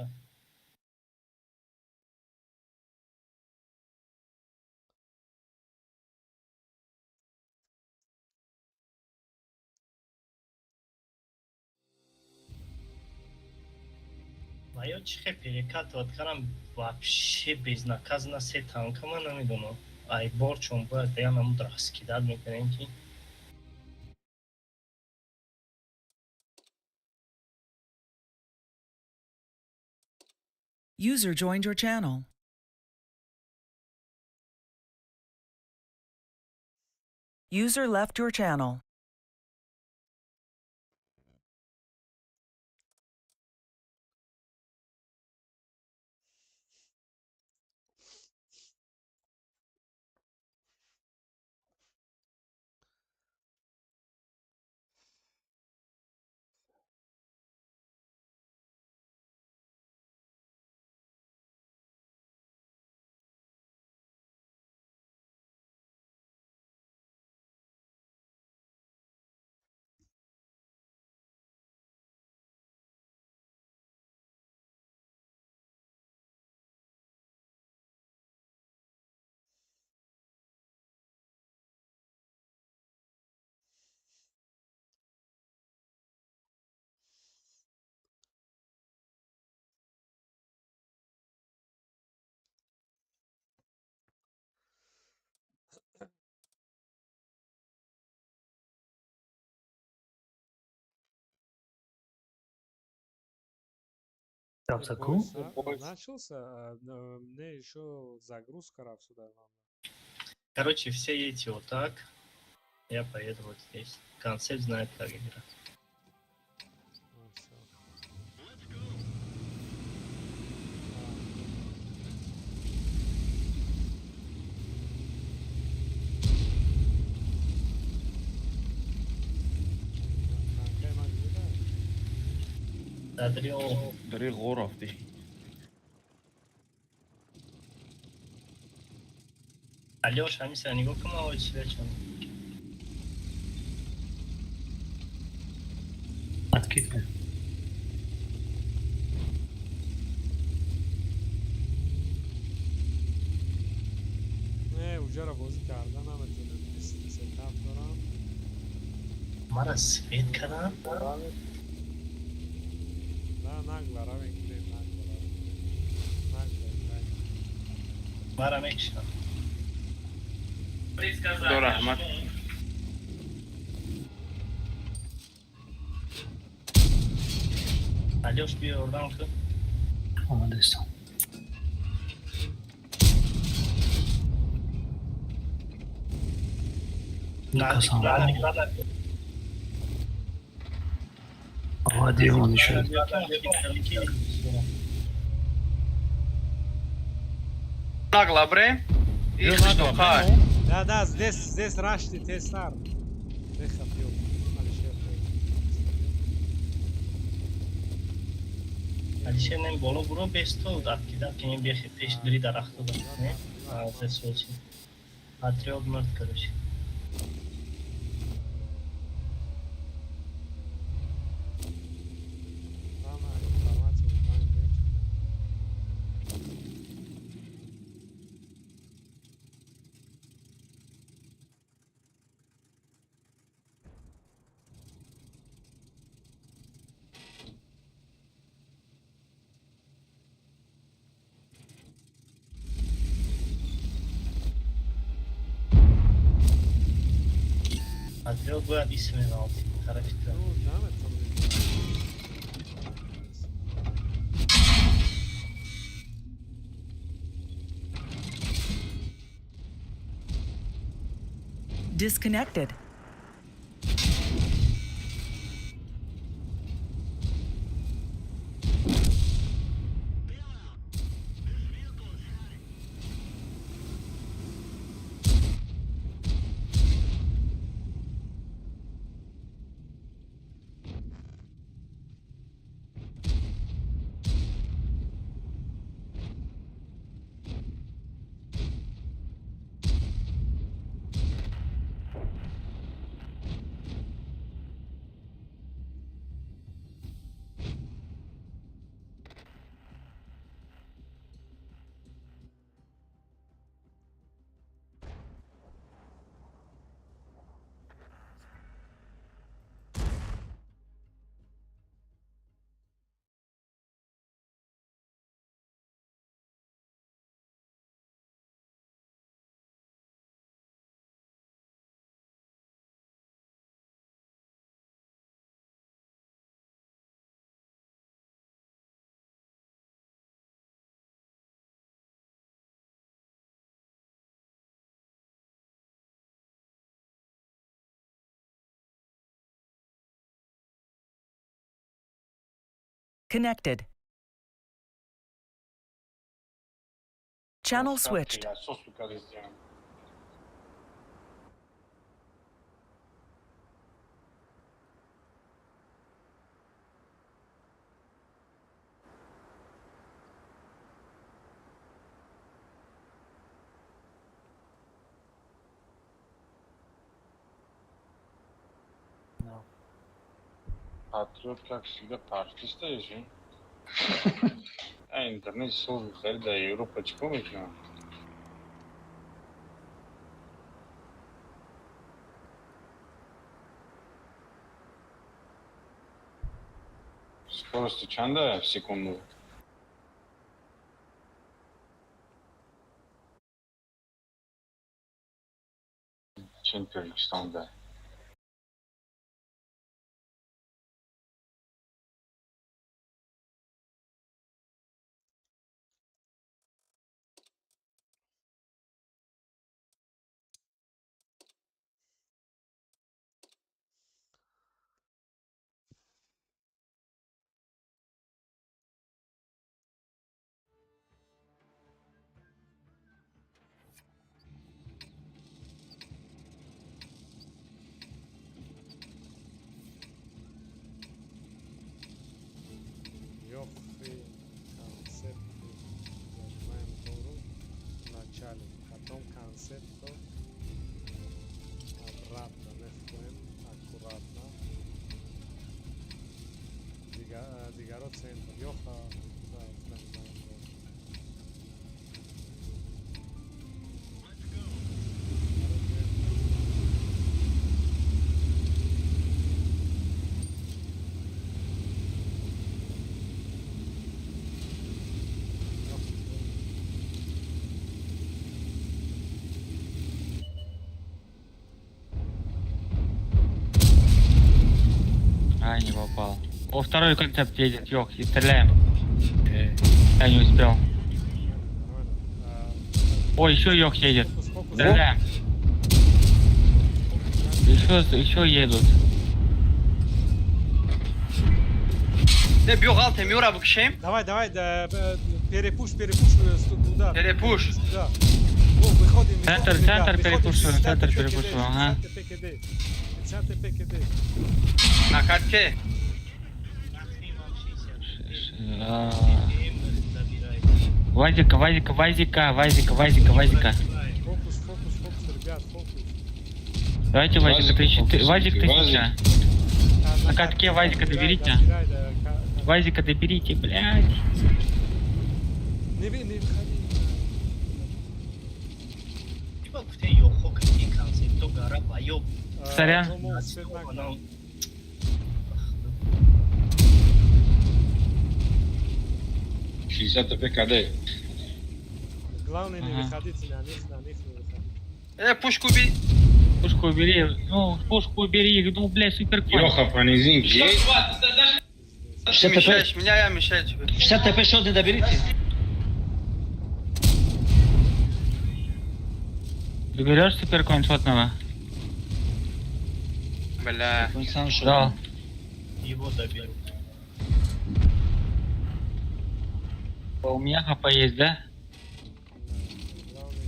Ва ё чӣ хел перекатывать кардам вообще безнаказанно се танка, ман намедонам. Ай бор чон бояд я намуд раскидать мекунем ки. User joined your channel. User left your channel. Сабзаку? Бой начался, мне еще загрузка раф сюда. Короче, все едете вот так. Я поеду вот здесь. Концепт знает, как играть. Дари ғор рафтӣ. Алёш, ҳамиса нигоҳ кун, ман оли свечам. Откидывай. Не, уҷаро бозӣ карда наметонем. 20 сетап дорам. Мара свет кардам? Нагло равем, гирем, нагло равем. Нагло играем. Мара мекшам. Худо раҳмат. Алёш, биё, ёрдам кун. Омадаистам. Наздик, наздик, наздик. Ова девони шуд. Нагло бре. Их хай. Да, да, здесь, здесь рашти, тестар. Беха, бьё. Алишер. Алишер нем боло буро бесто откидат кинем бехи пеш дри дарахто да. Не? А, здесь очень. Патриот мърт, короче. Там информация узнаем, не? Патриот бояд исме наути тарафи ту. Ну, наметонем. Disconnected. Connected. Channel switched. Патриот, как всегда, партиста еши. А интернет соз бихари дар Европа чӣ кор мекунад? Скорости чанда в секунду? Чин Тоҷикистонда? Йохи, концепты. Зажимаем гору в начале, потом концепто обратно, мехоем аккуратно. Дигаро центр. Йоха, да, зажимаем гору. О, второй концепт едет, ёх, и стреляем. Я не успел. О, еще ёх едет. Стреляем. Еще едут. Не, биё ғалтем, ёра бикшем. Давай, давай, да, перепуш, перепуш туда. Перепуш. Туда. О, выходим, выходим, Центр, ребят, центр выходим, перепушиваем, 60 центр ПКД, перепушиваем, ага. 60 ПКД, 60 ПКД. На катке. А, Вазика, Вазика, Вазика, Вазика, Вазика, Вазика. Фокус, фокус, фокус, ребят, фокус. Давайте Вазика, Вазика, тысяча, фокус, Вазик Вазик. тысяча. На катке Вазика доберите. Добирай, да, Вазика доберите, блядь. Не, не выходи. Типа гуфте ёхо ки концепто гара ва ё Сорян. Нам 60 ПКД. Главное не Ага. выходите на них, на них не выходите. Пушку би. Пушку убери, ну, пушку убери, ну, блядь, супер конь. Ёха по низинке. Ты 60 ТП. мешаешь, меня я мешаю тебе. 60 ТП шот не доберите. Доберешь суперконь шотного? Бля. Он сам шот. Да. его доберут. У меня хп есть, да? Главное,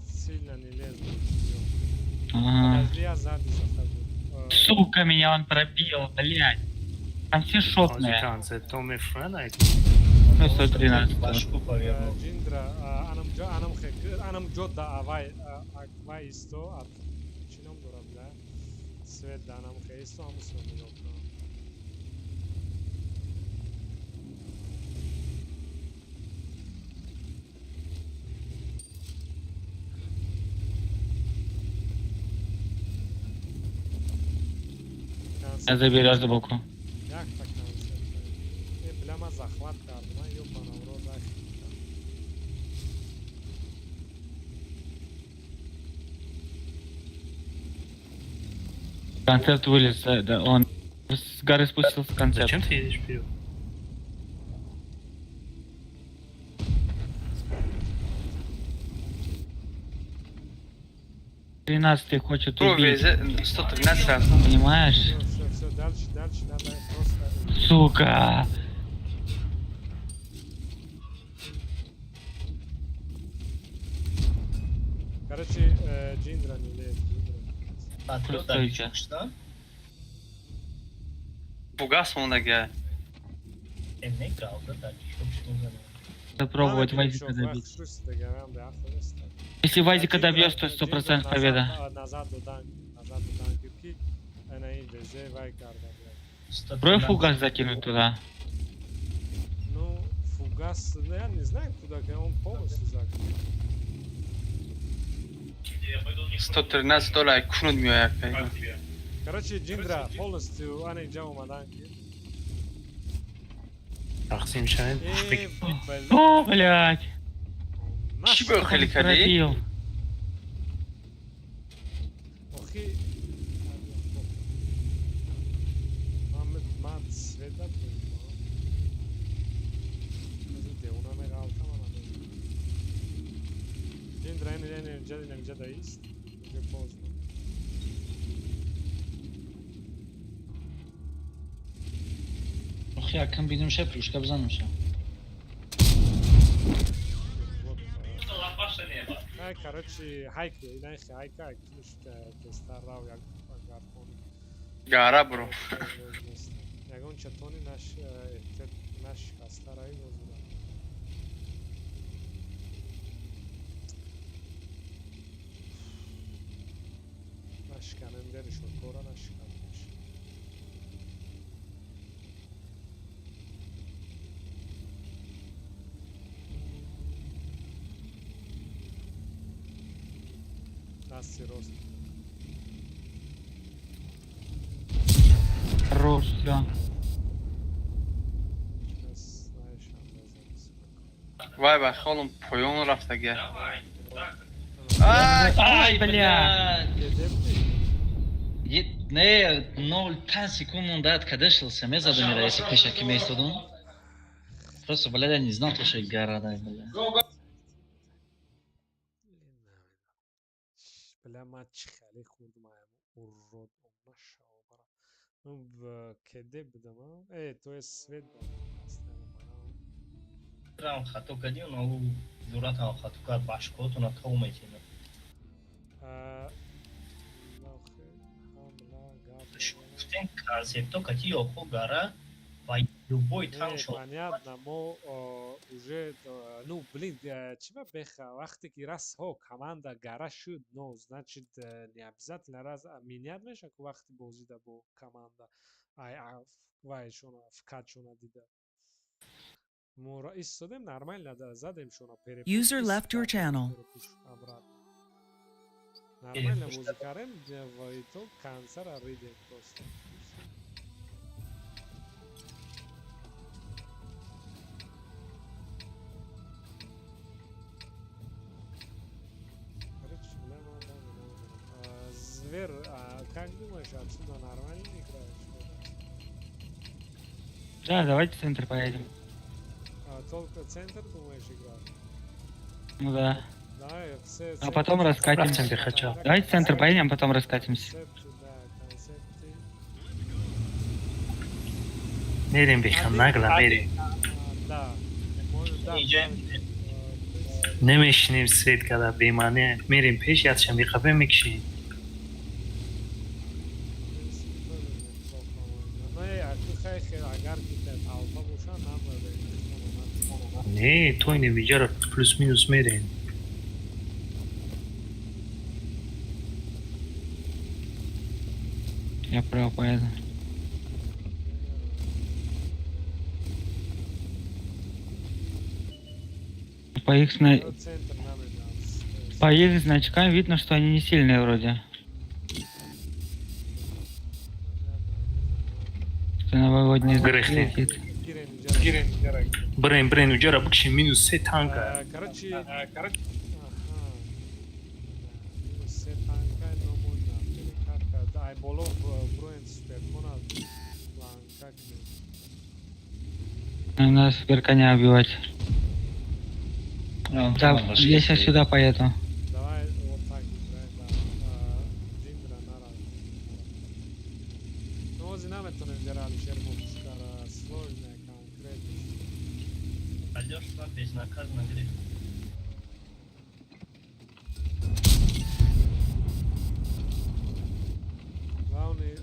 сильно не лезь. Ага. Подожди, я сзади захожу. Сука, меня он пробил, блядь. Там все шотные. концепто мефрана. Ну, 113. Башку повернул. Джиндра, анам ҷо, анам хе, анам ҷо да авай, авай исто, а чӣ ном дорад, бля? Свет да анам хе исто, ҳаму свет нигоҳ кунам. Я заберешь сбоку. Якта концепт. Э, бля, ма захват кардам, ёбана в рот, ах. Концепт вылез, да, он с горы спустился концепт. Зачем ты едешь вперед? Тринадцатый хочет Ту убить, везе 113 раз. понимаешь? Всё, всё, всё, дальше, дальше надо просто... Сука! Короче, Джиндра не лезь, Джиндра. Патрон Стойте. Что? Фугас мондаги. Не галда дар кишок мезанад. Попробовать Вазика добить. Если Вазика добьешь, то 100% победа. Назад додан, назад додан ки ана ин везе вай карда, блядь. Пробуй фугас закинуть туда. Ну, фугас, ну, я не знаю, куда, он полностью закрыт. 113 доллар кунуд меояд. Короче, Джиндра полностью ана инҷа омадан ки. Тақсим шавем. Э, блядь. О, блядь! Чӣ бо хеле кардӣ? Пробил. Охи, ман свет дад, девона меғалтам, ана Джиндра, ин ин инҷа, ин инҷа да ист, уже поздно. Охи, якм бинем ша, плюшка бизанем ша. Ай, короче, хайки, инай хайка, киш тестар рав як гарфон. Гара бро. Ягон чатони наш эҳтиёт наш хаста рави бозура. Нашканем деришон, кора нашканеш. Дасти рост. Хорош, все. Сейчас, знаешь, андоза. Вай ба холум поён рафтаги. Ай, бля! Где Е- Не, 0,5 секунд монда кадешился. Мезадам ира, если пешаки меистодум. Просто, бля, я не знал, то, что гара, да, бля. Бля, ман чӣ хеле хурдам, урод нашава бара. Ну, кеде будам, э, то есть свет Рам хато кардӣ, оно ҷуръатам хато кард, башкотона тов метина. Гуфтем концепто кати ёхо гара ва любой танк шо. Понятно, мо уже, ну, блин, чиба беха, вақте ки раз ҳо команда гара шуд, но значит не обязательно раз менять меша, ку вақти бозида бо команда ай вайшона вкатшона дида. Мо истодем нормально, задем шона. User left your channel. Обратно. Нормально бозӣ кардем ва итог концера ридем просто. Короче, бля, ман даже намедонам. Звер, а как думаешь, отсюда нормально играешь? Да, давайте в центр поедем. А, только центр думаешь играть? Ну да. Да, все. А потом раскатимся. В центр хочу. Давайте в центр поедем, а потом раскатимся. Концепты, да, концепты. Мерем беха, нагло мерем. Да, может, да. Намешинем свет када бемаъне, мерем пеш, ядша меқапем, мекишем. Агар ки талба боша, нам Не, то ини виҷара плюс минус мерем. Я право поеду. По их, зна... По их значкам видно, что они не сильные вроде. Что новогодний Грехни. Брен, брен, уҷара бикшем, минус се танка. Короче, короче, минус се танка, но можно перекатка. Ай, боло броен суперкона планка. Нам надо суперконя убивать. Да, я сейчас сюда поеду. Давай вот так играй, да. Джиндра нара. Ну, ози наметонем герали шермопушкара, сложная конкретно. Алёш безнаказанно гриф. Главный...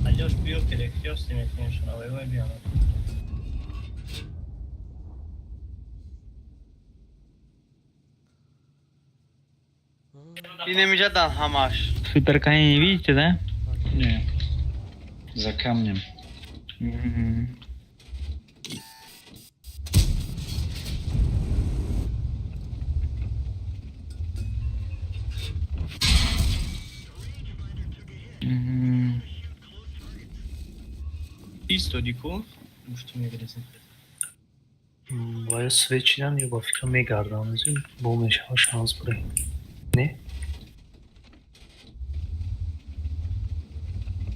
Алёш биё перекрёстный мекунем, шаравай биё. Инемиҷадан ҳамаш. Суперконя не видите, да? Не. За камнем. Истоди ку гуфту мегирезем. Ва ё свет чидан, ё ба фикр мегардам, бо мешава шанс бурем. Не?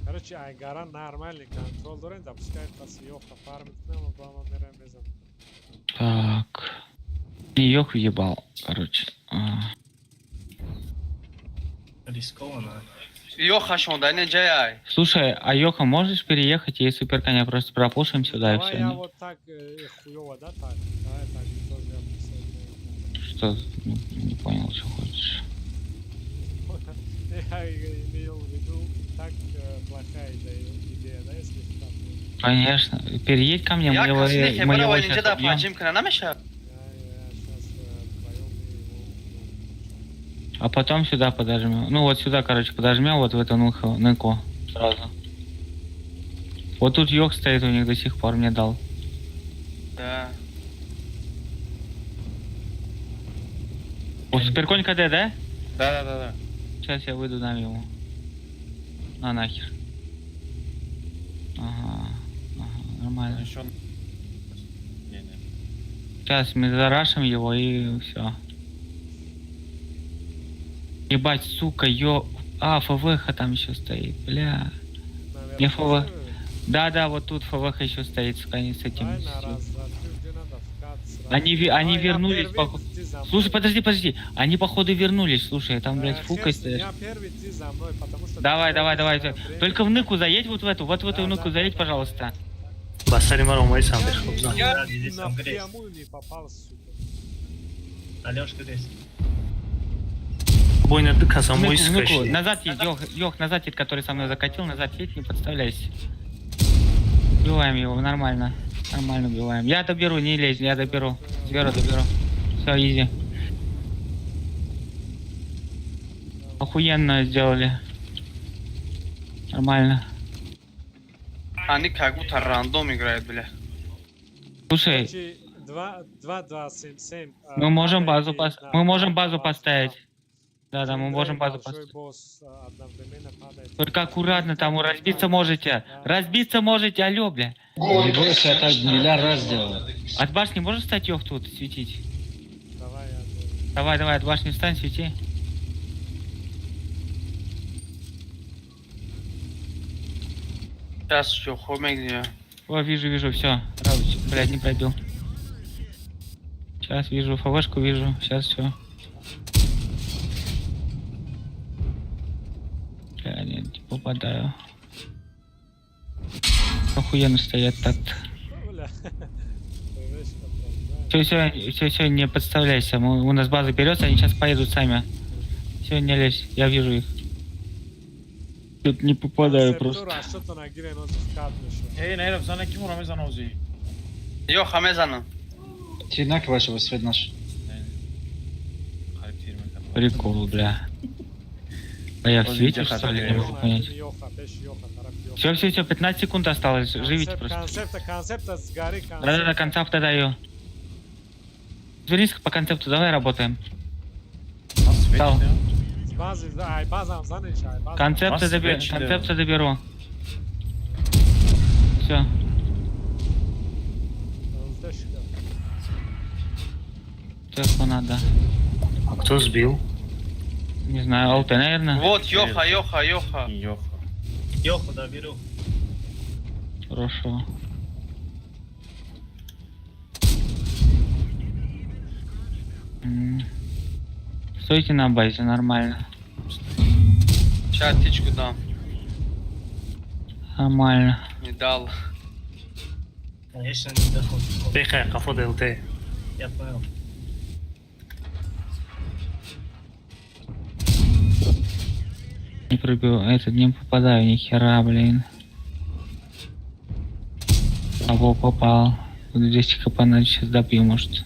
Короче, айгара нормальный контроль дорем, да пускай пас Йоха фармит нам, ба ма мераем мезанем. Так. Не, Йох въебал, короче. Рискованно. Йоха шонда, не джай. Слушай, а Йоха можешь переехать и суперконя просто пропушим сюда и Давай все? я вот так хуёво, да, так? Давай так, тоже я присоединяю. Что? Не понял, что хочешь. Я имел в виду, так плохая идея, да, если так. Конечно. Переедь ко мне, мы Я его, касни мы его хебара сейчас инҷа да убьем. панҷим кана намеша. А потом сюда подожмем. Ну вот сюда, короче, подожмем, вот в эту ныку сразу. Вот тут Йох стоит у них до сих пор, мне дал. Да. О, суперконь КД, да? Да. Сейчас я выйду, дам ему. На нахер. Ага, ага, нормально. Еще... Не. Сейчас мы зарашим его и все. Ебать, сука, ё... А, ФВХ там еще стоит, бля. Не ФВ. Да, вот тут ФВХ еще стоит, сука, они с этим. Давай на раз, два, три, где надо вкат сразу. Они Давай, я вернулись, первый, походу. ты за мной. Слушай, подожди, подожди. Они, походу, вернулись, слушай, там, блядь, фука Херс, стоит. Я первый, ты за мной, потому что... Давай, ты давай, давай. первый, время. Только в ныку заедь вот в эту, вот в эту Да, ныку да, заедь, да, пожалуйста. Ба сари ман омади самбеш хоб зан. Я здесь там грязь. напрямую не попал, сука. Алёшка здесь. Бойна ду каса В мои ныку, в ныку. скашли. Назад едь, Йох, Йох, назад едь, который со мной закатил, назад едь, не подставляйся. Убиваем его, нормально. Нормально убиваем. Я доберу, не лезь, я доберу. Зверу доберу. Все, изи. Охуенно сделали. Нормально. Они как будто рандом играют, бля. Слушай, Короче, 2, 2, 2, 7, 7. мы можем базу мы можем базу поставить. Да, мы можем базу Большой поставить. босс одновременно падает. Только аккуратно там разбиться можете. Разбиться можете, алло, бля. Не бойся, я так миллиард раз делал. От башни можешь встать, Йох, тут светить? Давай, я делаю. Давай, давай, от башни встань, свети. Сейчас еще хомик где. О, вижу, вижу, все. Блядь, не пробил. Сейчас вижу, ФВшку вижу. Сейчас все. Бля, нет, не попадаю. Охуенно стоят так-то. Бля. ФВшка прям, Все, все, все, все, не подставляйся. У нас база берется, они сейчас поедут сами. Все, не лезь, я вижу их. Тут не попадаю Концептура, просто. что-то на гире нос вкат мешает. Эй, наира, бзана ки мура мезана ози. Йоха мезанам. Ти накиваш во свет наш. Қариб тир мекардам. Прикол, бля. А я в Ози, свете, где что ли, не хата? могу понять. Йоха, пеш Йоха, тарaf Йоха. Все, все, все, 15 секунд осталось, живите просто. Концепта, концепта, сгори, концепта. Да-да-да, концепта даю. Вернись по концепту, давай работаем. Дал. С базы, да, ай, базам занеш, ай, базам. Концепта заберу, концепта заберу. Все. ЛТшка. Теху надо. А кто сбил? Не знаю, ЛТ, наверное. Вот, Йоха, Йоха, Йоха. Йоха. Йоху доберу. Хорошо. Стойте на базе, нормально. Сейчас птичку дам. Нормально. Не дал. Конечно, не дал. Бехай қафо ДЛТ. Я понял. Не пробил, этот не попадаю, ни хера, блин. Кого попал? Тут 200 хп надо сейчас добью, может.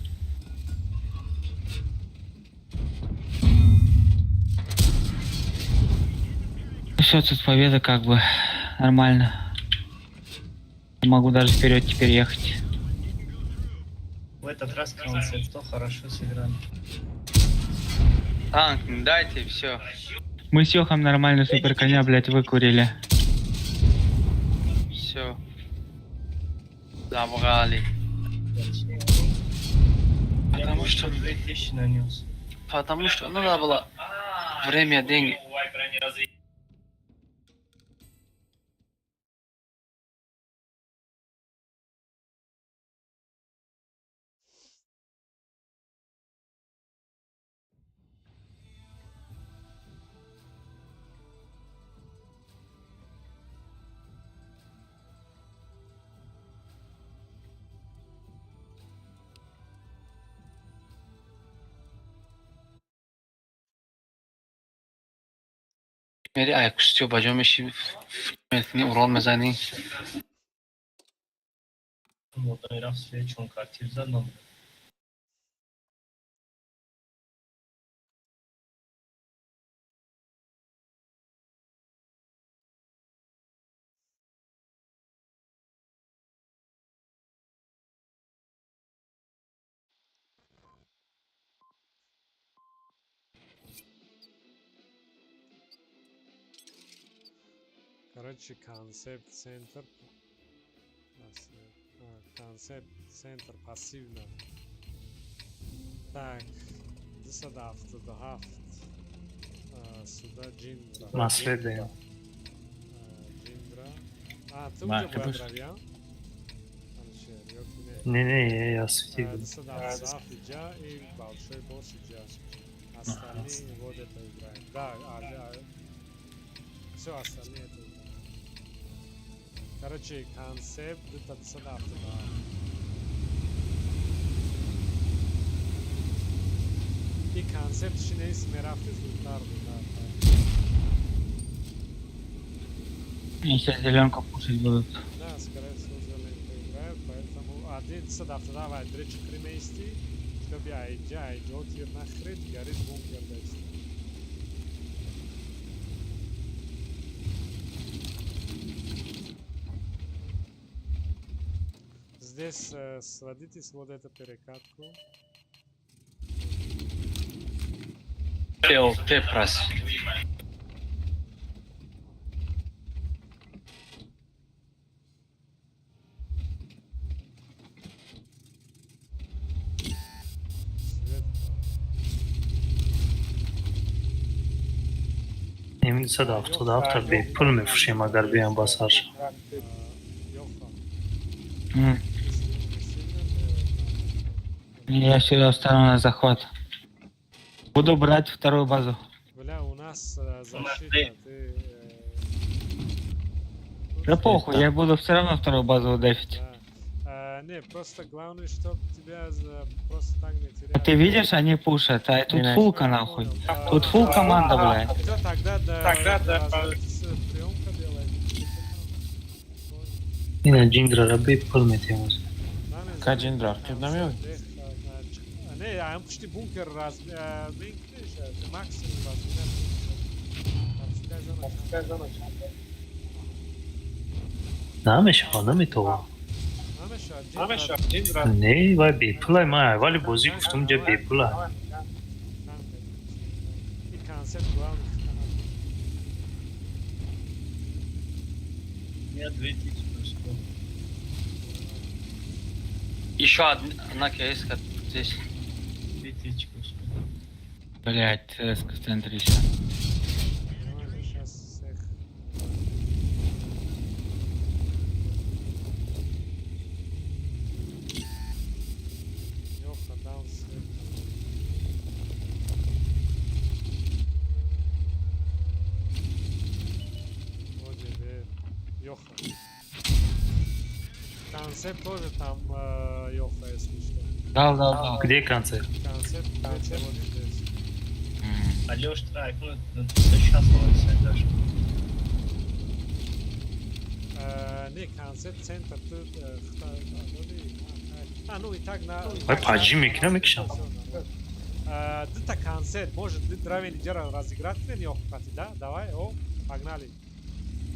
Все, тут победа как бы нормально. Могу даже вперед теперь ехать. В этот раз концепто хорошо сыграли. Танк не дайте, все. Мы с Йохом нормально супер коня, блядь, выкурили. Все. Забрали. Потому что 2000 нанес. Потому что надо было время, деньги. Мери ай кустиё ба ҷо меши мекунӣ урон мезанӣ. Модами рафт свечон картир зад нам. Короче, концепт центр. Концепт центр пассивно. Так, 277. Сюда Джиндра. Наследие. Джиндра. А, ты Ма, уже бояд капуш. рави, а? Алишер, ёки Не, не. не, я светил. Сафиджа и большой босс Иджа. Остальные вот это играют. Да, все остальные это играют. Короче, концепт это цена. И концепт шинейс мерафти зудтар буд. Они сейчас зеленку пушить будут. Да, скорее всего, зеленку играют, поэтому один садав давай, дречи кремейсти, чтобы айджа, айджо тир нахрет, горит бункер дайсти. Здесь сводитесь вот эту перекатку. ЛТ прос. Свет. Ин 277 бепул мефурӯшем, агар биям ба сар шав. Йоха. Я сюда встану на захват. Буду брать вторую базу. Бля, у нас защита, ты... Да похуй, я буду все равно вторую базу дефить. Да. Не, просто главное, чтоб тебя просто так не теряли. А ты видишь, они пушат, а тут Не, фулка нахуй. Тут фул команда, блядь. Всё, тогда да, Тогда да. приемка делаем. Ина Ҷиндрара бепул метиҳем. Ка Ҷиндра, қиб намеояд? Не, ам пушти бункер раз минкнеш, максимум разминать. Намешавад, наметавон. Не, вай бепулай, ман аввали бозӣ гуфтам, ҷа бепулай. И концепт главный. Я 2000 прошло. Еще одна КС здесь. 2000 прошло. Блять, ЦСК в центре еще. Нормально, сейчас всех. Йоха, дам свет. Вот тебе. Йоха. Концепт тоже там Йоха, если что. Дал, дал, дал. Где концерт? Концепт третий вот здесь. Алёш, трак, ну, сейчас ловится, даже. Не, концепт центр тут а, ну и так на... Вай паҷӣ мекунам, мекушам. Дута концерт, может, ды дравен иҷара разыграть кунем ё хати, да? Давай, о, погнали.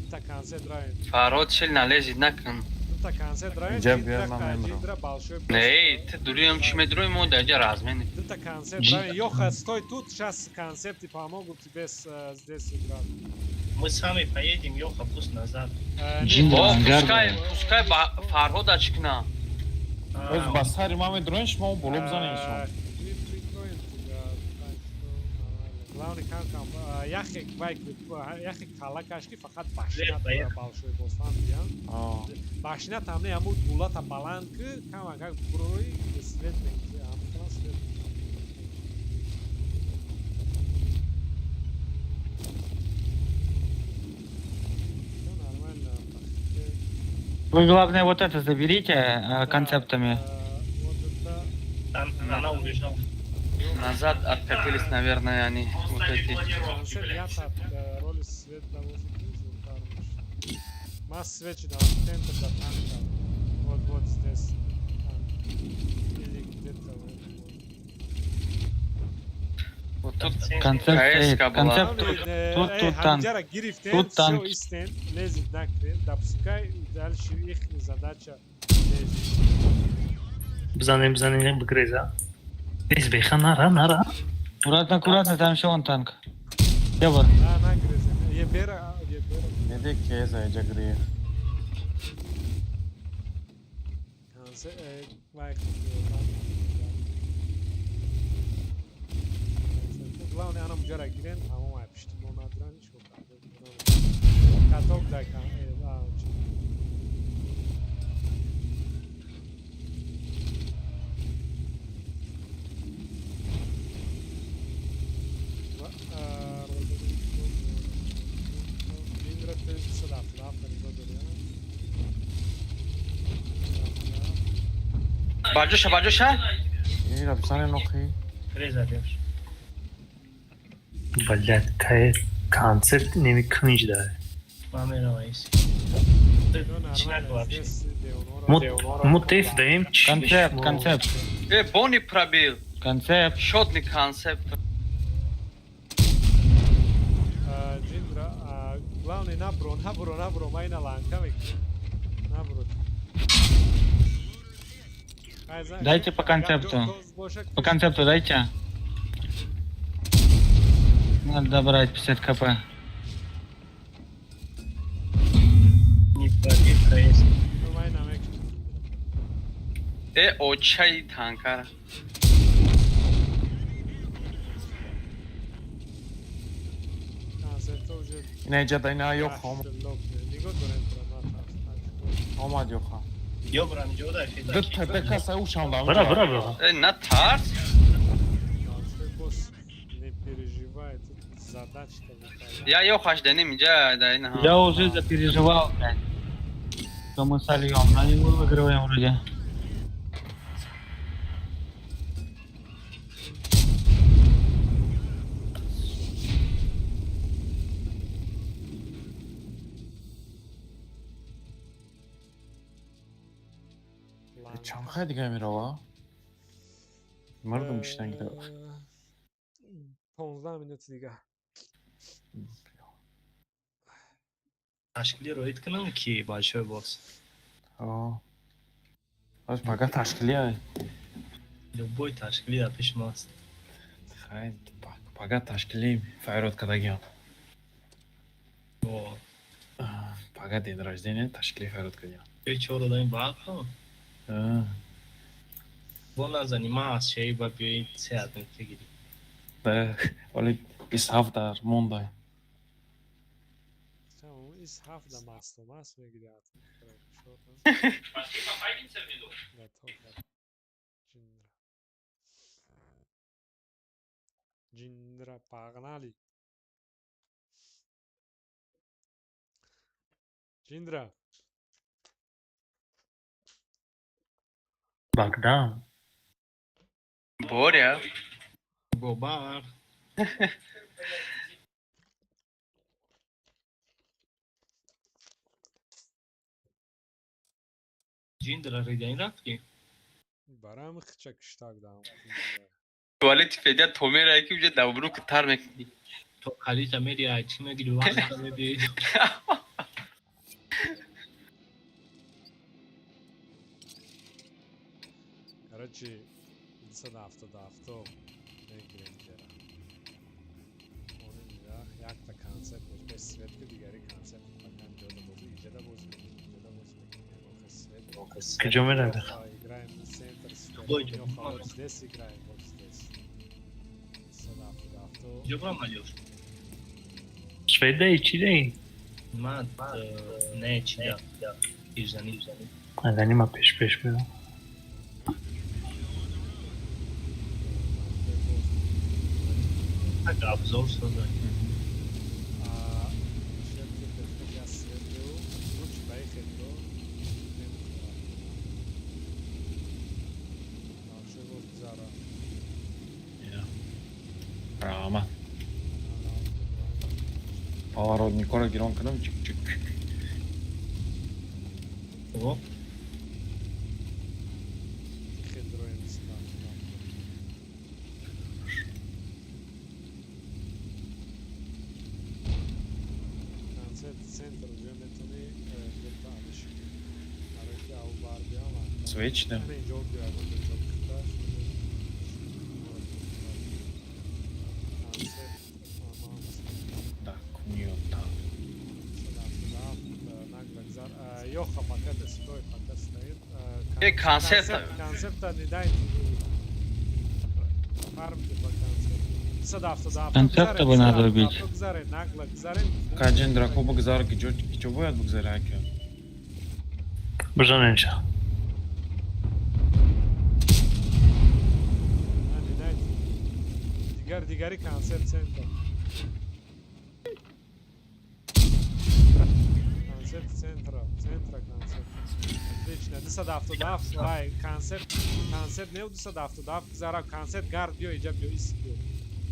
Дута концерт дравен. Фарод сильно лезет након. Дута концерт дравен, Иҷа Ҷиндра, биёр, ман мемрам. Ҷиндра большой. Эй, ты дурием чи медруем, мо даҷа размене. Дута концерт дравен. Йоха, стой тут, сейчас концепты помогут тебе здесь играть. Мы сами поедем, Йоха, пусть назад. Не, Ҷиндра О, ангар пускай, дорад. пускай ба Фарҳода чикна. Оз ба сари ма медроен, шумо боло бизанед шумо. Мы прикроем тебя, так что нормально. Главный канкам, яхе вай, яхе калакаш ки фақат башина Поехали. большой босс фаҳмидиям. Башина там не аму гулата баланд ки кама как бурои свет менти, аму свет. Всё нормально. Вы главное вот это заберите концептами. Вот это Там она убежала. Назад откатились, наверное, они. Вот эти. концепт я так роли свет довозит Масс свечи да, центр до танка. Вот, вот здесь. Танк. Или где-то вот. Вот тут Концепт стоит. КС была. Концепт тут, тут, тут танк. Ҳамҷара гирифтем, Тут танк. всё истен, лезет накрен, допускай, дальше их задача лезет. Бизанем, бизанем, бигреза. Бес беха, нара, нара. Аккуратно, аккуратно, там еще он танк. Ебар. На, нагрезем. Ебера, ебера. Деде КС аиҷа гирифт. Вай, главное, анам ҷара гирен, тамом ай. пишти мо надиран, ҳеч кор карда каток дай. Баҷоша, баҷоша. Ира бизане нохи. Блядь, кай концерт неми кунҷ дар. Мо теф даем. Концепт, концепт. Э, Бони пробил. Концепт. Шотный концепт. Ҷиндра, главное, набро, набро, набро, ма ина ланка мекунем. Набро. Дайте по концепту. По концепту дайте. Надо добрать 50 кп. Не пробил КС. Э, очай танкара. Ина иҷа да ина ёх омад ёха. Ё брам ҷо дар фида. Ду та каса ушам да. Бра, бра, бра. Э, на тарс. Не переживай, тут задача-то. Я ёхаш даним иҷа да ина. Я уже запереживал, блядь. Что мы сольем, но не мы выигрываем вроде. Чанд хай дига мерава? Мардум киштан гида. 15 минути дига. Ташкили роид кунам ки большой босс. О. Аз пага ташкили ай. Любой ташкили дар пеши мо аст. Хай, пага ташкили файрод кадагиан. О. Пага день рождения ташкили файрод кадагиан. Ё чор додаем ба ҳо. Бо назани ма аз шеи ба биёи се адм бигирӣ. Да, вале 27 дар мондай. 27 да масту маст мегирад. Ҷиндра, погнали. Ҷиндра. Богдан. Боря. Бобар. Ҷиндра ридаин рафтӣ? Барам хича киштак дам. Туалети федя то мерай ки уже давру ки тар мекунӣ. То қалита мери ай чӣ мегири вақта мебиёи. Короче, 277 мегирем ҷера. Якта концепт бош, без свет ки дигари концепт пакан ҷода бозӣ, иҷада бозӣ мекунем, иҷада бозӣ мекунем, охир свет. Куҷо меравед? Играем на центр, Любой ҷо. вот здесь играем, вот здесь. 277. Ҷо брам Алёш? Шведаи чӣ даи? Ман не чӣ да. Ирзани. Азани ма пеш пеш мерам. Так обзор созад. Раҳмат. Поворотникҳоро гирон кунам чик чик. О. Свеч да. Да, куниота. Йоха пока стой, пока стоит. Э, концепт. Концепта не дайте. Фармте по концепту. 277. Концепта бы надо убить. Гузарен, нагла гузарен. Каҷен драко бигзар, ки ҷо бояд бигзаре, ака? Бизанемша. Дигар дигари концерт центр. Концерт центра, центра концерт. Отлично. 277 вай концерт, концерт не 277 гузара, концерт гард биё, иҷа биё, ис биё.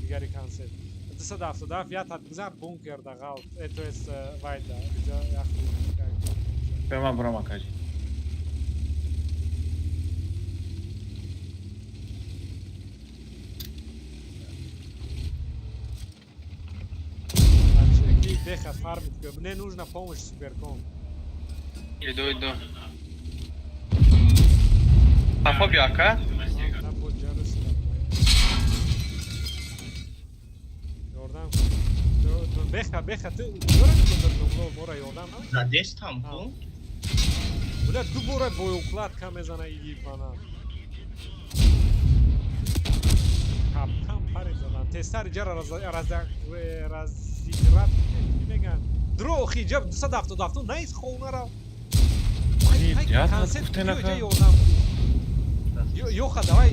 Дигари концерт. 277 я тат гузар бункер да ғалт. То есть вай да, иҷа ях. Бема брама каҷи. Беха фармит, мне нужна помощь, суперком. Иду, иду. Қафо биё, ака. Ёрдам. Беха, беха, ту мора ёрдам. Задестам ку? Бля, ду бора боеукладка мезана ибана. Капкан пари задан. Тезтар иҷара разиграт меган. Дро охи иҷа 277 наист хонара. Концерт биё ёрдам. Ёха, давай.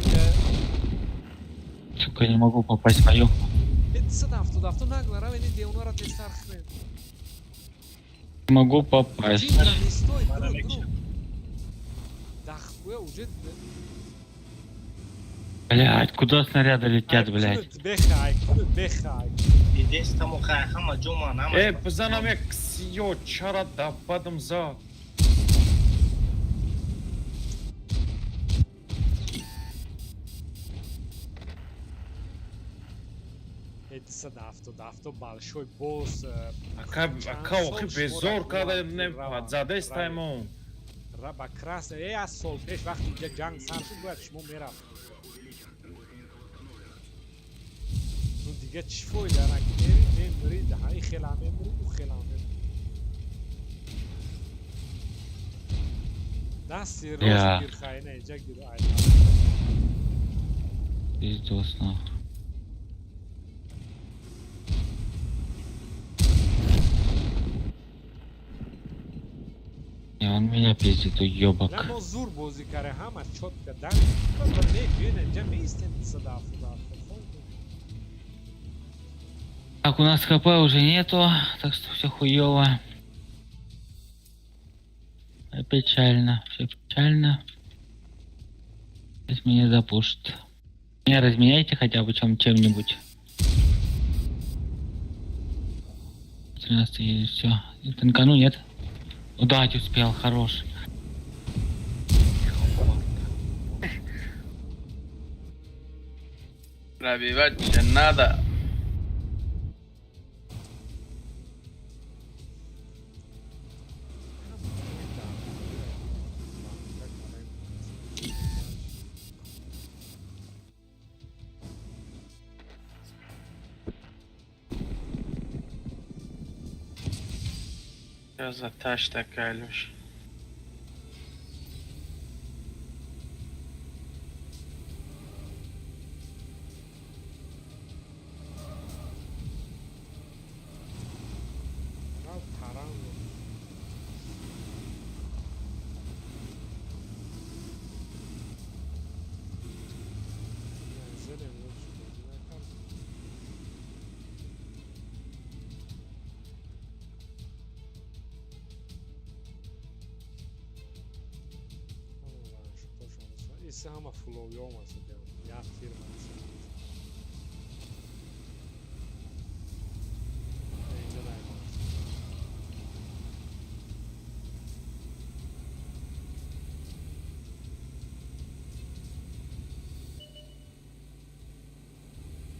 Сука, не могу попасть по ёху. 277 нагло, равен девонара тезтар хрен. Не могу попасть. Джиндра, не стой, друг, друг. Да хуя уже. Блять, куда снаряды летят, блять? Беха, ай, беха, ай. Э, бизанам як сиё чара дабадам за. Э, 277 большой босс. Ака, ака, охи безор када не задестаймон. Ба крас, э, аз сол пеш вақти иҷа ҷанг сар шуд, бояд шумо мерафт. Ну дига чӣ фоида, раки мери, мемирӣ, ҳаи хела мемирӣ, ӯ хела мемирӣ. Дасти рост гир, хайна, иҷа гир, ай. Пиздос, нахуй. Не, он меня пиздит, уёбок. На мо зур бозӣ каре, ҳама чётко дан. Не, биён инҷа меистем 277. Так, у нас хп уже нету, так что все хуёво. Печально, все печально. Сейчас меня запушат. Меня разменяйте хотя бы чем-нибудь. 13 едет, все. Танкану нет. Удать успел, хорош. Пробивать же надо. Я за таш такая, Лёш. Ҳама фуловиём аст, як фирма.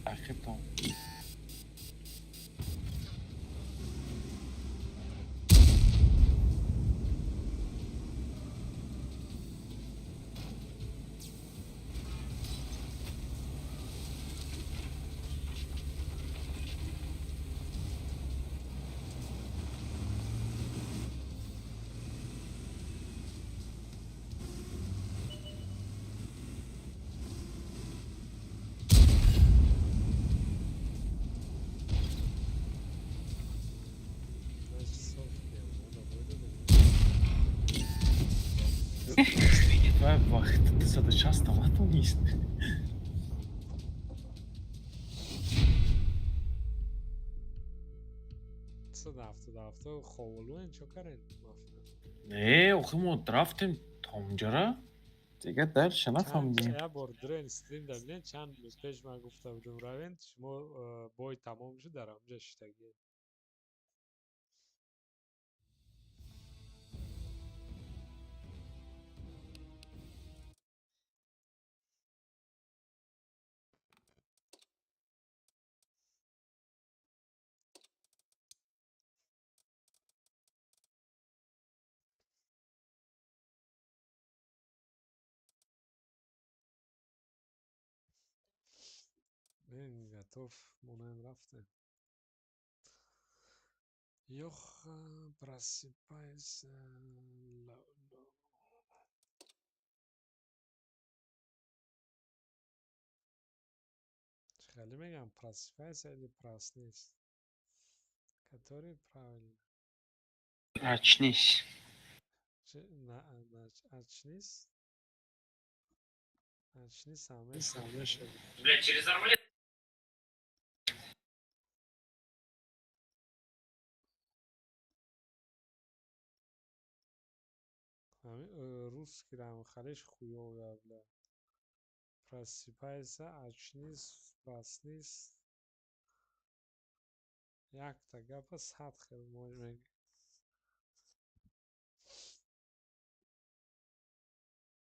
Ақибтон. Вай вақт 260 натонист. 277 ховолуен чо карен? Не, охи мо рафтем то онҷара. Дига дальше нафаҳмидем. Як бор дрен стрим да бинед, чанд рӯз пеш ман гуфта будам, равен, шумо бой тамом шуд, дар онҷа шиштагӣ. Готов, монаем рафтем. Йоха, просыпайся. Хеле мегам, просыпайся или проснись? Который правильно? Очнись. Очнись? Очнись, аме. Блядь, через арбалет. Русский рам халеш хуёвая, бля. Просыпайся, очнись, проснись. Якта гапа сад хел меги.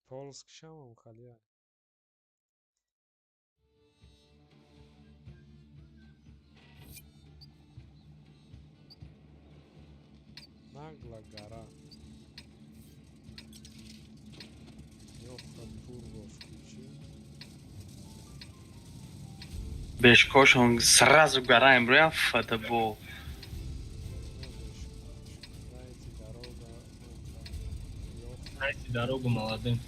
Полский шамам халия. Нагла гора. Йоха турбо включи. Бешкошон сразу гораем, бля, футбол. Дайте дорогу. Дайте дорогу молодым.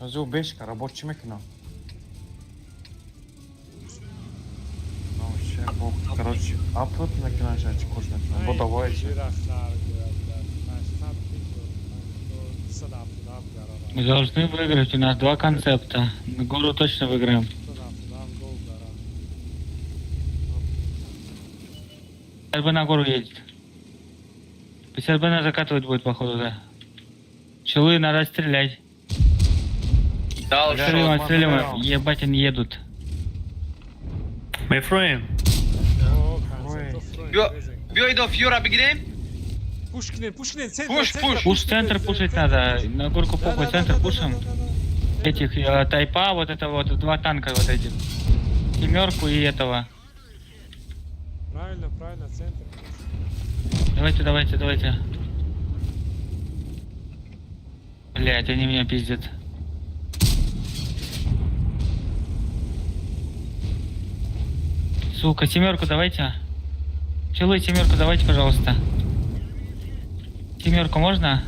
Азу бешка, работ чӣ мекунам? Короче, аплод мекунам, чӣ кор мекунам? Бо давайте. Мы должны выиграть, у нас два концепта. На гору точно выиграем. 50 на гору едет. 50 на закатывать будет, походу, да. Челы надо стрелять. Дал Отстреливаем, отстреливаем. Ебать, они едут. Мефроем. Биёй до Фьюра бигирем. Пуш кунен, пуш кунен, центр, Пуш, пуш. Пуш центр пушить надо. На горку похуй, центр пушим. Этих тайпа, вот это вот, два танка вот этих. Семерку и этого. Правильно, правильно, центр. Давайте, давайте, давайте. Блять, они меня пиздят. Сука, семерку давайте. Челы, семерку давайте, пожалуйста. Семерку можно?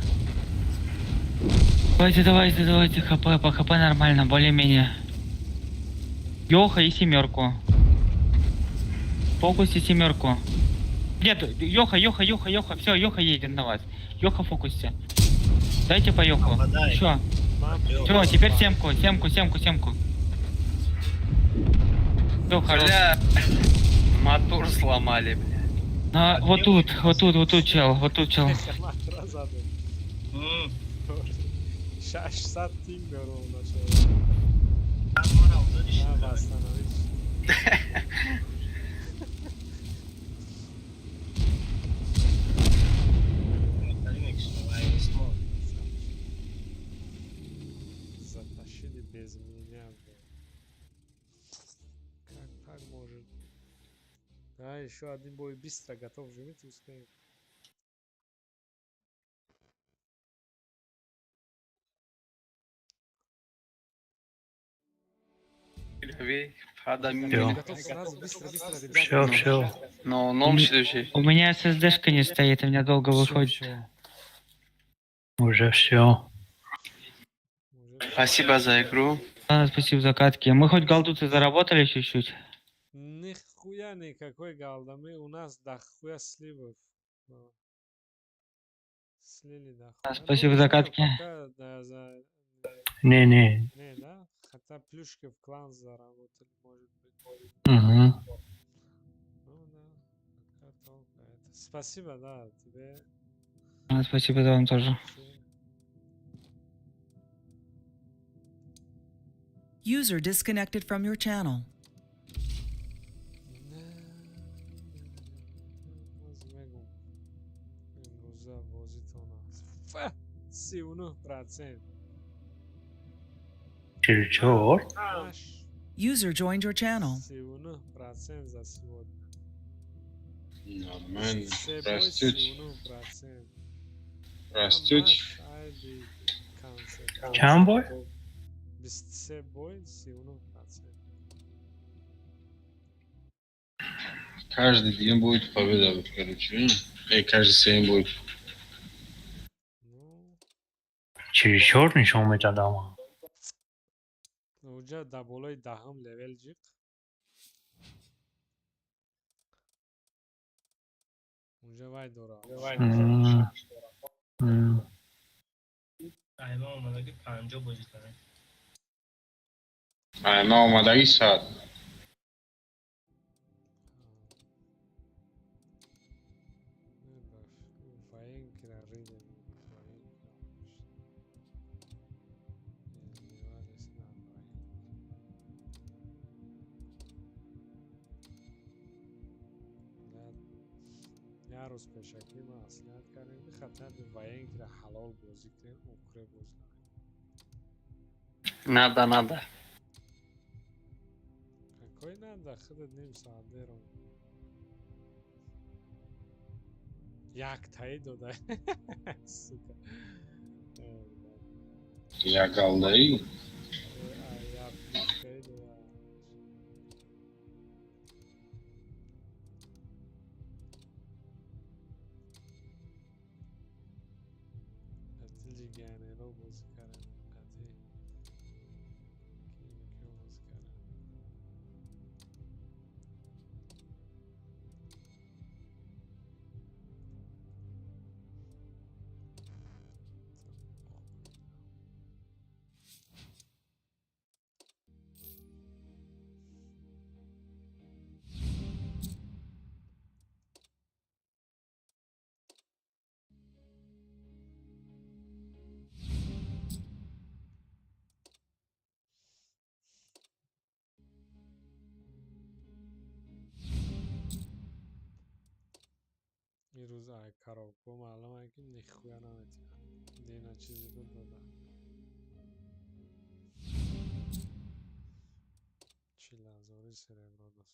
Давайте, давайте, давайте, хп, по хп нормально, более-менее. Йоха и семерку. Фокусе семерку. Нет, Йоха, Йоха, Йоха, Йоха, все, Йоха едет на вас. Йоха в фокусе. Дайте по Йоху. Все. Все, теперь семку, семку, семку, семку. Все, хорош. Бля, мотор сломали, бля. А, вот тут, вот тут, вот тут чел, вот тут чел. 600 тинг дором наша. Затащили без меня, бля. Как так может? А, еще один бой быстро готов, жмите, успеем. Все, все. Но ном следующий. У меня SSD-шка не стоит, у меня долго выходит. Уже все. Спасибо за игру. Ладно, спасибо за катки. Мы хоть голду-то заработали чуть-чуть. Нихуя никакой голдомы, у нас дохуя сливов. Слили дохуя. Спасибо за катки. Пока, да, за... Не, не. Не, да? Хотя плюшки в клан заработали, может быть. Угу. Ну да, пока только это. Спасибо, да, тебе. Спасибо вам тоже. User disconnected from your channel. Фа, 39%. 44? User joined your channel. 39% за сегодня. Нормально. Се бой Растете. 39%. Растете. Чанд бой? 23 бой 39%. Каждый день будет победа, короче. Эй, каждый день будет. 44 нишон медадам. Уҷа дар болои даҳум левел ҷиқ. Унҷа вай дора. Айма омадаги 50 бозӣ кардем. Айма омадаги сад. Военкира ридем. Як рӯз пешакӣ маслиҳат кардем, ки хатари военкира ҳалол бозӣ кунем, укре бозӣ накунем. Надо, надо. Какой надо? Худат ним соат дером. Яктаи дода. Сука. Як галдаи? Яктаи дода. Ҷиганеро бозӣ кардем. Қати кимкиё бозӣ кардем. Ин рӯз ай коробко маълум ай ки нихуя наметиҳад. Дина чизе буд дода. 40 ҳазори серебро дод.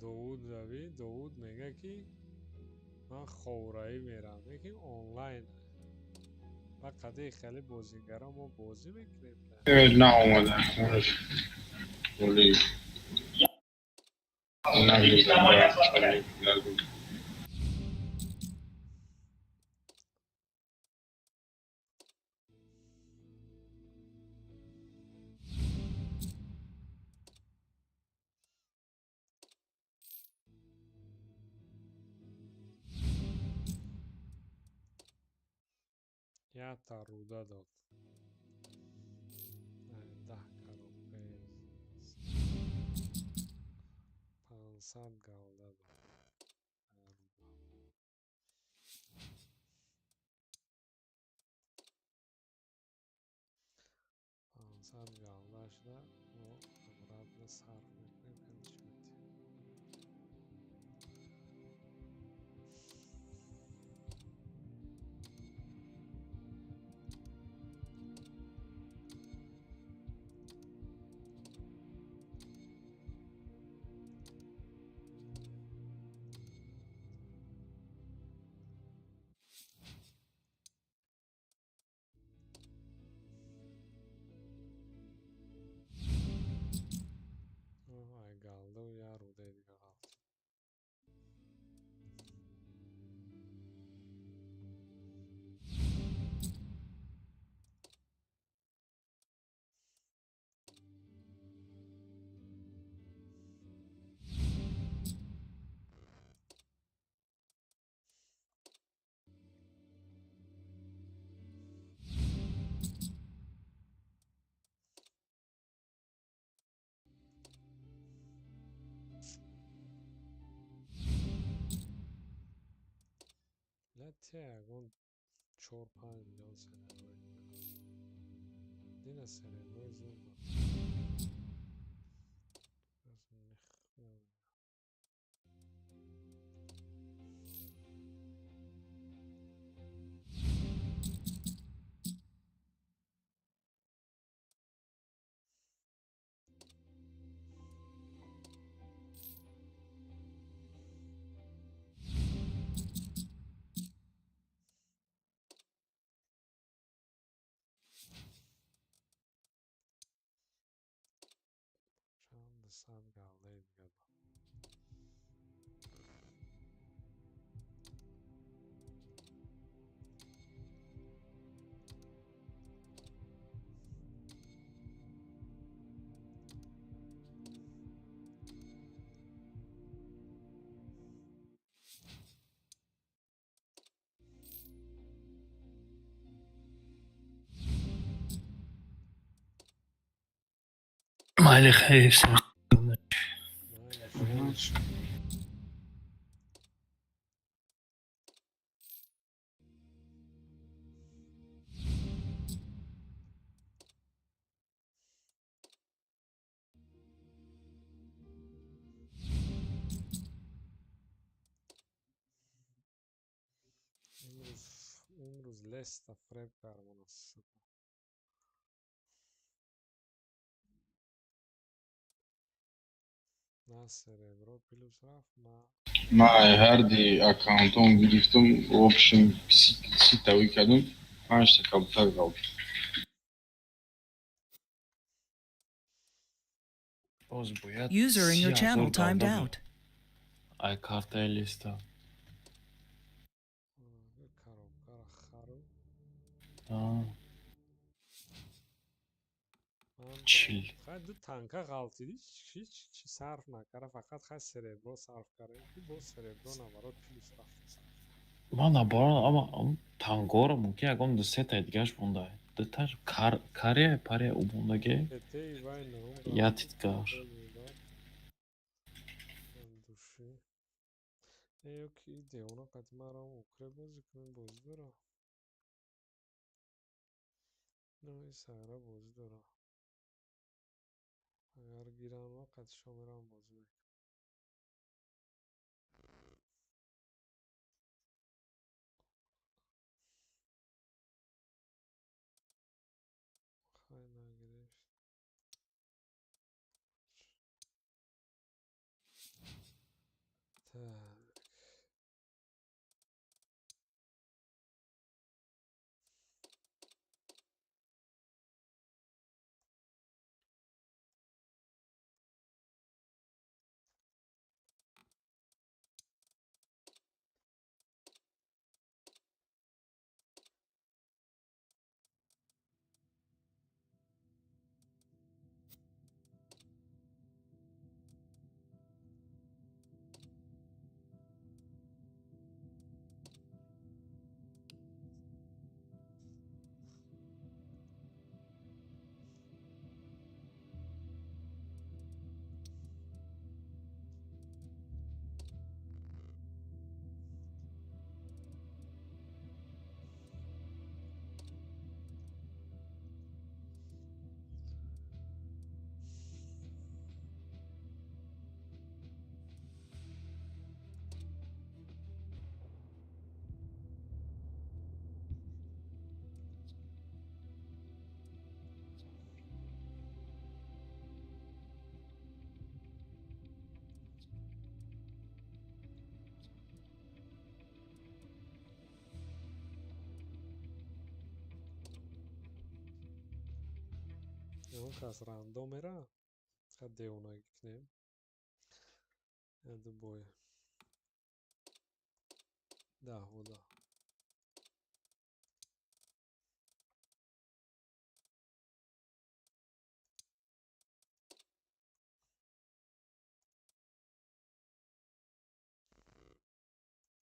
Довуд равӣ, Довуд мега ки ман ховраӣ мерам, лекин онлайн. Ба қадаи хеле бозигаро мо бозӣ мекунем. Наомада. Оли. Нагирифтам. Якта руда дод. 10 коробкаи 500 галда дод. 500 галда шуда мо обратно сарф мекунем, кани чӣ метиҳад. Те ягон 4-5 миллион серебро. Дина сереброи зур буд. Нихуя. Чанд сад галдаи дига дод. Майли, хайр. Майли, хеле. Имрӯз леста фреб кард, сука. На серебро плюс рафт, на Ман ҳарди аккаунтом гирифтам, в общем, ситавӣ кардам, панҷта кабутар ғалт. Боз бояд User in си your ҳазор channel timed галда буд. out. Ай картаи листа. Коробкара хару. А, Ман 40. Хай, ду танка ғалтидӣ, ҳеҷ чи сарф накарда, фақат хай серебро сарф кардем, ки бо серебро наоборот плюс рафт. Ман наоборот, ама тангоро мумкин ягон ду сетаи дигаш монда. Дуташ кария пария ӯ мондаге. Кетеи вай нум. Ятидгар. Души. Э, ё ки девона қати марам укре бозӣ кунем, бозӣ дора. Ну, и сара бозӣ дора. Агар гирам, қати мерам бозӣ мекунам. Хай, нагирифт. Так. Он кас рандомера ха девонагӣ кунем. Яду бой. 10 10.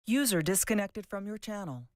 User disconnected from your channel.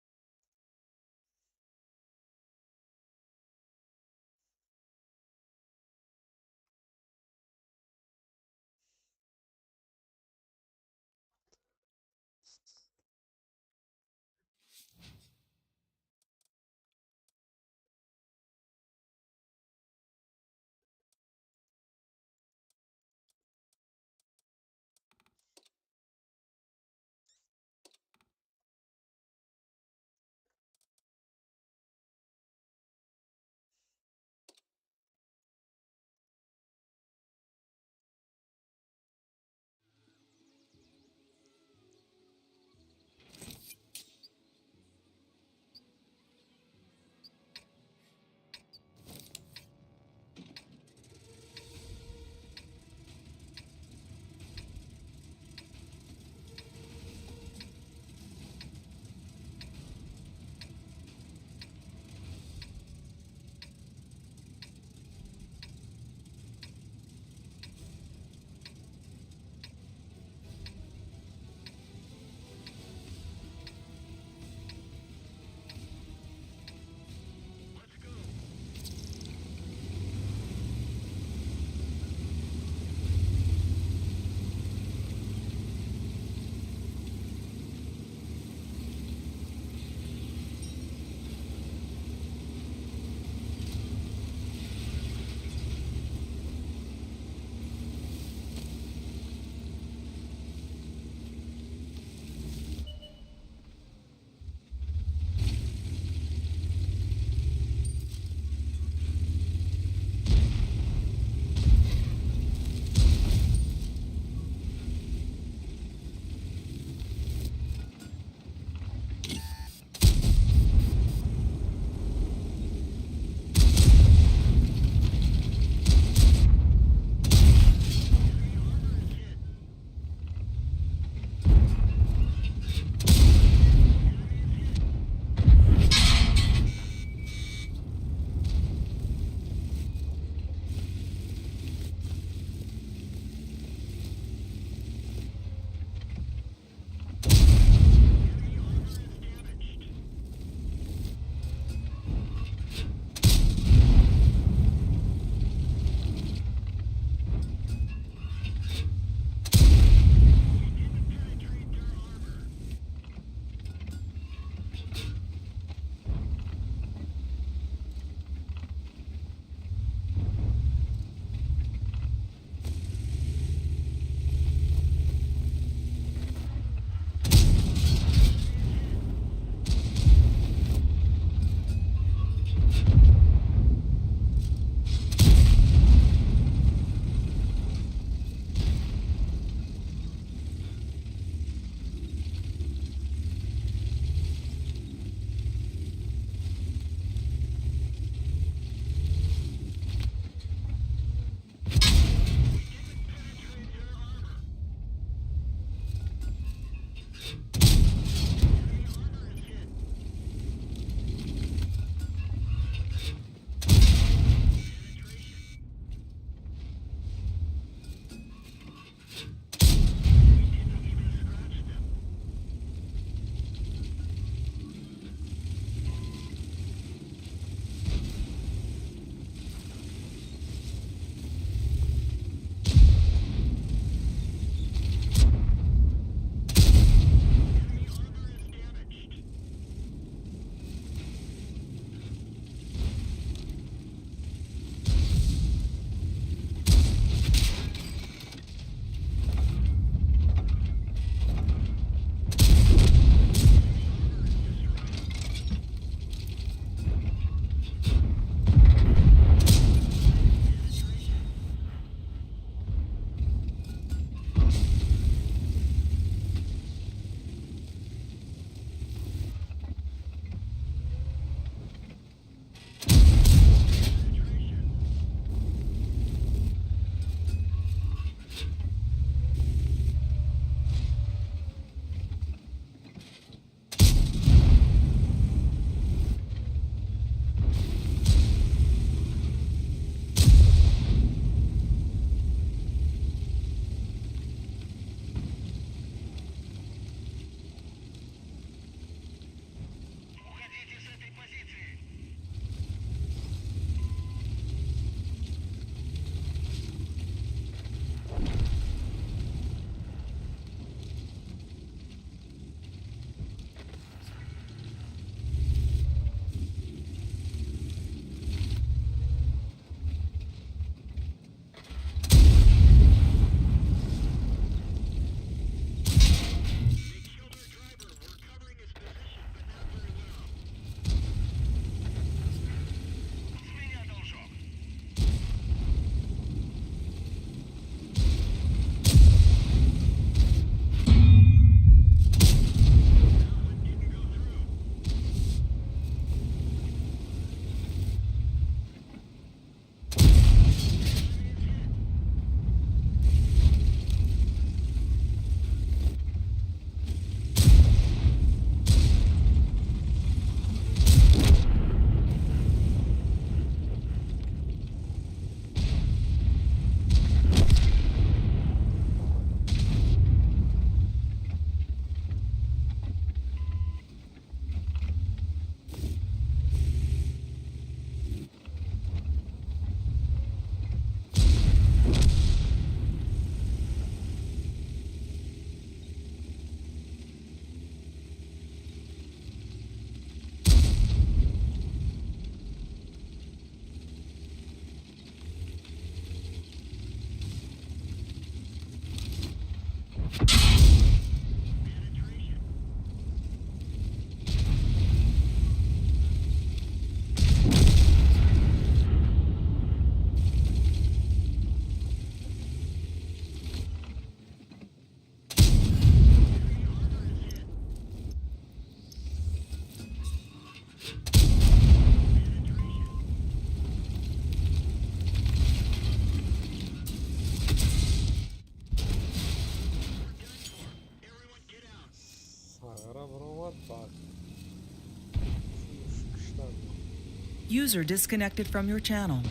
User disconnected from your channel.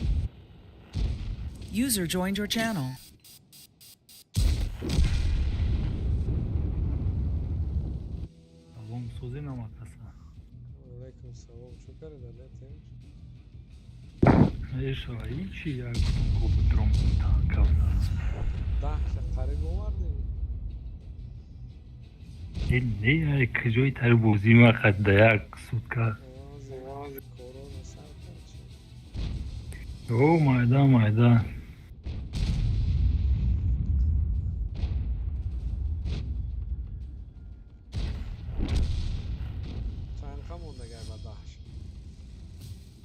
User joined your channel. Салом, сӯзи намакаса. Алейкум салом. Чӣ карда летем? Эшо, ичи як кобутром танкавда. 10 та қариб овардем. Э, не, як ҷои тари бозӣ мақад да як сутка. Корона сар кард. О, майда, майда. Чанд қа мондагай ба 10?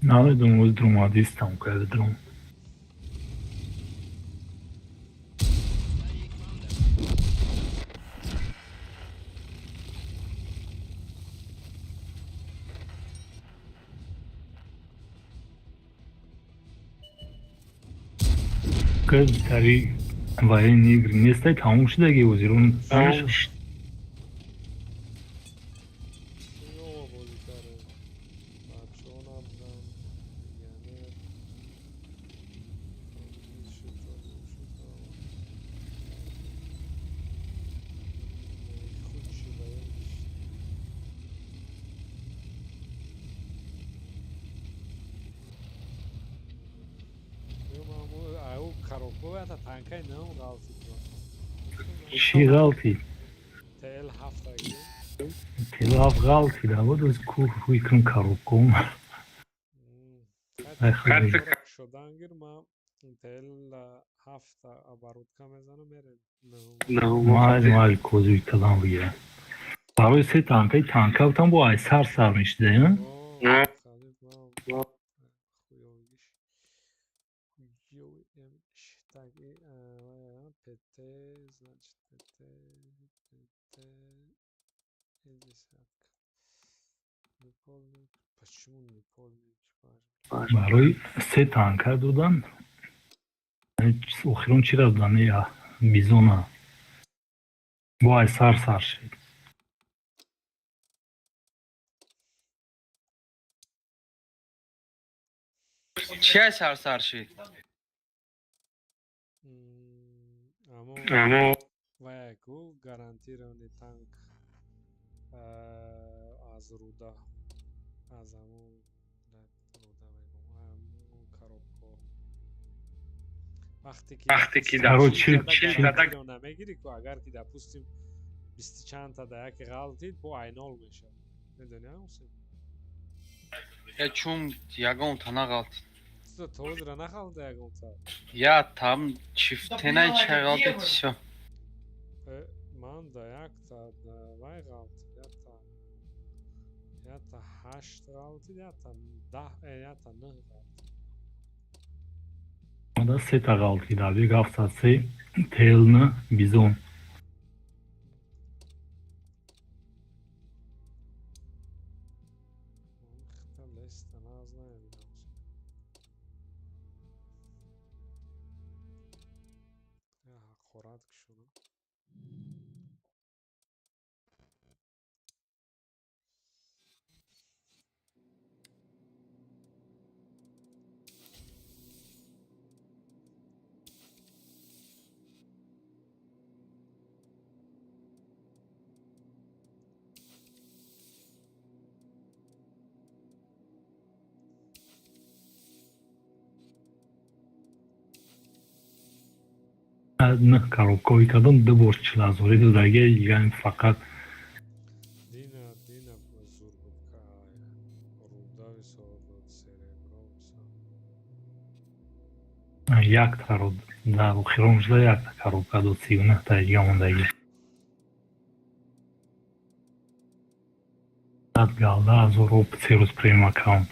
Намедонам, оз друмадистам, кайда друм. Тари военные игры нестай, тамом шудаги озирон. Ёва бозӣ кардем. Бачаҳо набуданд. Легионер. Шуд, шуд. Худший военный. Ау коробка ята танкай нам ғалтид. Чӣ ғалтид? ТЛ ҳафтаги. Тилав ғалтид, абод оз кӯҳ рӯй кун коробком. Шудан гир, ма ТЛ ҳафта оборудка мезанам, мерем. Майли, майли, козуи калам бигирам. Барои се танкаи танкавтам бо ай сар сар мешида. Так, ПТ, значит, ПТ, ПТ и десятка. Неполный. Почему неполный экипаж? Барои се танка додан, охирон чира додан, я бизона. Бо ай сар сар шид. Чи ай сар сар шид? Амо ваяку гарантированный танк аз руда, аз ҳамун руда мегӯм, ҳамун коробко. Вақте ки Вақте ки чил намегирӣ ку, агар ки допустим бисту чандта да яке ғалтид, бо айнол мешавад. Медонӣ, Ҳусен? Я чум ягонта нағалтид. То ҳозира нағалта ягонта? Я там чифтенай чай ғалтид, всё. Ман да якта вай ғалтид, якта ҳашт ғалтид, якта 10, якта нӯҳ ғалтид. Мада сета ғалтид, абег 703, ТЛ бизон. Хта леста наз намебинам. Ҳақорат кушудам. На коробкаҳои кардам, ду бор 40 ҳазорӣ додаги, яъне фақат. Дина, дина зур буд, руда висол дод, серебро висол. Яктаро дар охирон шуда якта коробка дод, 39-та дига мондагӣ. 100 галда ҳазор опыт, 3 рӯз премиум аккаунт.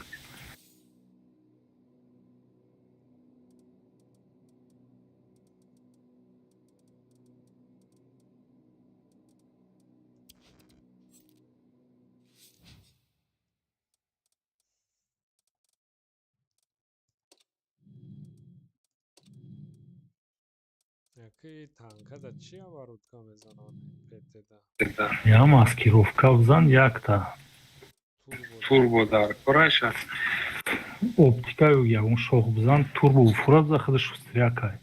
Яки танкада чи оборудка мезананд ПТда? Я маскировка бизан якта. Турбо дар кораша. Оптикаю ягон шох бизан, турбо фура биза, худаш шустрякай.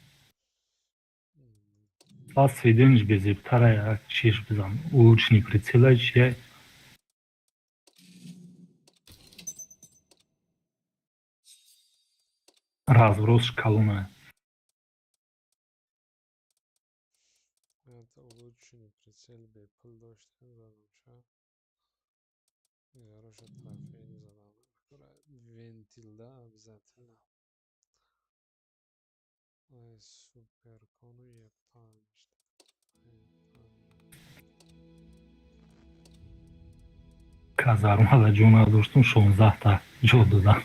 Баъд сведениш безебтара, як чиш бизан. Улучшенный прицелай чия. Разбросш калона. Это улучшенный прицел бепул доштем, задамша. Яроша трофейни задам. Вентилда обязательно. Ай, суперкону Е5. Казармада ҷо надоштум, 16-та ҷо додам.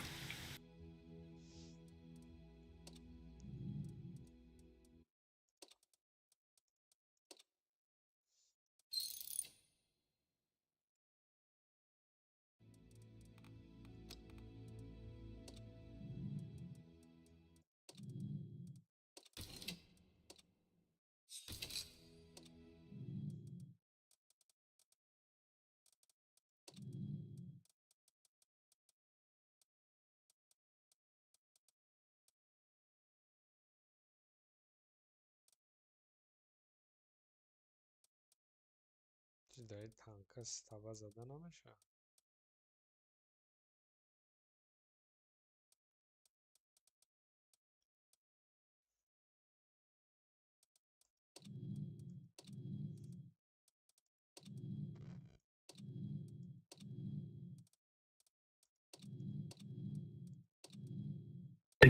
Дар танка става зада намешавад.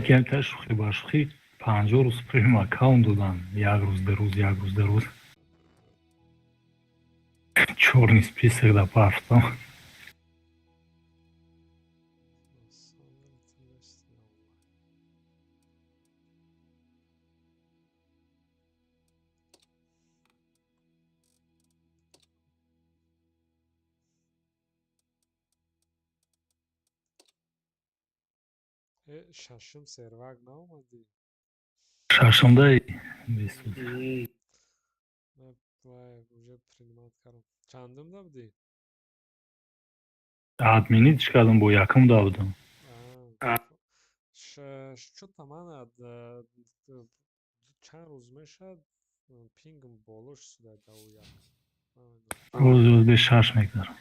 Якта шӯхӣ ба шӯхӣ, 50 рӯз премиум аккаунт додан, як рӯз дар рӯз, як рӯз дар рӯз. Чёрный список да пафтам. Шашум сервак наомадӣ? Шашумдай бисуд. Вай, уже принимать кардам. Чандумда будӣ? Админитш кардам, бо якумда будам. Чӯта ман чанд рӯз мешавад, пингм боло шуда да ӯ як. Рӯз рӯз бе шаш мегзарам.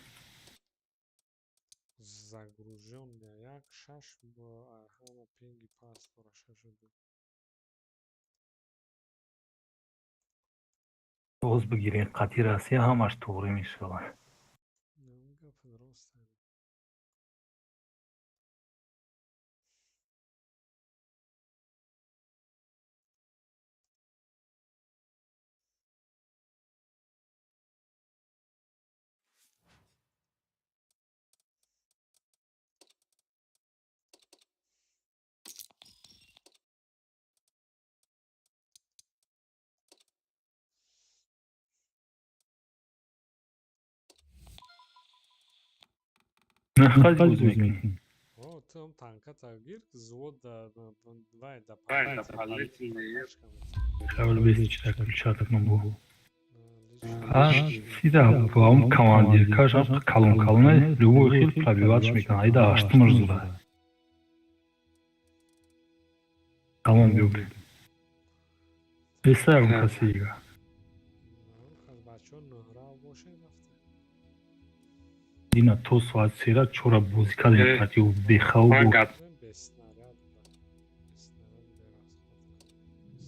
Загружённая як шаш бо ҳама пинги паст дора, шашу ду. Боз бигирем қатъи Россия, ҳамаш туғрӣ мешавад. Гап рост. Нахад боз мекунӣ? О, ту ҳам танката гир, взвод да вай да Қабл бес чатак набу. Сида баум командир кашам калон калона любой хел пробивать мекунад. Айда ҳаштумаш зуда. Калон биёб. Беса ягон каси дига. Бачаҳо нӯҳрав бошед рафта. Дина то соат сера чора бозӣ кардем қатъи бехавбу. Без снаряд, без снаряд,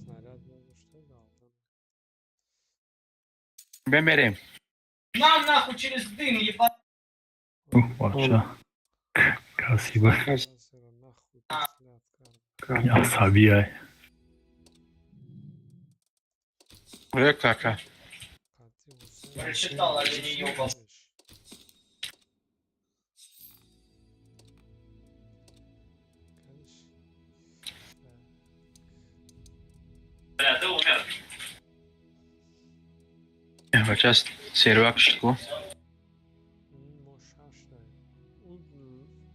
снаряд надошта галта. Бемерем. Нам нахуй через дым, ебать. Бача. Касиба. Асабиай. Кака. Прочитал, олени ёбал. Бля, ты умер. Бача сервак шуд. Мо шашта.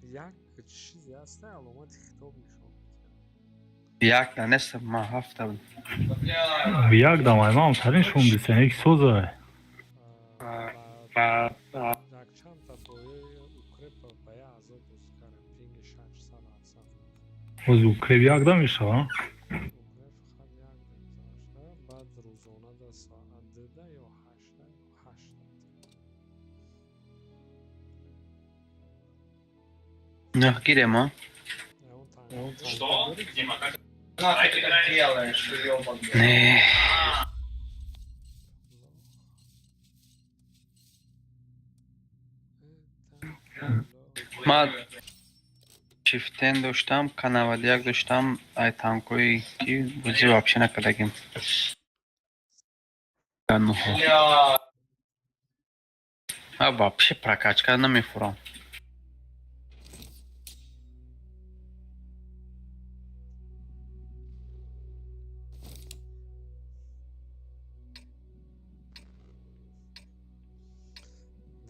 Як чизе аста, аломати хитоб нишон. Як на нест, ма ҳафта. Як дамай мам тарин шум дисен, як созай. Якчандта бои укрепа ба я азоб бозӣ кардем, пинги 600 700. Ози укреп якда мешава? Укреп фақат якда гузашта, баъд рӯзона да соат 2-да ё 8-да ё 8-да. Не, гирем, а? Что? Нахуй ты так делаешь, уёбок, блядь? Не. Ман Чифтен доштам, К91 доштам, ай танкҳое ки бозӣ вообще накардагим. Нуҳо. Ман вообще прокачка намефурам.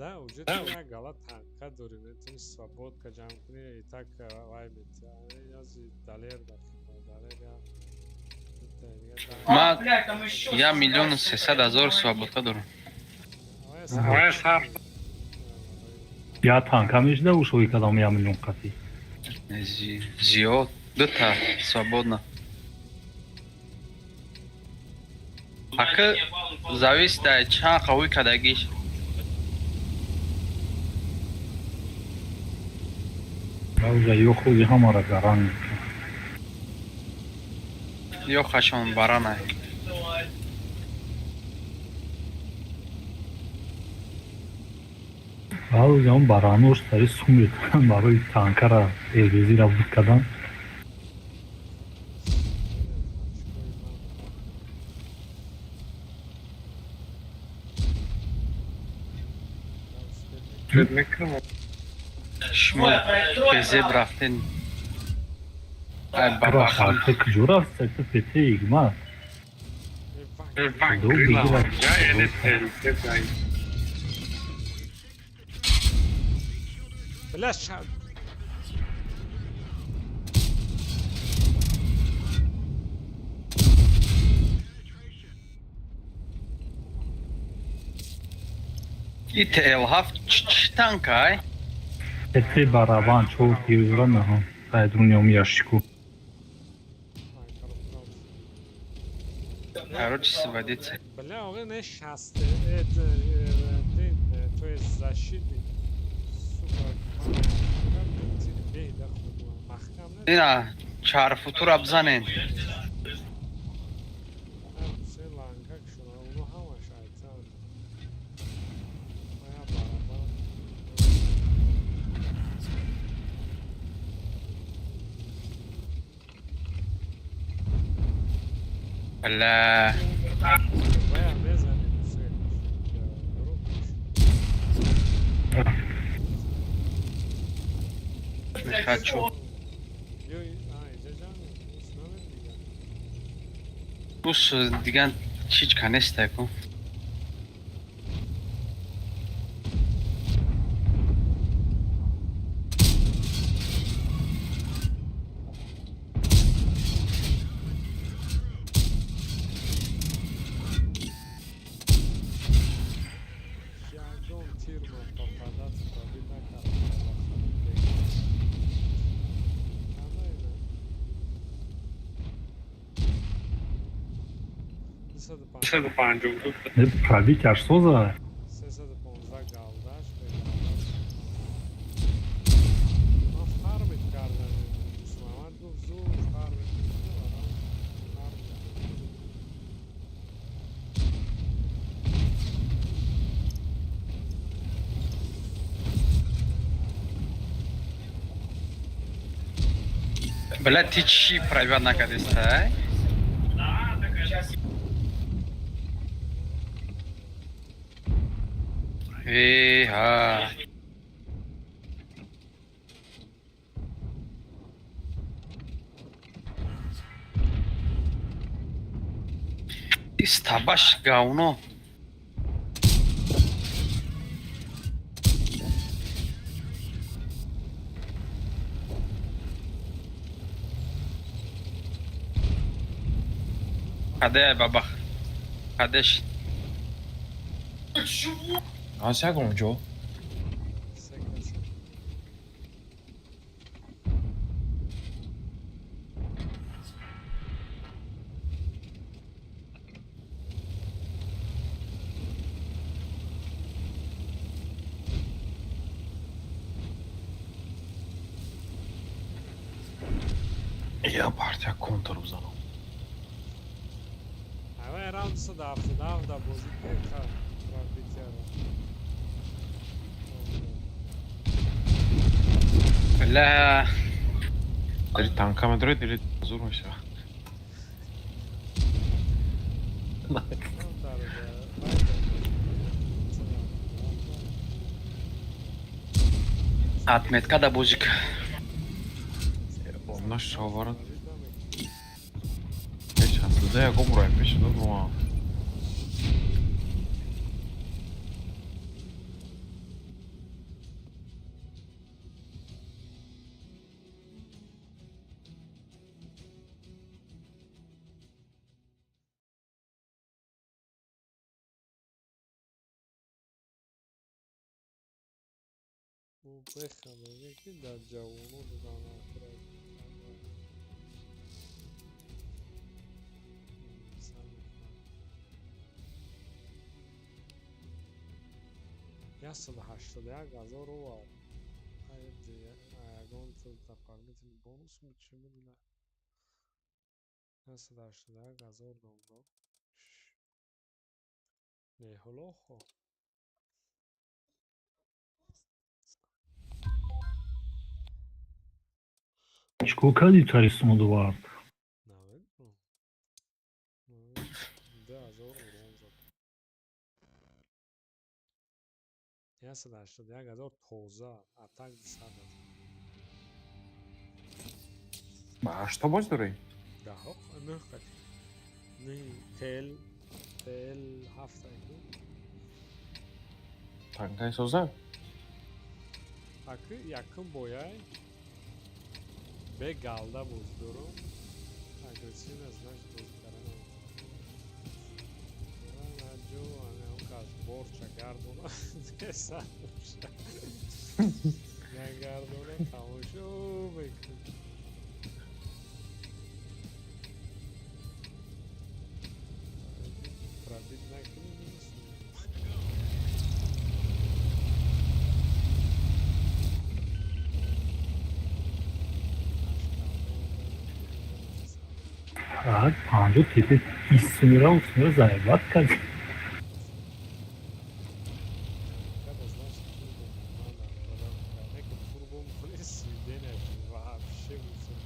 Да, уже ту як гала танка дорӣ, метавонӣ свободка ҷамъ кунӣ, и так вай метиҳ. Язи Далер да Далер я Ман 1 300 000 свободка дорам. Я танка мешда ушои кадам 1 миллион қатӣ. Зиёд, дута свободно. Ака зависит ай чанд қавӣ кардагиш. Уже ё худи ҳамара гаран мекунад. Ё хашон баранай. Баъзе он баранош сари сум метавонанд барои танкара РБЗ-ра буд кардан. Шумо безеб рафтен. Ай бабахан. Рафта куҷо рафта? Ту ПТ игма. Ду бигира. Бля, ша... И ТЛ7 чӣ танка ай? ПТ барабан чор тирзра наҳо. Дай дунём ящику. Короче, сводиться. Бля, оғе не шасте, то есть защитник. Сука, беҳда худ маҳкам не. Ина чарфутура бизанен. Се ланка шуна, уно ҳама шайтан. Моя барабан. Бля. Вая мезанем Ҳусейн. Не хочу. Ё, а, иҷа ҷамъ ус намедиган. Ус диган ҳеҷ ка нестай ку. Ягон тир ман попадать пробить накардам. Чанда ина? 250. Пробитиаш соза. 315 галдаш бегалдаш. Ман фармит кардам. Муҳаммад гуфт зуд фармит кунам, фарм кардам. Бля, ти чӣ пробивать накардистай? Э, ҳа. Истабаш говно. Каде бабах? Кадеш? Аз ягон ҷо. Се каса. Я партия контр бизанам. Ава раунд 177 да бозӣ ка пробитияро. Бля. Дали танка медрои, дали зур мешава. Отметка да бозик. Наш шаварат. Пеш аслида ягон рой пеш набрума. Бехам, ки дар ҷавоно додам. 181 000 овард. Ягон дополнительный бонус чӣ медона? 181 000 доллар. Неплохо. Чикор кардӣ, тари сумуд овард? Намедонам. 2000 урон зад. 181 000 тоза, а так 200 000. Ба ҳашто боз дорӣ? Даҳо, нӯҳ қати. Нӯҳи тл, тл ҳафт айку. Танкаи соза? Аки якум бояй бе галда бозӣ дорум. Агрессивно, значит, бозӣ карда наметавонам. Наҷо он кас борча гардона, нагардона, тамошо мекунӣ. Пробить накунӣ, минус. Так, панҷо тепе исмира усмира заебат кард. Когда, значит, турбо надо продавать. Турбо сведение вообще мусор.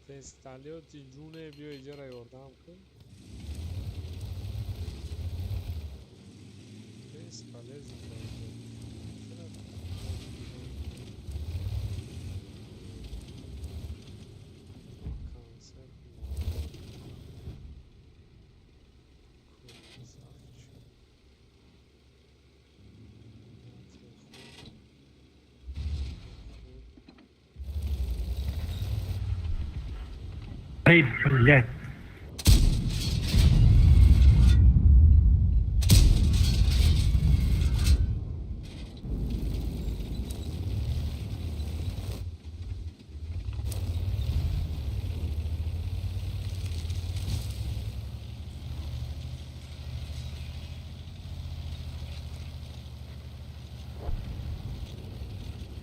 Тесталиоти ҷуне, биё иҷара ёрдам кун. Бесполезно. Чера концерт молодой. Красавчик. На Эй, блядь.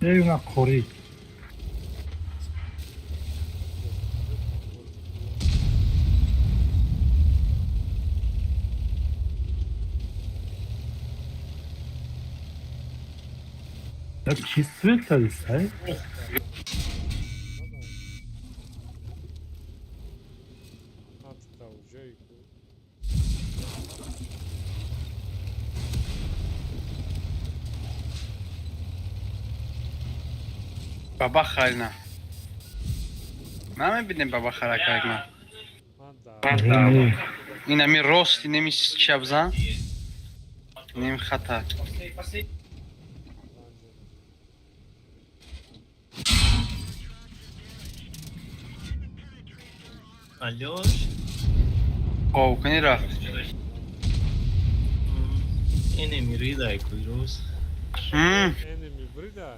Эй, на қорӣ. Як чӣ свет кардӣ, сай? Куҷое ку? Баба харина. Намебинем баба хара карма. Ман Ин ами рост, инеми чия бизан? Инеми хата. Алёш, Қов кунӣ рафт. Enemy ридай куйрӯз. Enemy брида.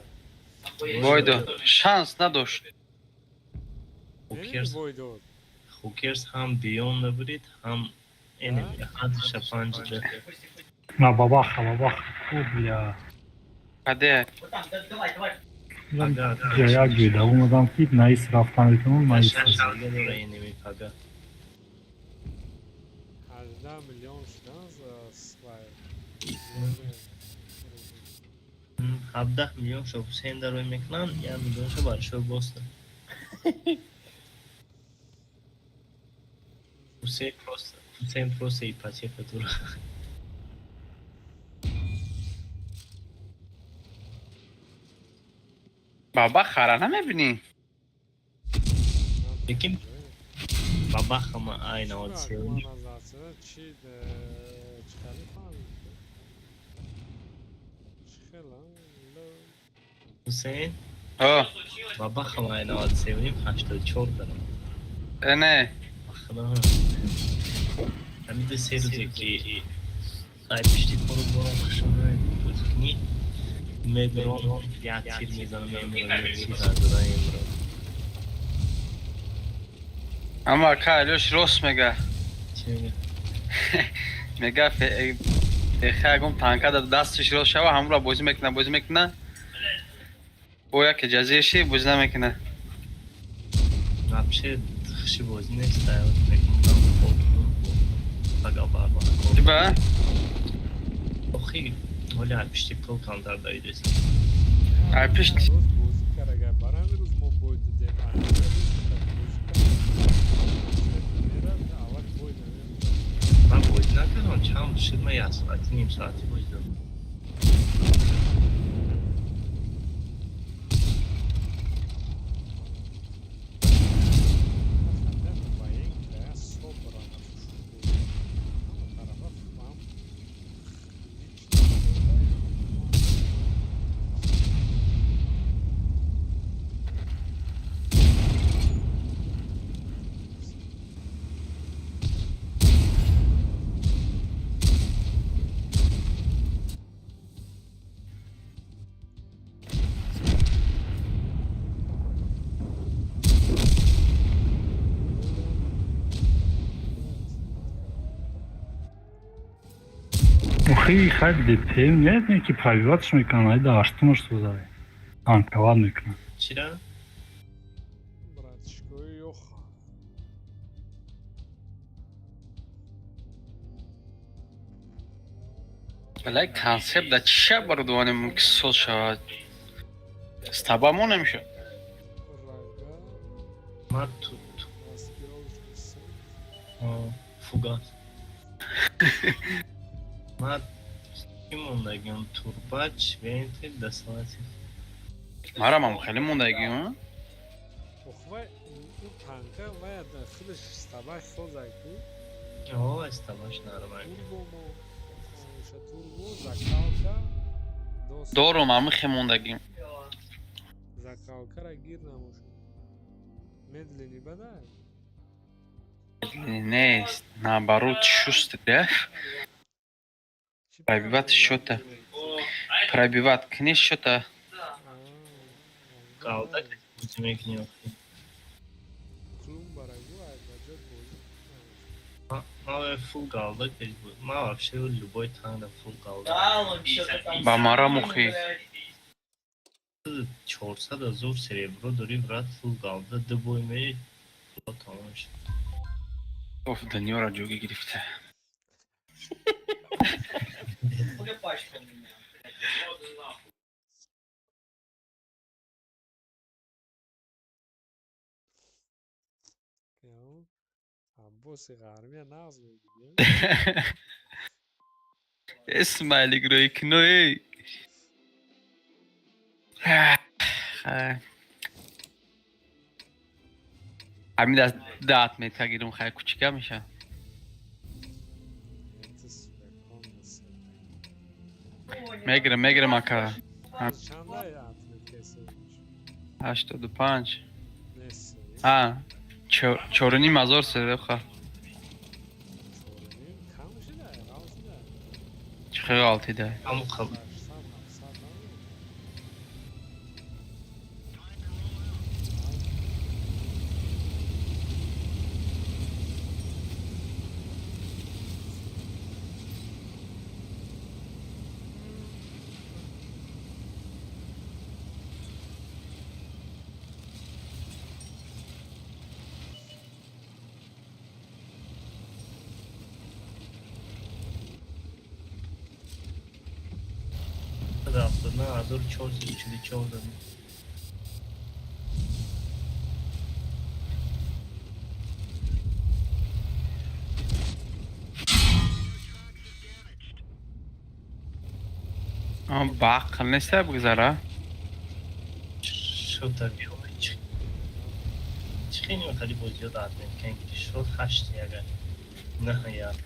Бой дод. Шанс надошт. Enemy бой дод. Хукерс ҳам биён набурид, ҳам enemy ҳадиша панҷда. На бабаха, бабаха. О, бля. Каде? Як ҷойда омадам ки наис рафтан метавонам, наис. Дора enemy пага. 18 миллион шудан свай. 17 миллион шо Ҳусейн дарои мекунанд, 1 миллион шо баршо боста. Ҳусейн просто Ҳусейн просто ипотека дора. Баба хара намебинӣ? Лекин баба хама ай 97. Чи чӣ фаҳмид? Чӣ хела? Ҳусейн? О. Баба хама ай 97 84 дорам. Э не. Худо. Ҳамин ду се рӯзе ки ай пишти кору борам хушам бозикунӣ медорам як тир мезанам мемирам як тир задада мемирам. Аммо ака Алёш рост мега. Чӣ мега? Мега феха ягон танка дар дастиш рост шава, ҳамонро бозӣ мекуна, бозӣ мекуна. Бо як ҷазирши бозӣ намекуна. Вообще хуши бозӣ нест, мекунам пага барба. Чиба? Охи, ҳоли ай пишти пул камтар давидест. Ай пишти Рӯз бозӣ карага. Бар ҳамин рӯз мо бой дидем. Аввал бой намемонад. Ман бозӣ накардам, чанд шуд ман як соати ним соати бозӣ додам. Охи, хай ДПМ нет, не ки пробиватш мекунанд, ай да ҳаштумаш созаве. Танковат мекунанд. Чира? Братишкои ёха. Балай концепт да чӣ шаб барудувани мумкин соз шавад? Стаба мо намешавад. Ман ту фугас. Ман чӣ мондагиам? Турбач, вентил, дасалати. Марам хеле мондагиам. Охвай ин танка вай худаш стабаш созай ку. О, стабаш нормально. Турбо мо турбо закалка Дорум ами хе мондагим. Закалкара гир намошад. Медлени бадай. Нест, наоборот, шуст, да? Пробивать счета. Пробивать кни счета. Галда бозӣ мекунӣ охи. Ман фул галда ман вообще любой танк фул галда. Ба мара мухи. 400 ҳазор серебро дорӣ брат фул галда ду бой мери тамом шуд. Оф, дунёро ҷоги гирифта. Либоси ғармия нағз мебинӣ. Смайлик рӯи кино, эй. Хай. Ҳамин даст даат метка гирум, хай, кучика меша. Мегирам, мегирам, ака. Чанда отметка ҳисоб? 85. Нест. А, 4,5 ҳазор сереха. Кам шуда, ғалт шуда. Чӣ хел ғалтида? 800, 700 набуд? 444 дадем. Ба ақл неста бигзара. Шуд биёй. Чӣ хеле хали бозиё дад мекунем ки шуд ҳашт яга. На як.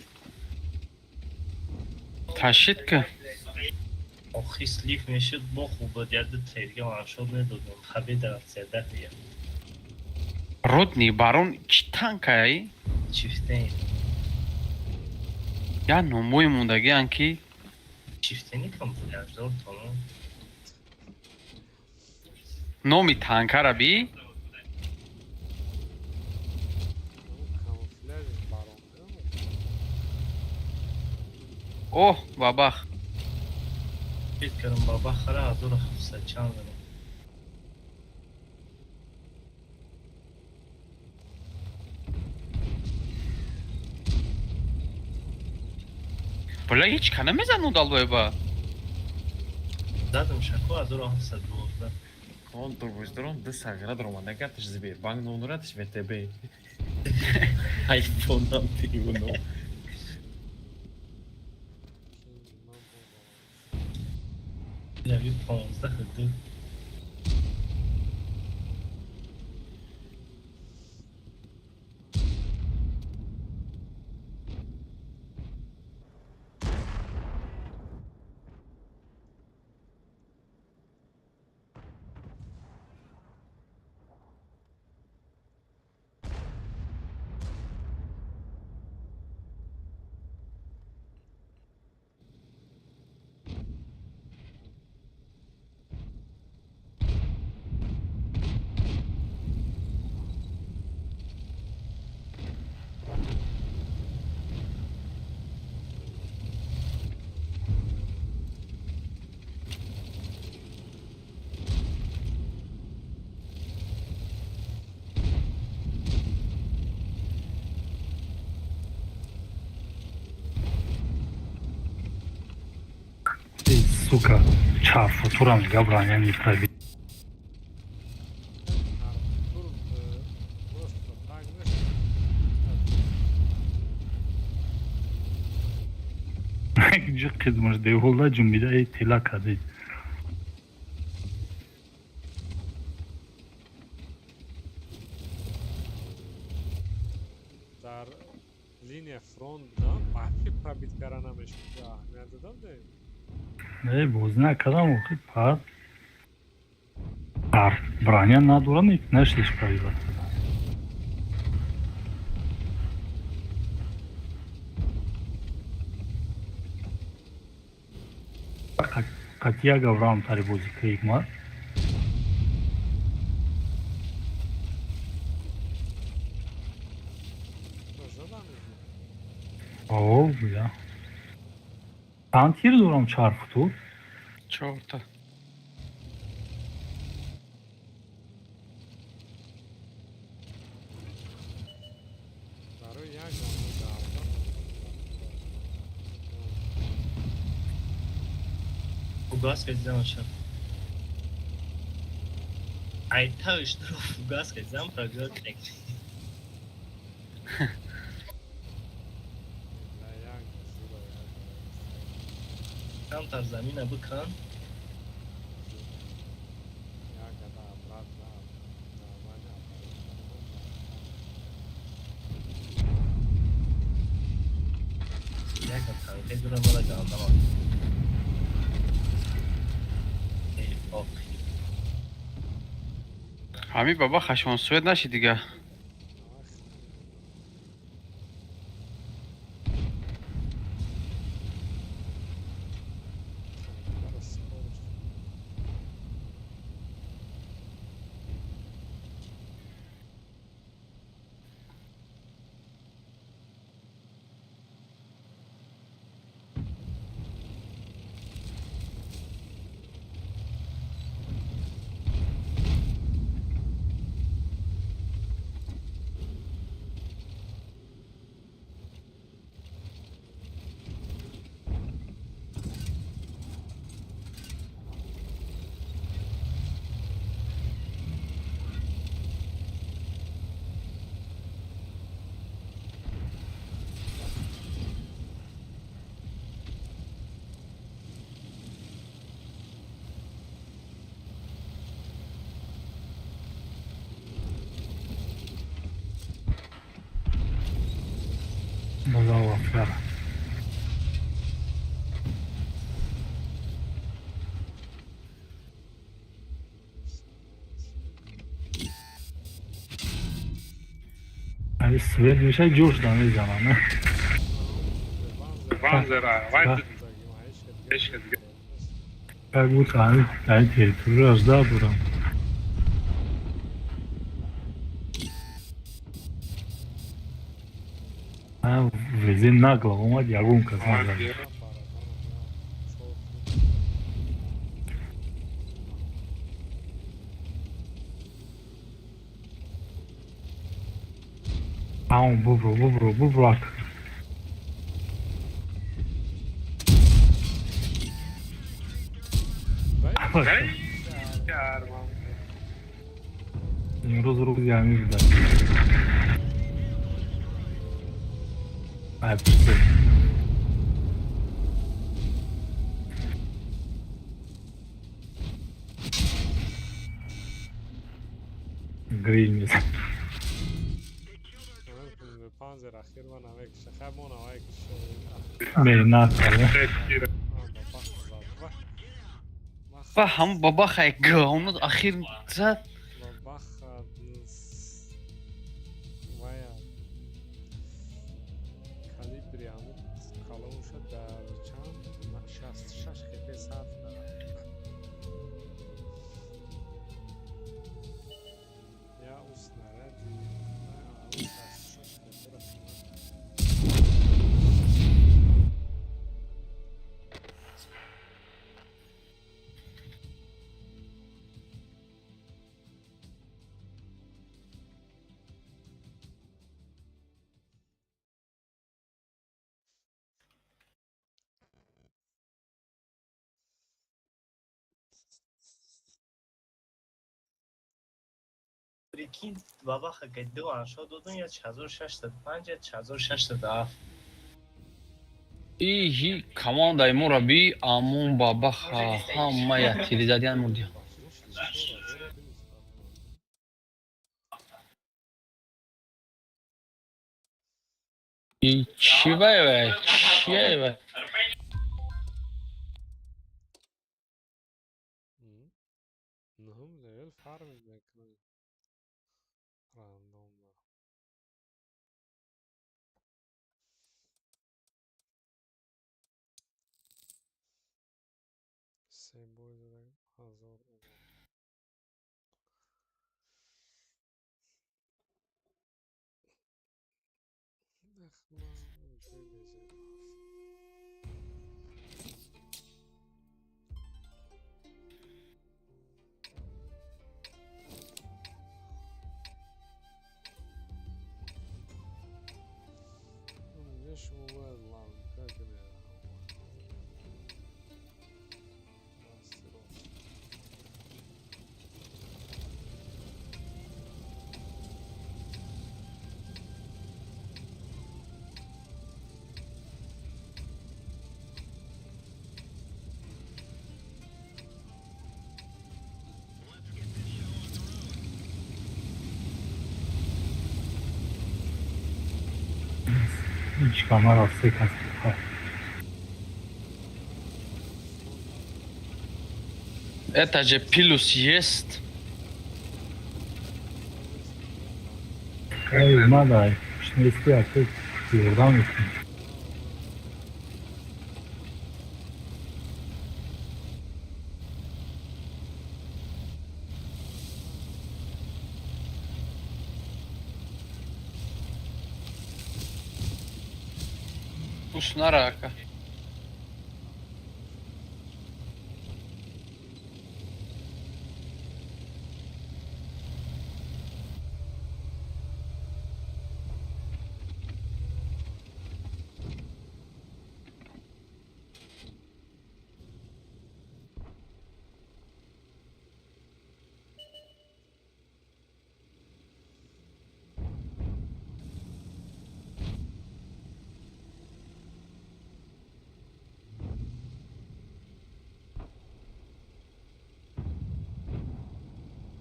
Ташид ки. Охи слив мешуд, бо хуб буд, як ду тайдига ваншот медодем. Хабида рафтяда я. Рудни барон чӣ танкай? Чифтен. Я номои мондагиан ки Чифтени камуфляждор тонам. Номи танкара би? Камуфляж барон. Оҳ, бабах. Фикр кардам, баба хара 1700 чанд задам. Бля, ҳеч ка намезану долбоеба. Задам шако 1712. Он другой ду сагра даромада гаташ Сбербанк номераташ ВТБ. Айфонам тиуно. Яви 15 ду. Сука, чарфутура мега броня не пробить. Артур просто так мешавад. Ҷи қизмаш девҳолда ҷунбида э тела кардед. Дар линия фронт будам, баъди пробит кара намешуд. Аҳамият додам де. Не, бозӣ накардам, охи пар. Ар броня надорам, нашлиш пробивать. Қатия гаврам тари бозӣ каикмар. Задам. О, бля. Чанд тир дорам чарфутур? Чорта. Барои як замон даъва. Фугас кардам шаб. Ай таш дро фугас кардам прогресс. Камтар замина бикан. Яка танка дура мара гандама. Эй, ок. Ҳами баба хашонсует наши дига. Аллаху акбар. Ами свет мешай ҷӯш да мезанам. Как будто ами дар территория жда будам. Везе нагло омад, ягон кас назад. Аун бубро, бубро, бубро ак. Имрӯз рӯзи ҳамин буда. Ай, пусте. Гриль мезан. Ба ҳам бабахай гаонуд ахир зад. Прикинь, бабаха ду аншо додум я 4605, я 4607. Иҳи командаи моро би амон бабаха ҳамая тиризадиан мурдиям. И чӣ вай вай? Чие вай? Нуҳум левел фарм мекунад. Рандомно. Се бой задам 1000 урон. Ҳеҷ камара се кас. Это же плюс есть. Эй, мадай, шнести, а ты ёрдам мекунӣ. Пусть на рака.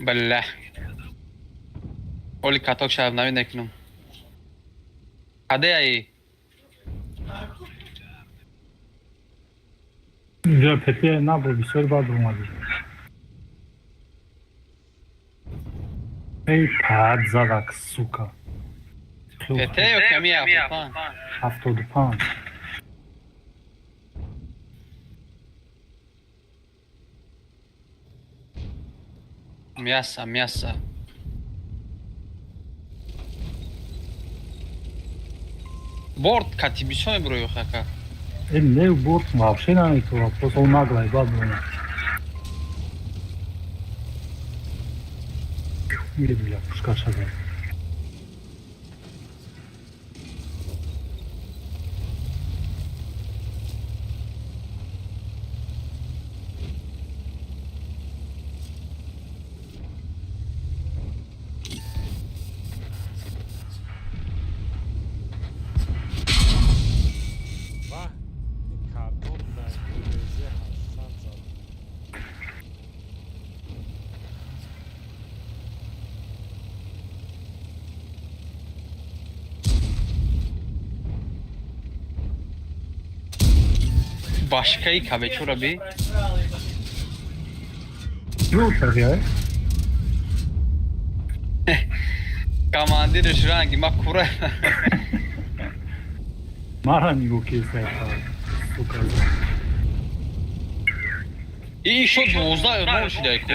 Бля. Оли каток шаб нави накунам. Каде аи? Инҷо ПТ набуд, бисёр бад омадӣ. Эй, пад задак, сука. ПТ ё ками 75? 75. Мясо, мясо. Борт кати бисёр мебурои хака. Э, не, борт вообще наметавонад, просто он наглай бад омад. Или, бля, пушкаша зад. Ва, ин картон дар резе 800 зад. Башкаи кабечура би? Ё кардӣ, ай? Командирш ранги ма кура. Мара нигоҳ кесай, сука. И шо 12 нол шидай ку?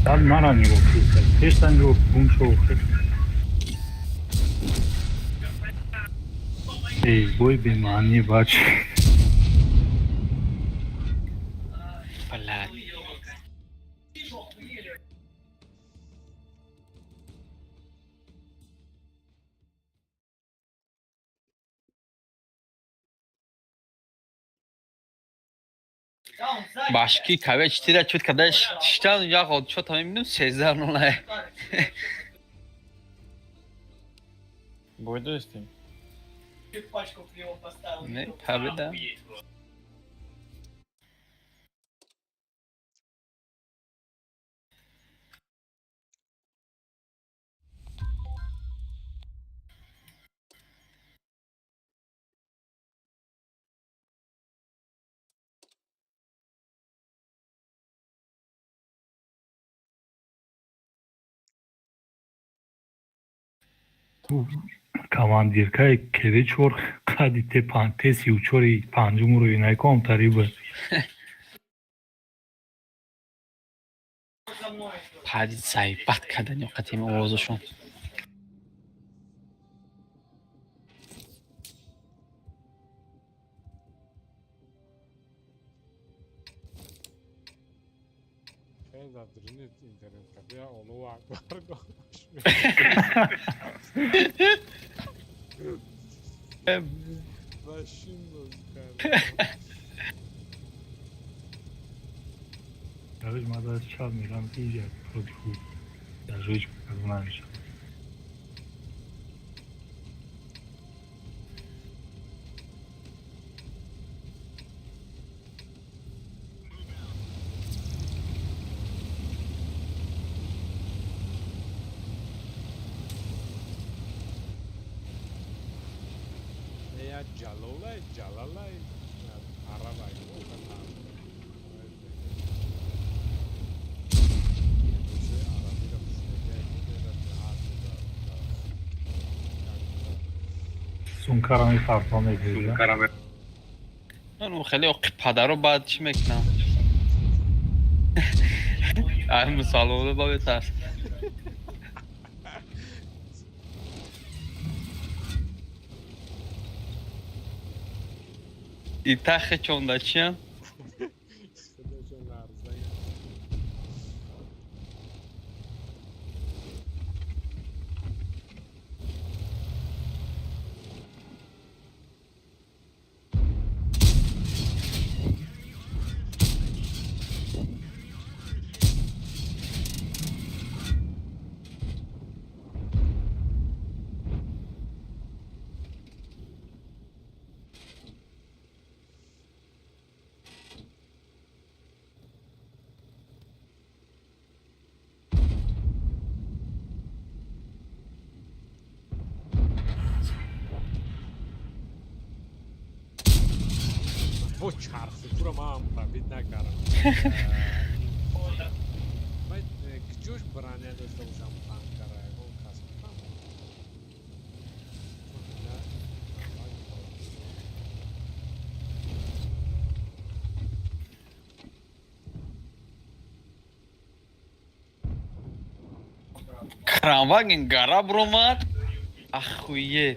Баъд мара нигоҳ кесай. Пешта нигоҳ гум шо охир. Эй, бой бемаънӣ, бач. Блядь. Башки каве четыре чут когда читал я ход что там именно 13 нол. Бой достим. Не, победа. Командиркаи КВ-4 қади Т-34 панҷумро юнайком тариба. Пади заебат кардани оқатими овозашон. Хеле дар дурини интернет кафе Аллоҳу акбар гош. Машин бозӣ кард. Короче, ман аз чап мерам, ки иҷа против даже ҳеҷ кас намешавад. Ҷалолай, Ҷалалай, арабай. Сумкара мепартон мегирӣ. Ну хеле оқи падаро баъд чӣ мекунам? Ай мусалмоно ба бетарс. И тахе чонда чиян? Худошон ларза. Бо чархи туро ман пробит накардам. Ман куҷош броня дошта бошам танкара, ягон кас мефаҳмад? Кранваген гара бромад? Ахуе.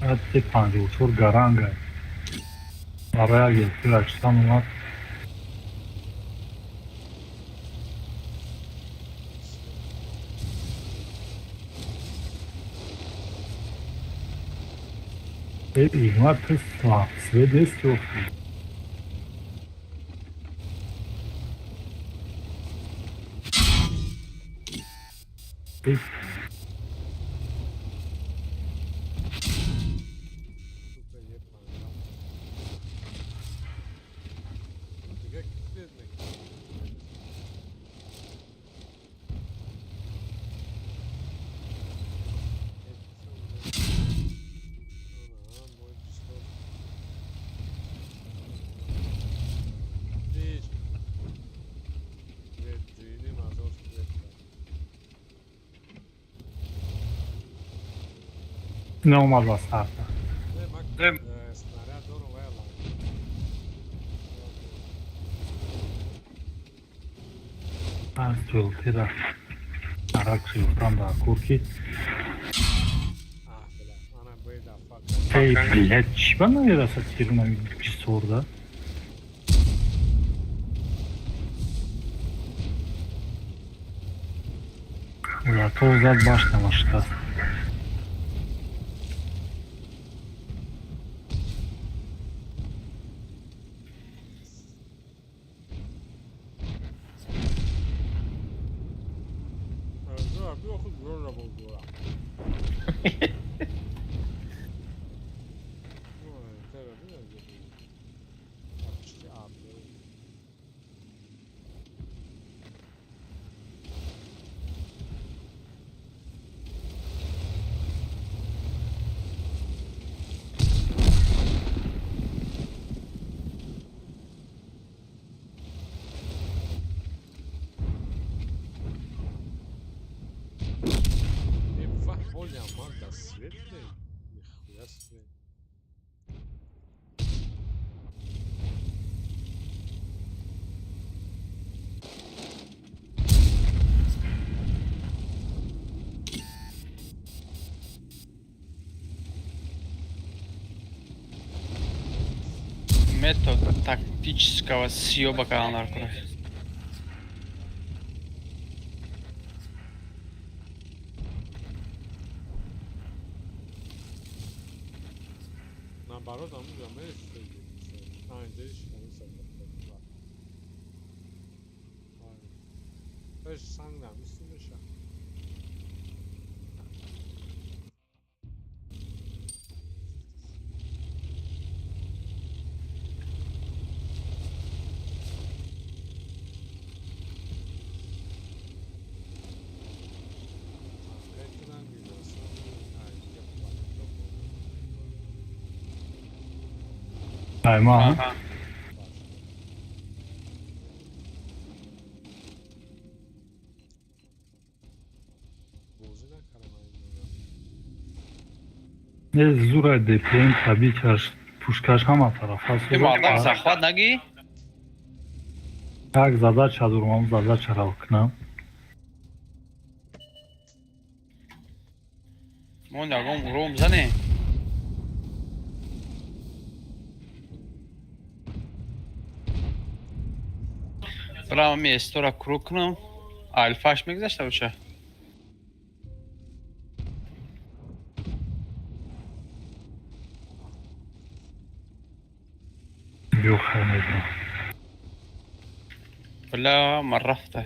Ҳатти 54 гаранга. Барои як элфир читан омад. Э, игма ты слаб, свет нест охи. Э, Дига ки свет мекунад? Наомад ба сарта. Снаряд дорум вайла. Аз тӯлтира арак шифтан дар курки. Аҳ, бля, ана бедафа. Эй, блядь, чӣ ба намерасад тирна ҷисорда? Зато зад башня шикаст. Воля, ман да свет не. Нихуя себе. Метод тактического съеба канал. Наоборот, амуҷа мешуд. А, инҷа шикани сохта. Пеш санг намисту меша. Айма. Не зура ДПМ табичаш пушкаш ҳама тараф аст. Мардак захват нагӣ? Як задача дорам, задачаро кунам. Мон ягон уром зане. Бирам ми эстора круг кунам. Альфаш мегузашта боша. Биё хайр медонам. Бля, ман рафта.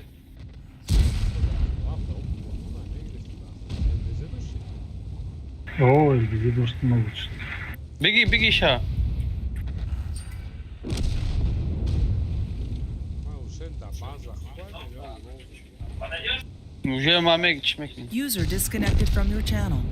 О, ЛБЗ дошт много чит. Беги, беги ша. Уже ма мег чӣ мекунӣ? User disconnected from your channel.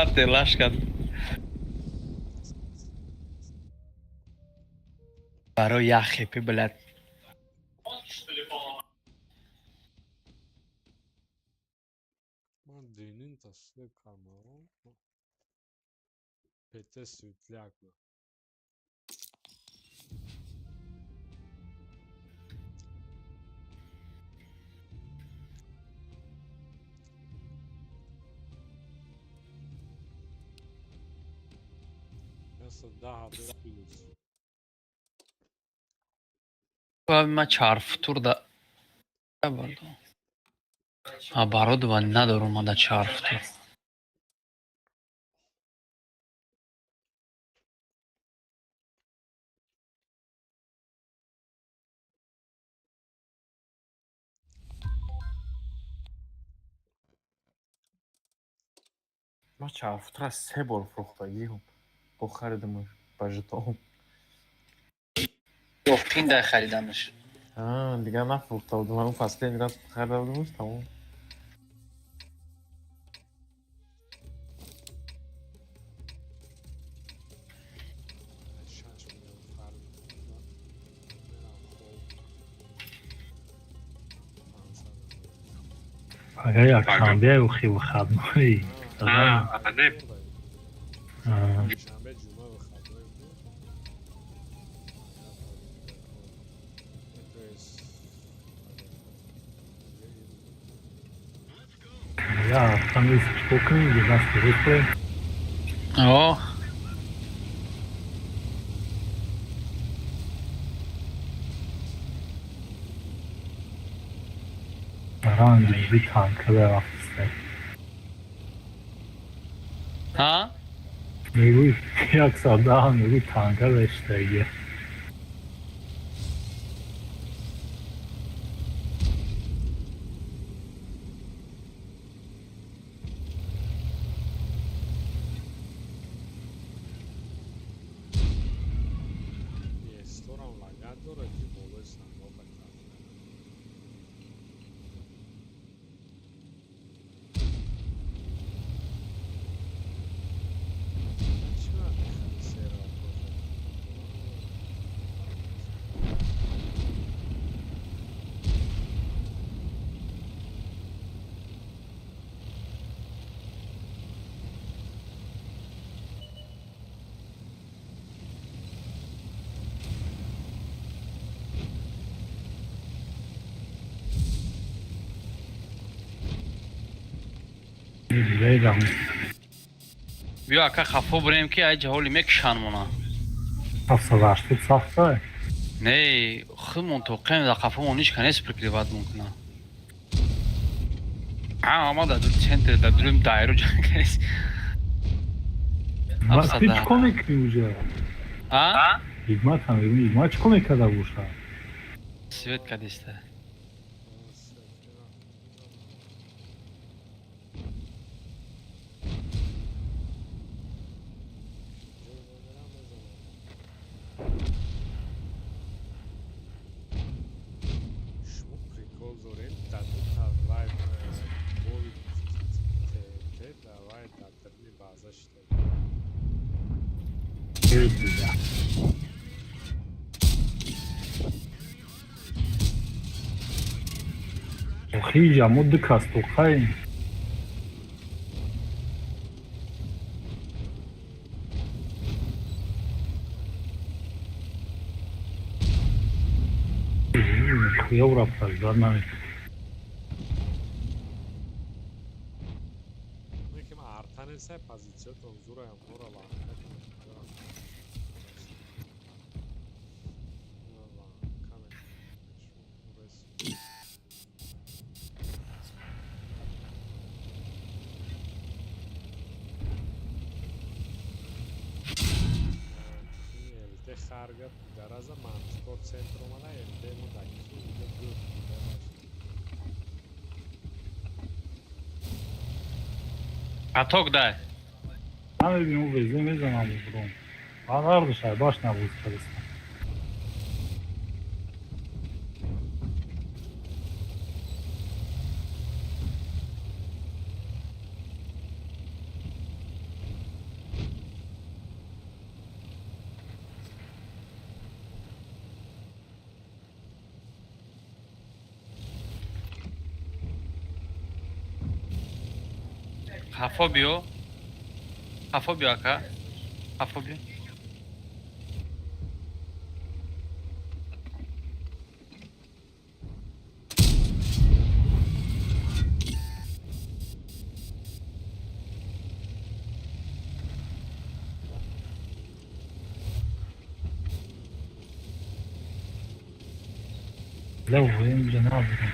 Arte лашкад. Барои як хепи блядь. Ман динин таслиб кардам. ПТ светляк. Ма чарфтур да оборудова надорум да чарфтур. Ма чарфтура се бор фурӯхтагиҳум. Бо харидамаш ба жетон. Ёфтин дай харидамаш. Дигар нафурӯхта будам. Ҳамун последний раз харида будамаш, тамом. Агар якшанбе охи выходной. Я там есть штука, где нас вышли. О. Ранги би танка рафтаст. Ҳа? Мегӯй 110 мегӯй танка рештагия. Биё, ака, хафо бурем, ки ай ҷаҳоли мекушанмона. 780 сафта. Не, худмон тоқем, дар қафомон ҳеч ка нест прикрывать мекуна. Ама дар дури центр, дар дури дайру ҷанг нест. Ты чӣ мекунӣ уже? А? Ҳикмат ҳам мегӯ, ҳикмат чӣ мекарда боша? Свет кадиста. Шумо прикол дорем, дар дута вай бови ТНТ давай дар даруни база шидем. Бля. Охиҷа мо ду кас тоқаем. Хуёвра прождать наметавонем. Мекем артанесай позициятон зураям ҳора ланка кунем. Ланка мекунем. Рес. ЛТ харга дараза мантикор центр омада, ЛТ мо даки ида ду. Каток дай. Намебинем, везе мезанам буром. Ман ҳардушай баш набуз кардастам. Хафо биё. Хафо биё, ака. Хафо биё. Лев инҷа набудам.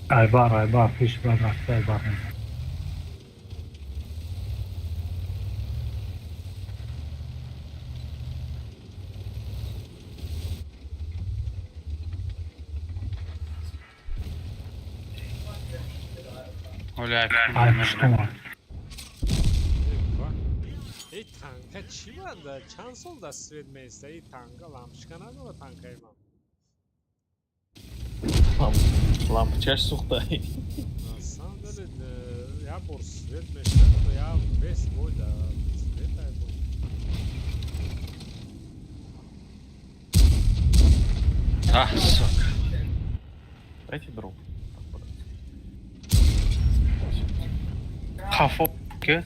Айбар, айбар, пеш бар рафта айбар мезанам. Оля. Ай пуштума. Эй, танка чӣ банда? Чанд сол дар свет меиста? Эй, танка лампочка надора танкаи ман. Лампочкаш сӯхтай. На самом деле, як бор свет мешавад, я весь бой да свет ай бо. А, сука. Дайте дроп. Хафо ки?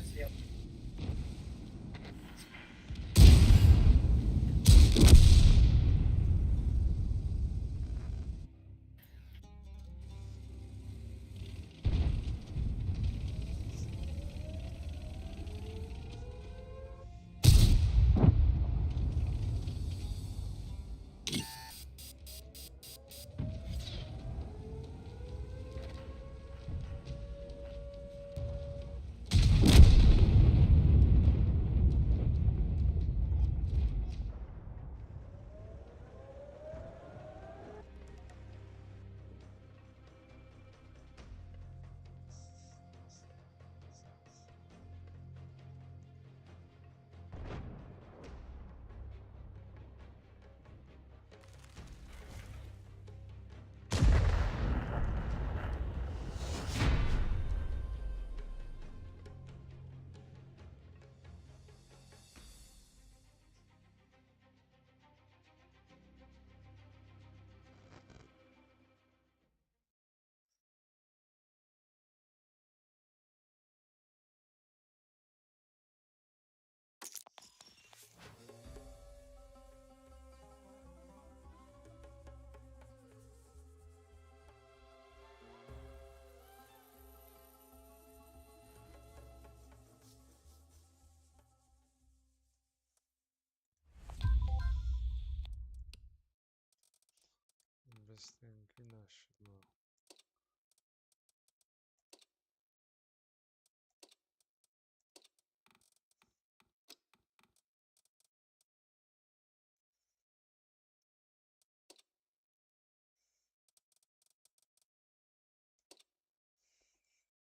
Гуфтестем, ки нашуд.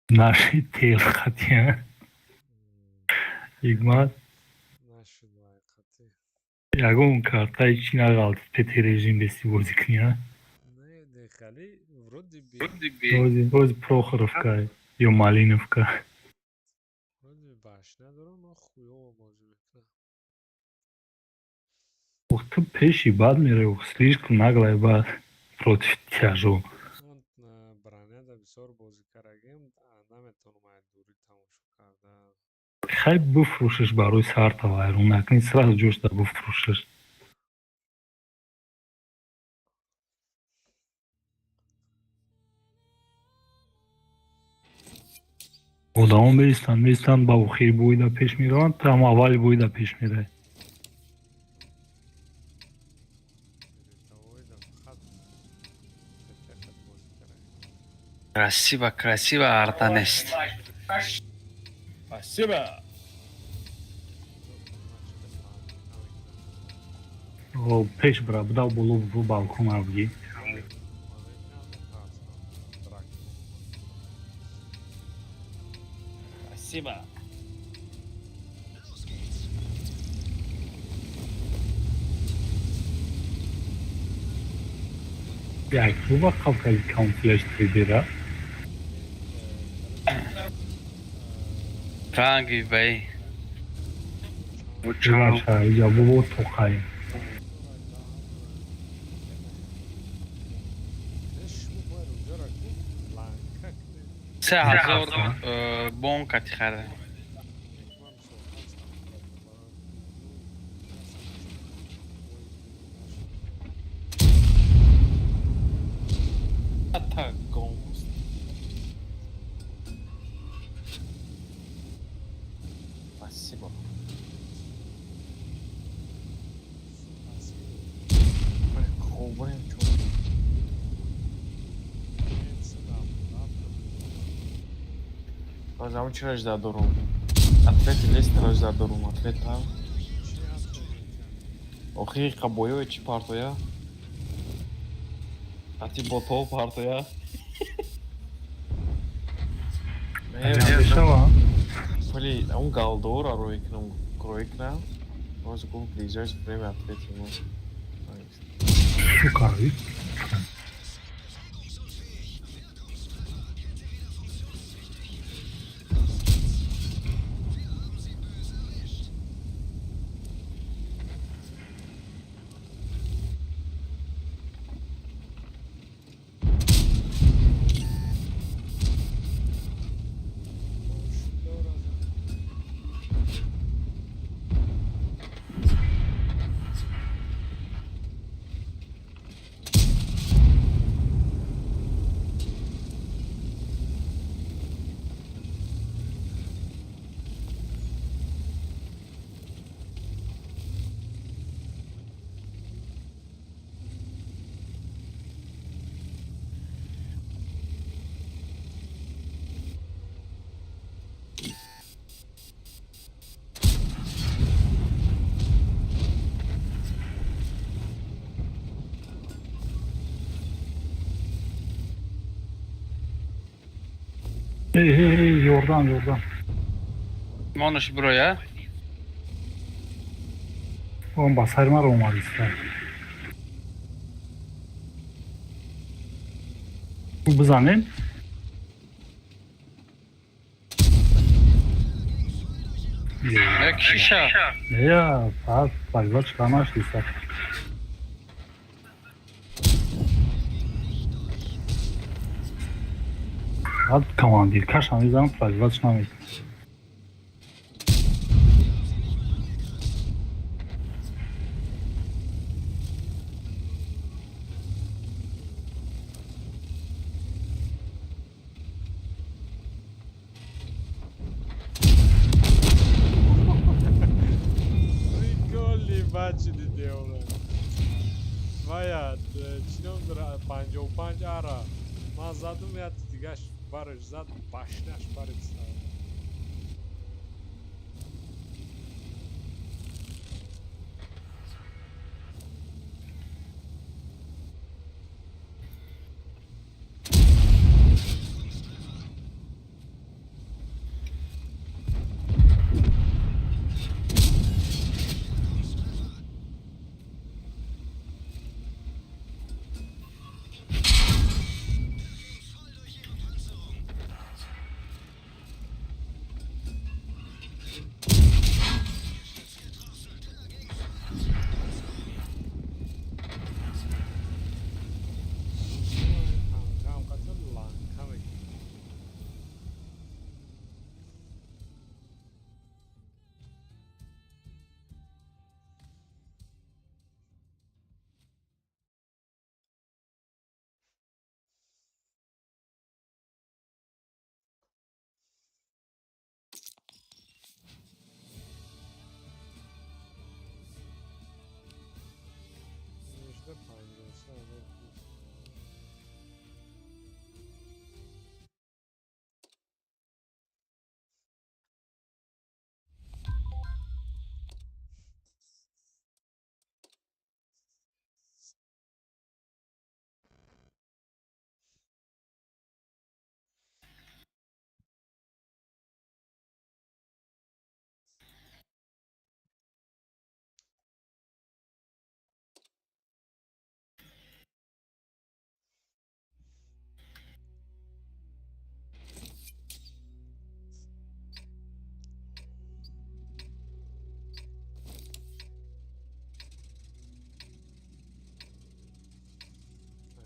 Наши тел қатия. Ҳикмат. Нашуд вай қатӣ. Ягон картаи чӣ нағалт, ПТ режим беси бозӣ кунӣ, а? Не, дехали вроде бы. Ози Прохоровка ё Малиновка. Вроде бы башня дорам, но хуёво бозӣ мекунам. Ух, ту пеши бад меравӣ, слишком наглая бад против тяжо. Ман броняда бисёр бозӣ кардагим, наметавонам ай дурӣ тамошо кардан. Хай, бифурӯшиш барои сарта вайрон накунӣ, сразу ҷошта бифурӯшиш. Одамон меистанд, меистанд, ба охири боида пеш мераванд, ту ҳам аввали боида пеш меравӣ. Передовойда фақат ПТ бозӣ кардагим. Красиво, красиво, арта нест. Спасибо. О, пеш бира, бидав боло бу балкона бигӣ. Спасибо. Як руба қавкали камуфляж тридера. Ранги бай. Бача, иҷа бобо тоқай. Шумо бояд унҷоро ку ланка кунед. 3000 бонка ти харе. Ман мисол 500. Ата гонс. Спасибо. Хобрем чо. Базам чира жда дорум. Ответи Лестера жда дорум, ответа. Охи қабоё чи партоя? Ати ботол партоя. Мешава? Вали, он галдора рой кнам, крой кнам. Может, в ближайшее время ответим. Сука, ви? Эй, эй, эй, ёрдам, ёрдам. Монаш броя. Он ба сари маро омад иста. Бизанем? Як шиша. Я, пас, пагза чиқамаш иста. Баъд командир кашам мезанам, пробивать намекунам. Приколи, бачи дидеола. Вая, чӣ ном дора, 55 ара ман задум, як дигаш бараш зад, башнаш барид. 53 000.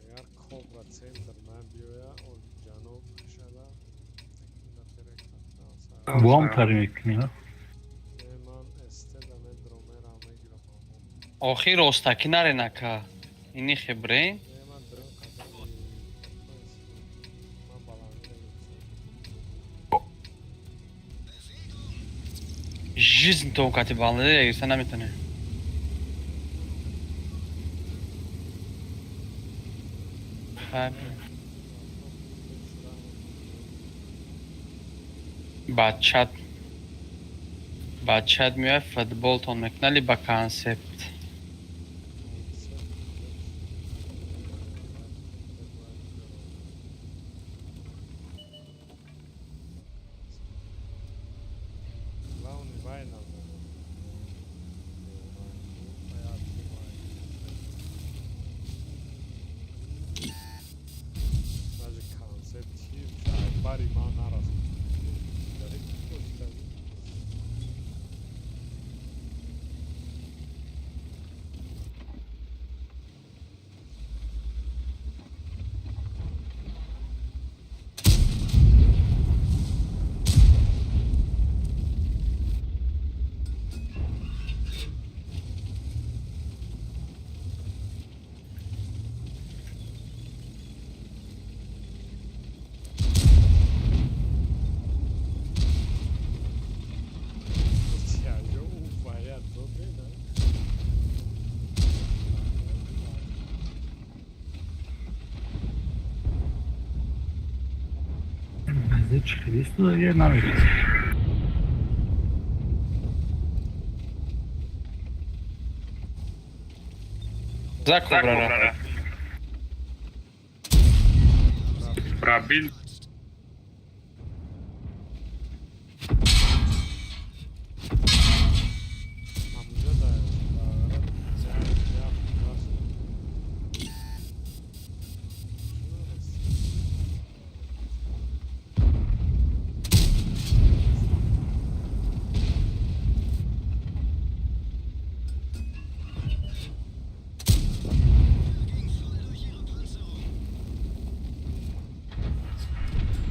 Агар кобра центр набиёя, он ҷануб шава. Бом пари мекунӣ? Ман эстеда медром, мерам, мегирам. Охир ростакӣ нарен, ака, ини хебрен. Ман дрон қадами, ман баландӣ нагирифтам. Жизнь то кати баланди гирифта наметонем. Хайр. Бачат бачат меояд, футболтон мекунад, ли ба концепт. Главный вай нам. Даже концепт бари ман нарас. Доде, да? Маза чӣ хелисту я намедонам. За кобрара. Пробил. Ҳамҷо да ҷа ҷа худаш.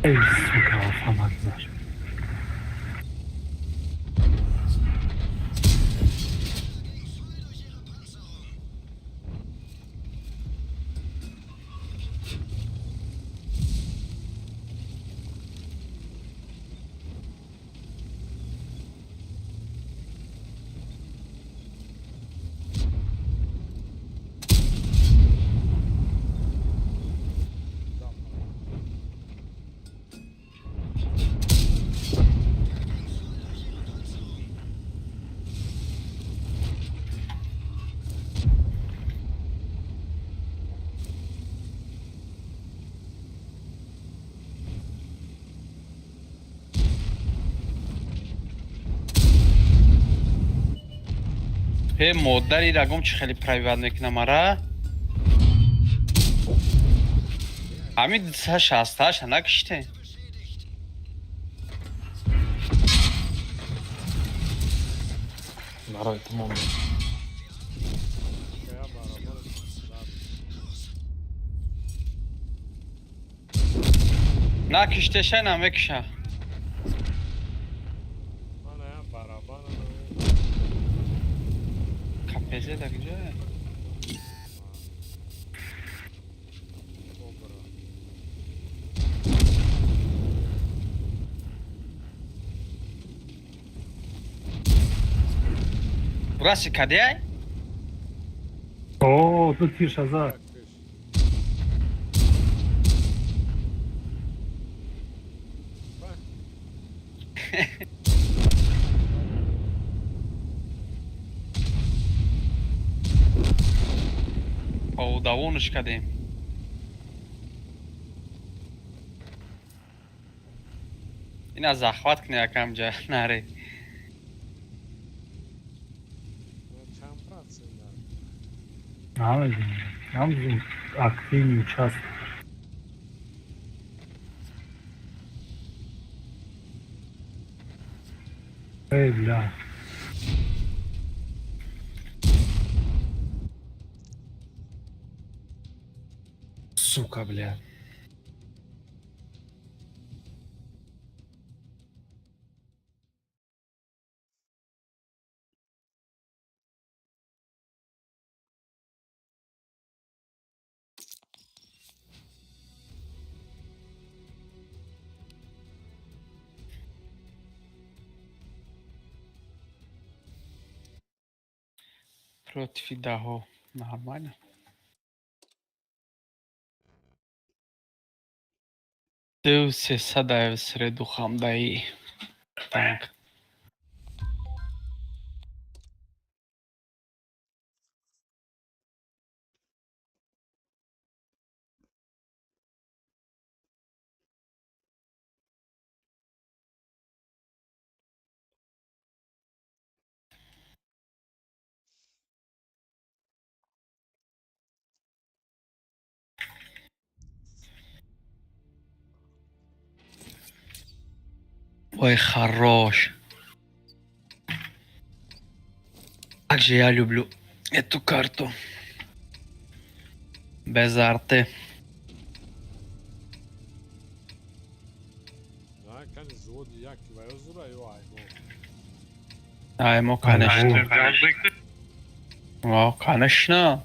Эй, сука, автомат заш. Э, модари рагом, чӣ хеле пробивать мекунам ара. Ҳамин 268 накиште. Барои тамом. Я баробар. Накиштеша, намекиша. Мана я барабан. КПЗ да куҷое? Обра. Раси кадиай? О, ту тирша зад. Давонаш кадем. Ина захват кне якамҷа наре. Чанд процент? Намедонам. Намедонам, активный участок. Эй, бля. Сука, бля. Против даҳо нормально. Ду сесада среду хамдаи танк. Ой, хорош. Как же я люблю эту карту. Без арты. Да, кани взводи яки ва ёзура ё аймо. Аймо, конечно. О, конечно.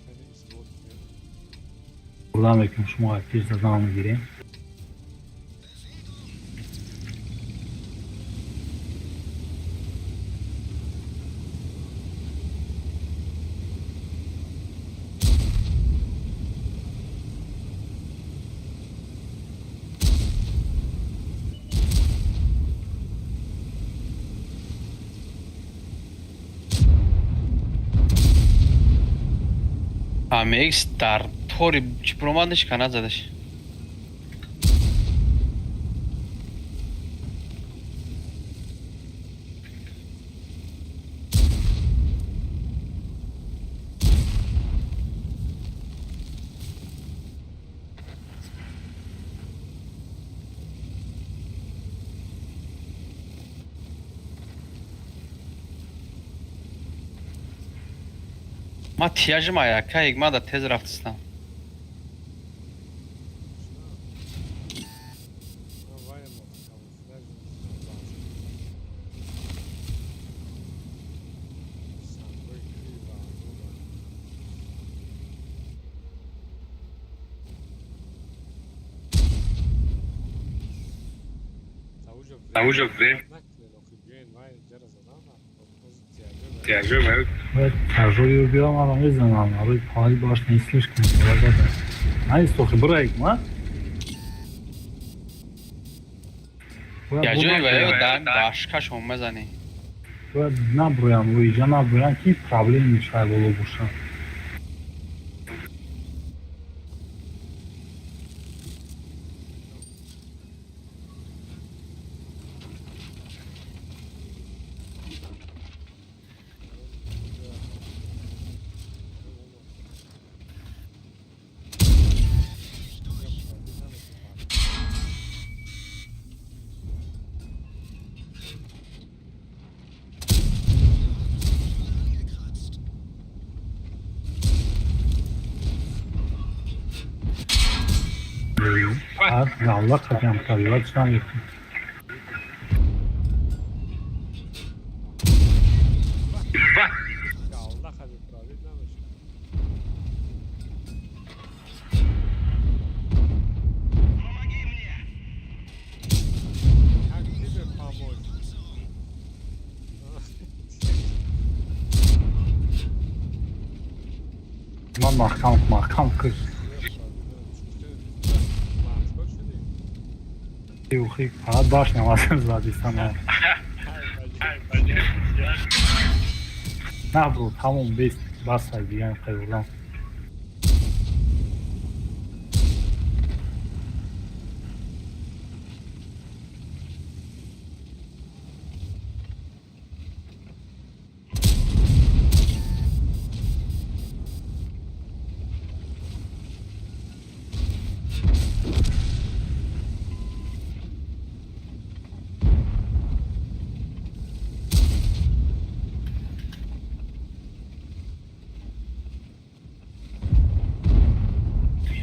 Кани взвод. Бурда мекунем, шумо пеш задан мегирем. АМХ дар тори чӣ буромадаш, ка назадаш. Ма тияжима яка игмада тез рафтистам. Ваемо камуфляж. Сангои кри ва. Ауҷа время тяжело. Бояд тяжёлый биём, ама мезанам. Рӯи панели баш не слишком. Найс, охи брейк, ма? Яҷои ва ё дар дашкашон мезанӣ. Бояд наброям, рӯиҷа наброям, ки проблем мешавад боло бошам. Фақат галла қатиам пробивать намекунад. Галла қати пробить намешавад. Как тебе помочь? Ман маҳкам маҳкам кӯ. Мартикор шудӣ? Ухи фақат башня лазим зади сама. На бро, тамом бест, бас ай дигар қайвурдам.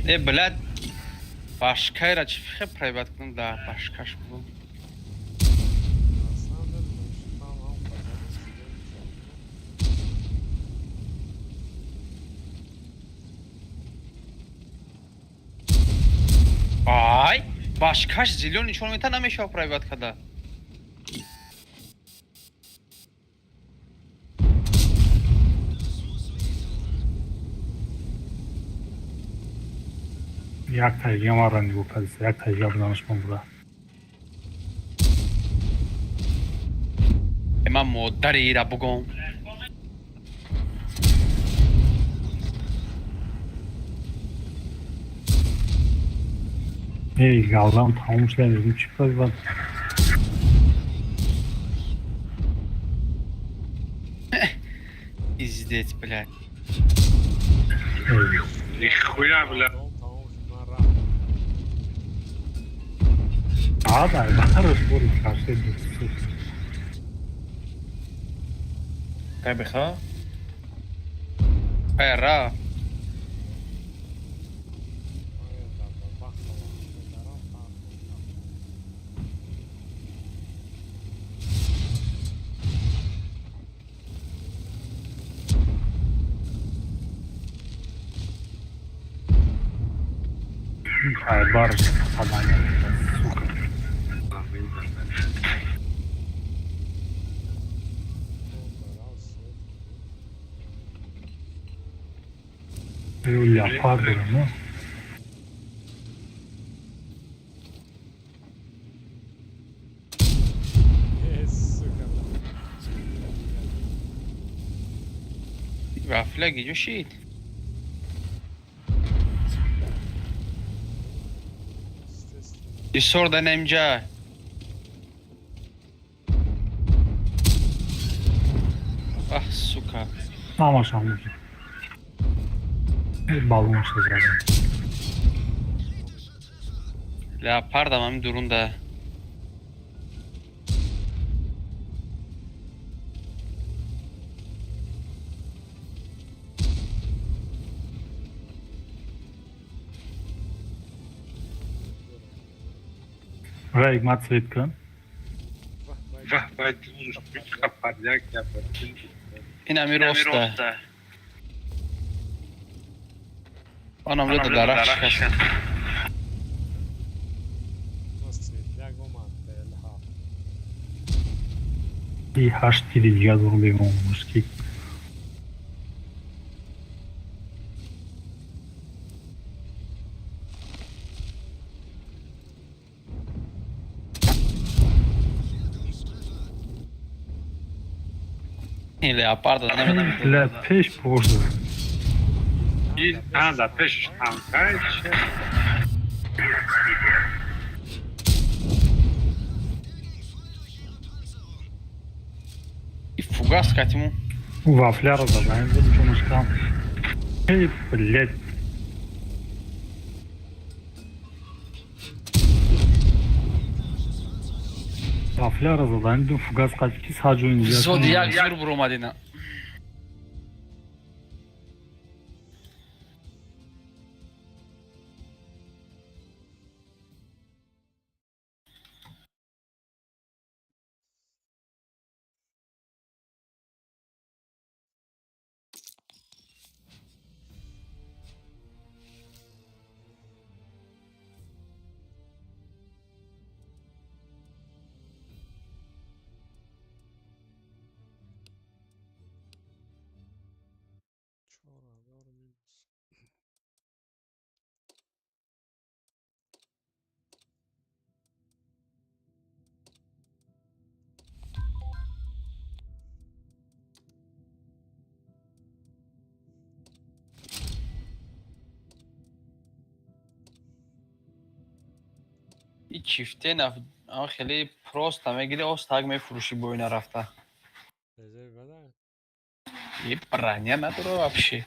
Э, блядь, башкайра чӣ фихе пробивать кунам да башкаш бу. На самом деле, мошинам ҳам қадар шуда. Ай, башкаш зелён нишон мета намешава пробивать када. Як таҷига маро нигоҳ кардиса, як таҷига буданашмон буда. Э, ман модари ира бугом. Эй, галлам тамом шуда, мегӯм чӣ пробивать? Пиздец, блядь. Эй, Нихуя, бля. Тамом шуд, ман рафтам. ада, барош бори кашед. КБХ? Ай, ра. Ай, да, бахтала. Дарам, бахтала. Ай, барош попадание, сука. Эй, леопард дорам, ну. Э, сука, бля. Вафля гиҷо шид? Естественно. Исор да немҷа. Ах, сука. Ҳамашам муҷа. Эй, баллонша задам. Леопардам ҳамин дурунда. Райк мат свет кун. Вах, вай, подяк, я Ин ҳами роста. Анам леда дарахт шикаст. Светляк омад, БЛ7. И ҳашт тири дига дорум бемон мушки. Ин леопарда намедонам. Ля пеш пошда. И, а, да, пеш, танкай, че? И фугас катиму. Вафляро задаем, буду мушкам. Эй, блядь. Вафляро задаем, ду фугас қати ки саҷоин дига. Зод як зур буромадина. И чифте наф хеле просто мегири, остак мефурӯшӣ, бой нарафта. Реже бада. И броня надора вообще.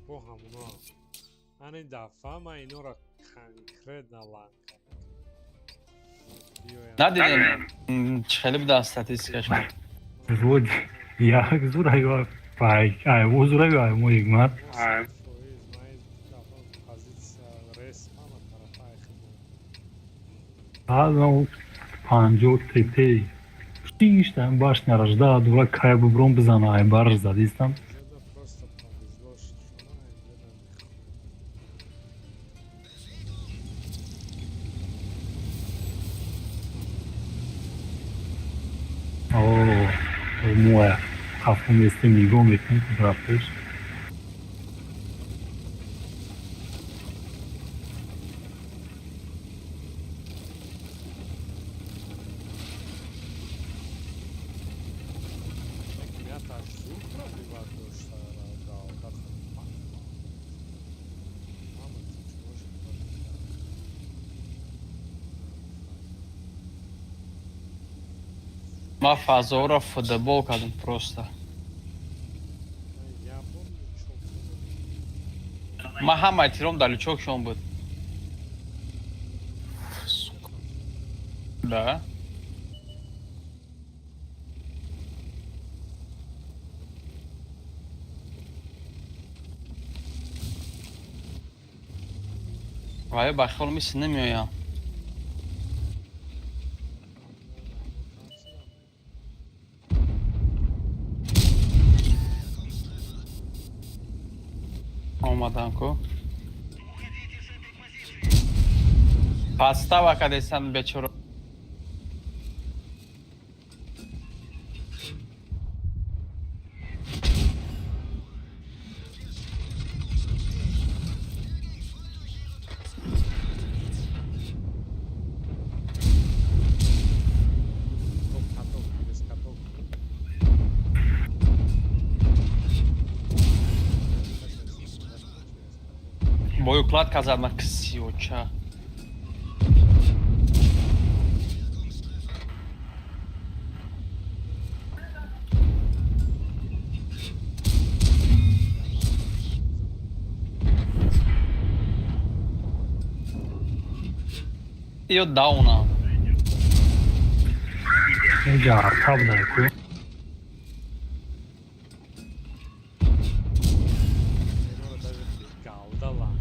Бо ҳамуно ани дафъа ман инора конкретно ланг кардам. Надидем, чӣ хеле будан статистикаш? Вроде як зур ай пай ай узур ай мо игмат. Фоиз ман ин дафъа позитсия рес ҳама тарафа айхидм. Баъзан 50 ТТ шиштан башня ражда дура кай буброн бизана ай бар задистам. Инҷода просто повезло шуд, шумо инҷода мехоҳед. О, моя хафу местем, нигоҳ мекунем рафтеш. Ҳакимияташ зуд пробивать дошта давлат. Ҳама тинч бошад. Ман фазоро футбол кардам просто. Я помню, чо. Ман ҳамаи тиром дар лючок шон буд. Да. Вай, ба хиёл мисли намеоям. Омадам ку. Подстава кардесан бечоро. Топ каток, без каток. Бою кладка зад на ксиоча. Ё дауна. Инҷа арта буда ку. Инора даже галда ланг.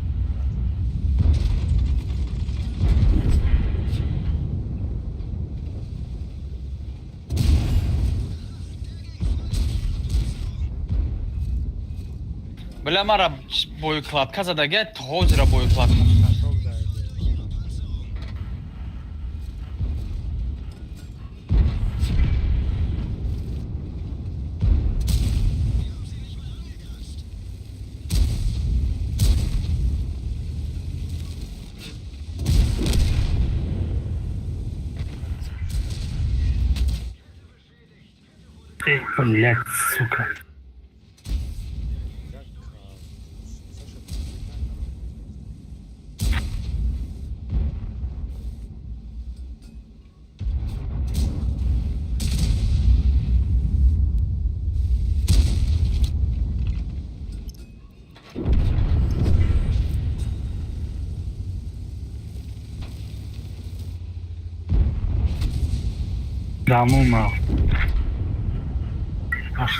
Бля, мара бою кладка задага, ҳозира бою кладка. Каток даде. Эй, блядь, сука. Как Саша. Дамума.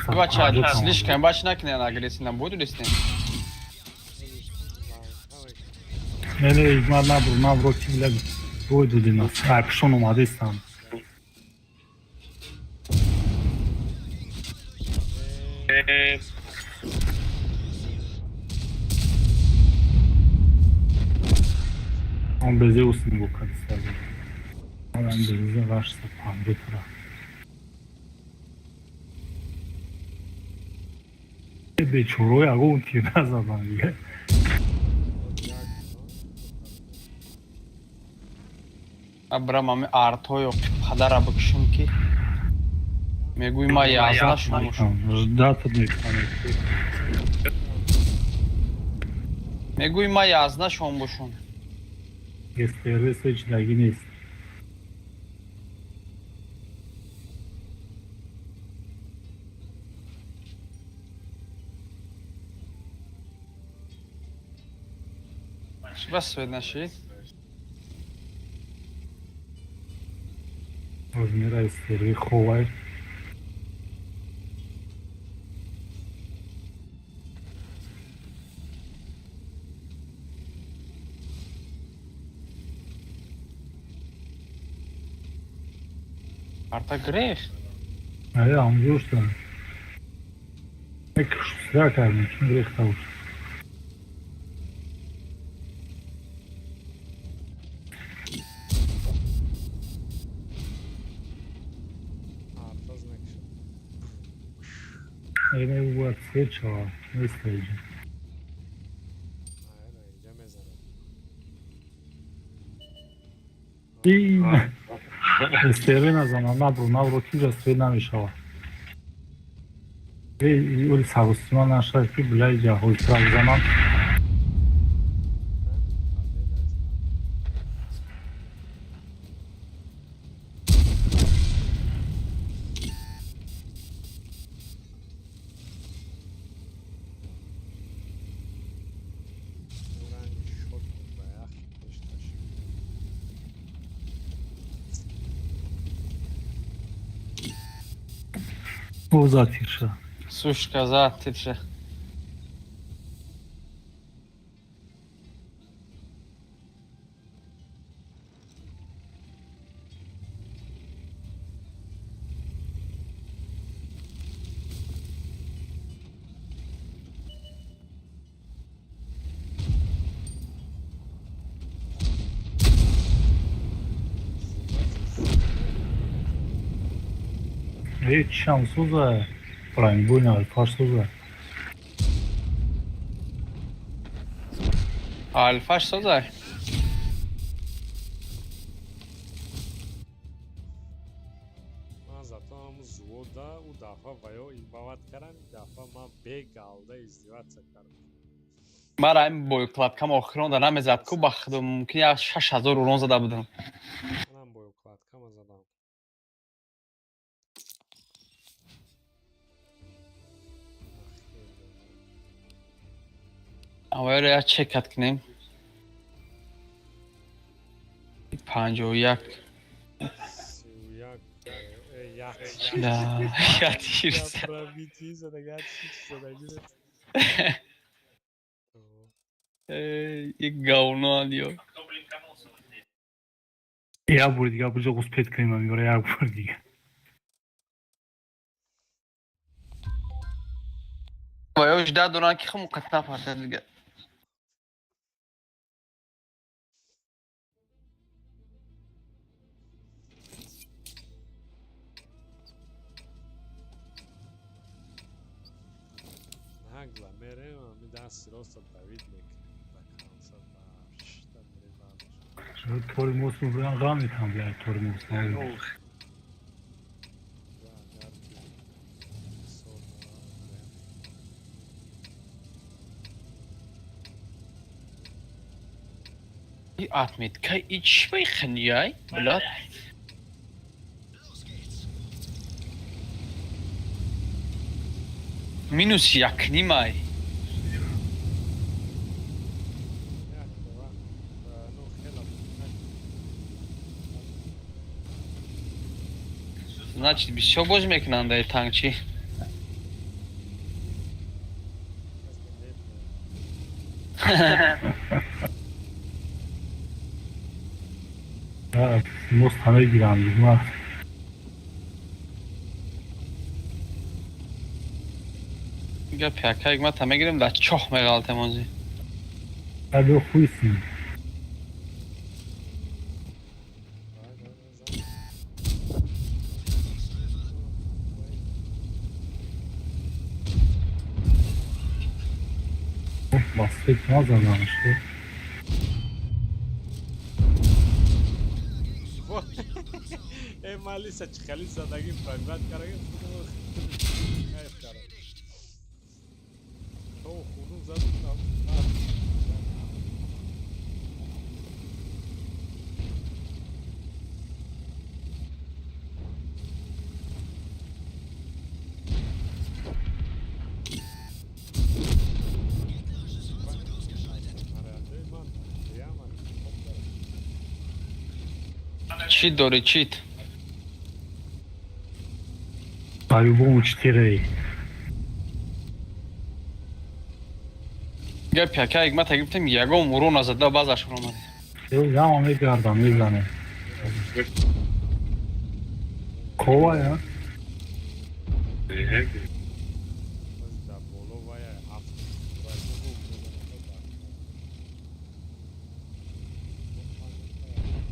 Бача, слишком бач накунен, агрессивно буду листен. Не, не, игмар набур, набур, ки, блядь, бой додӣ нас. Ай, пушон омадистам. Он безеус нигоҳ кардиста. Он безеус вашса 50 тара. Бечорои ягон тир назадан дига. Абрам ами артҳоё падара бикушум ки. Мегӯи ма язда шумо. Ждать мекунам. Мегӯи ма язда шом бошум. СТР ҳеҷ нест. Чӣ бас свет нашид? Размера СТР ховай. Карта грех. Ая, ҳамҷошта. Як шусра кардем, чун грехта буд. Артоз мекушад. Ай, не, бояд свет шава, нест иҷа. Ай, на инҷа мезанад. СТР назанам, набро, набро, ки ҷа свет намешава. Оли сарусима нашад, ки бля иҷа ҳозира бизанам. Ранги шот буд ба ях пешташ. О, затирша. Сушка зад тирша. Эй, чам соза. Бронебойный альфаш соза. Алфаш созай. Ман зато ҳамун зувода ӯ дафъа ва ё имбават кардам, ин дафъа ман бегалда издеваться кардам. Мара ин боекладкам охирон да намезад ку, ба худо, мумкин як 6000 урон зада будам. Манам боекладкама задам. Авайро як чекат кунем. 51. 31, як. Да, я тирса. Пробитие задага, чӣ задаги. Як говно алиё. Як бори дига буҷа успеть кунем, амиёра, як бори дига. Ва ё жда доран ки хуму қат напартад дига. Нагла мерем, ами дасти роста давид мекунем до конца, да шта мерем баъдаш. Тормоз мебурам, ғам метам, бля, тормоз. Агар ки мисол мерем. И отметка и чӣ механияй, блядь? Минус як нимай. Як дава, ну хела Значит, бисёр боз мекунанд дар танкчи. Мост мегирам, ма. Гапи акайк ма та мегирем, дар чоҳ меғалтем озӣ. Бо хуй с ним. Басфет назадам, что? Э, Малиса чӣ хеле задагӣ пробивать карда, кайф кард. То хунук зад. Чит дорӣ, чит. По-любому 4. Гап яка ҳикмата гирифтем, ягон урон назада, баъзаш омад. Яма мегардам, мезанем. Кова я?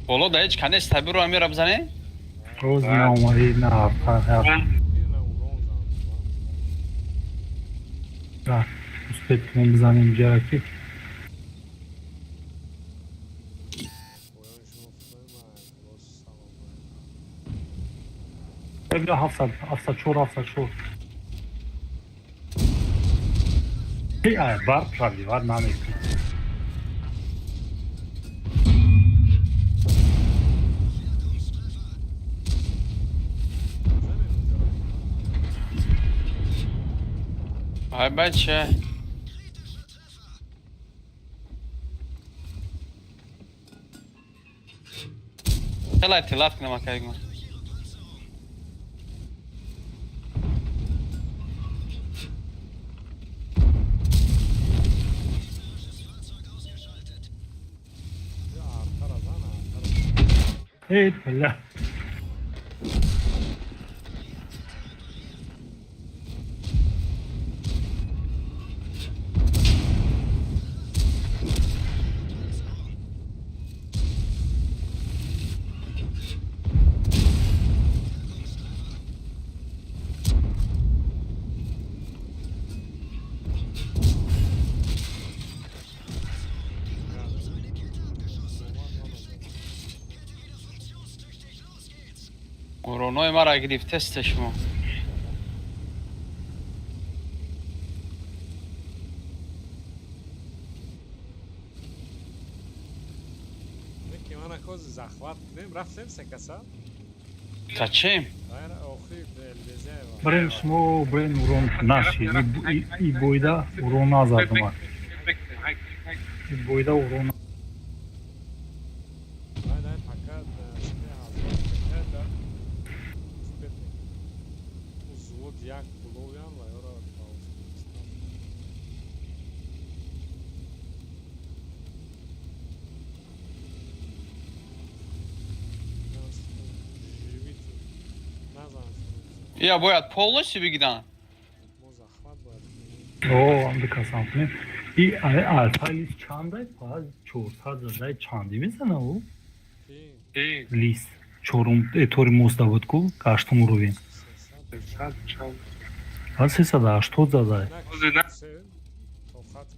Боло да ҳеҷ канес табиро амира бизане? Роз наомади, на ҳафта. Успеть кунем, бизанем ҷараки. Бля, ҳафтсад, 74, 74. Ай, бар пробивать намекунад. Ай бача. Хеле тилат кунам акайгма. Эй, бля. Уронои маро гирифтесте шумо. Ки мана кози захват кунем, рафтем се каса? Зачем? Брен шумо, брен урон наши. И бойда урон назадума. И бойда урон. Я бояд полностью бигирам. О, ам дикасам кунем. И альфа лис чандай? Пас 400 задай чанди мезана ӯ? Лис чорум тори моста буд ку, ҳаштум уровень. 380 задай.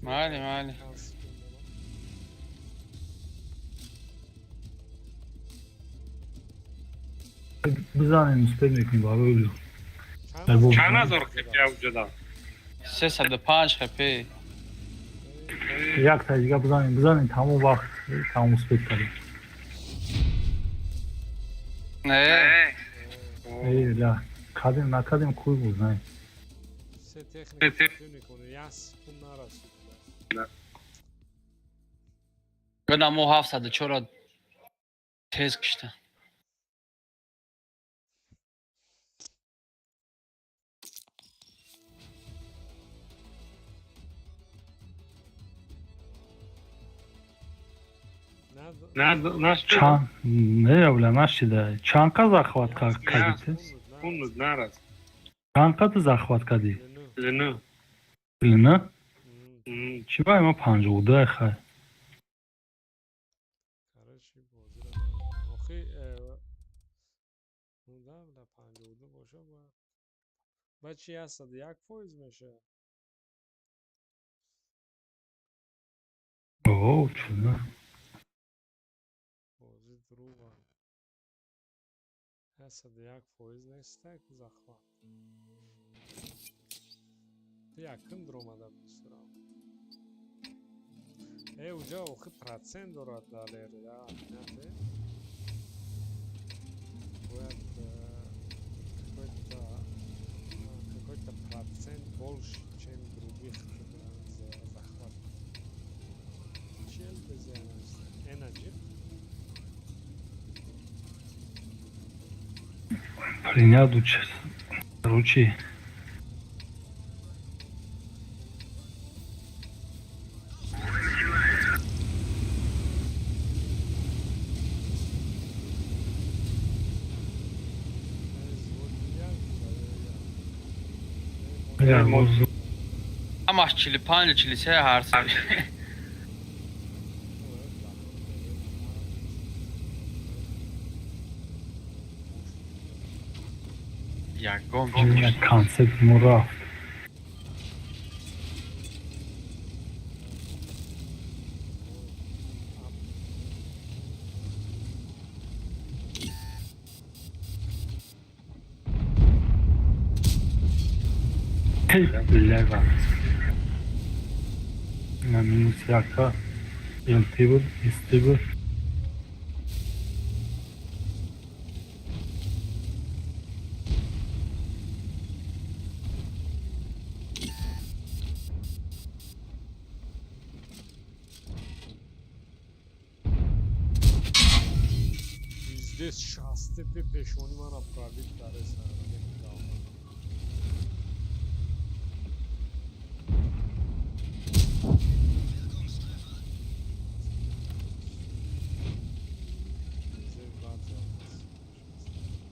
Майли, майли. Бизанем, успеть мекунем барои. Чанд ҳазор хп уҷада? 305 хп. Як та дига бизанем, бизанем, тамом вақт, тамом успеть кардем. Не. Эй, ля, кадем, накадем куй буд, не. Се техника мекунӣ, як секунд нарасид. Бина мо 704 тез кишта. Чанд не, бля, нашида. Чанд ка захват кардите? Чанд ка захват кардӣ? 49? Чӣ бай ма 52 хай. Короче, бозиро охи да 52 боша ба чи 101% меша. О, чуна. Бозӣ дурӯға. 101% нестай ку захват. Ту якум дуромада бисурам. Э, уҷа охи процент дорад далер, я нате. Бояд какой-то процент больше, чем других за захват. Чел без Energy. Принял участие. Короче, Ҳамаш 45, 43 ҳар се. Ягон концепт мо рафт. Бля, на минус яка ЛТ буд, СТ буд. Пиздец, 60 пешони мана пробит дареса.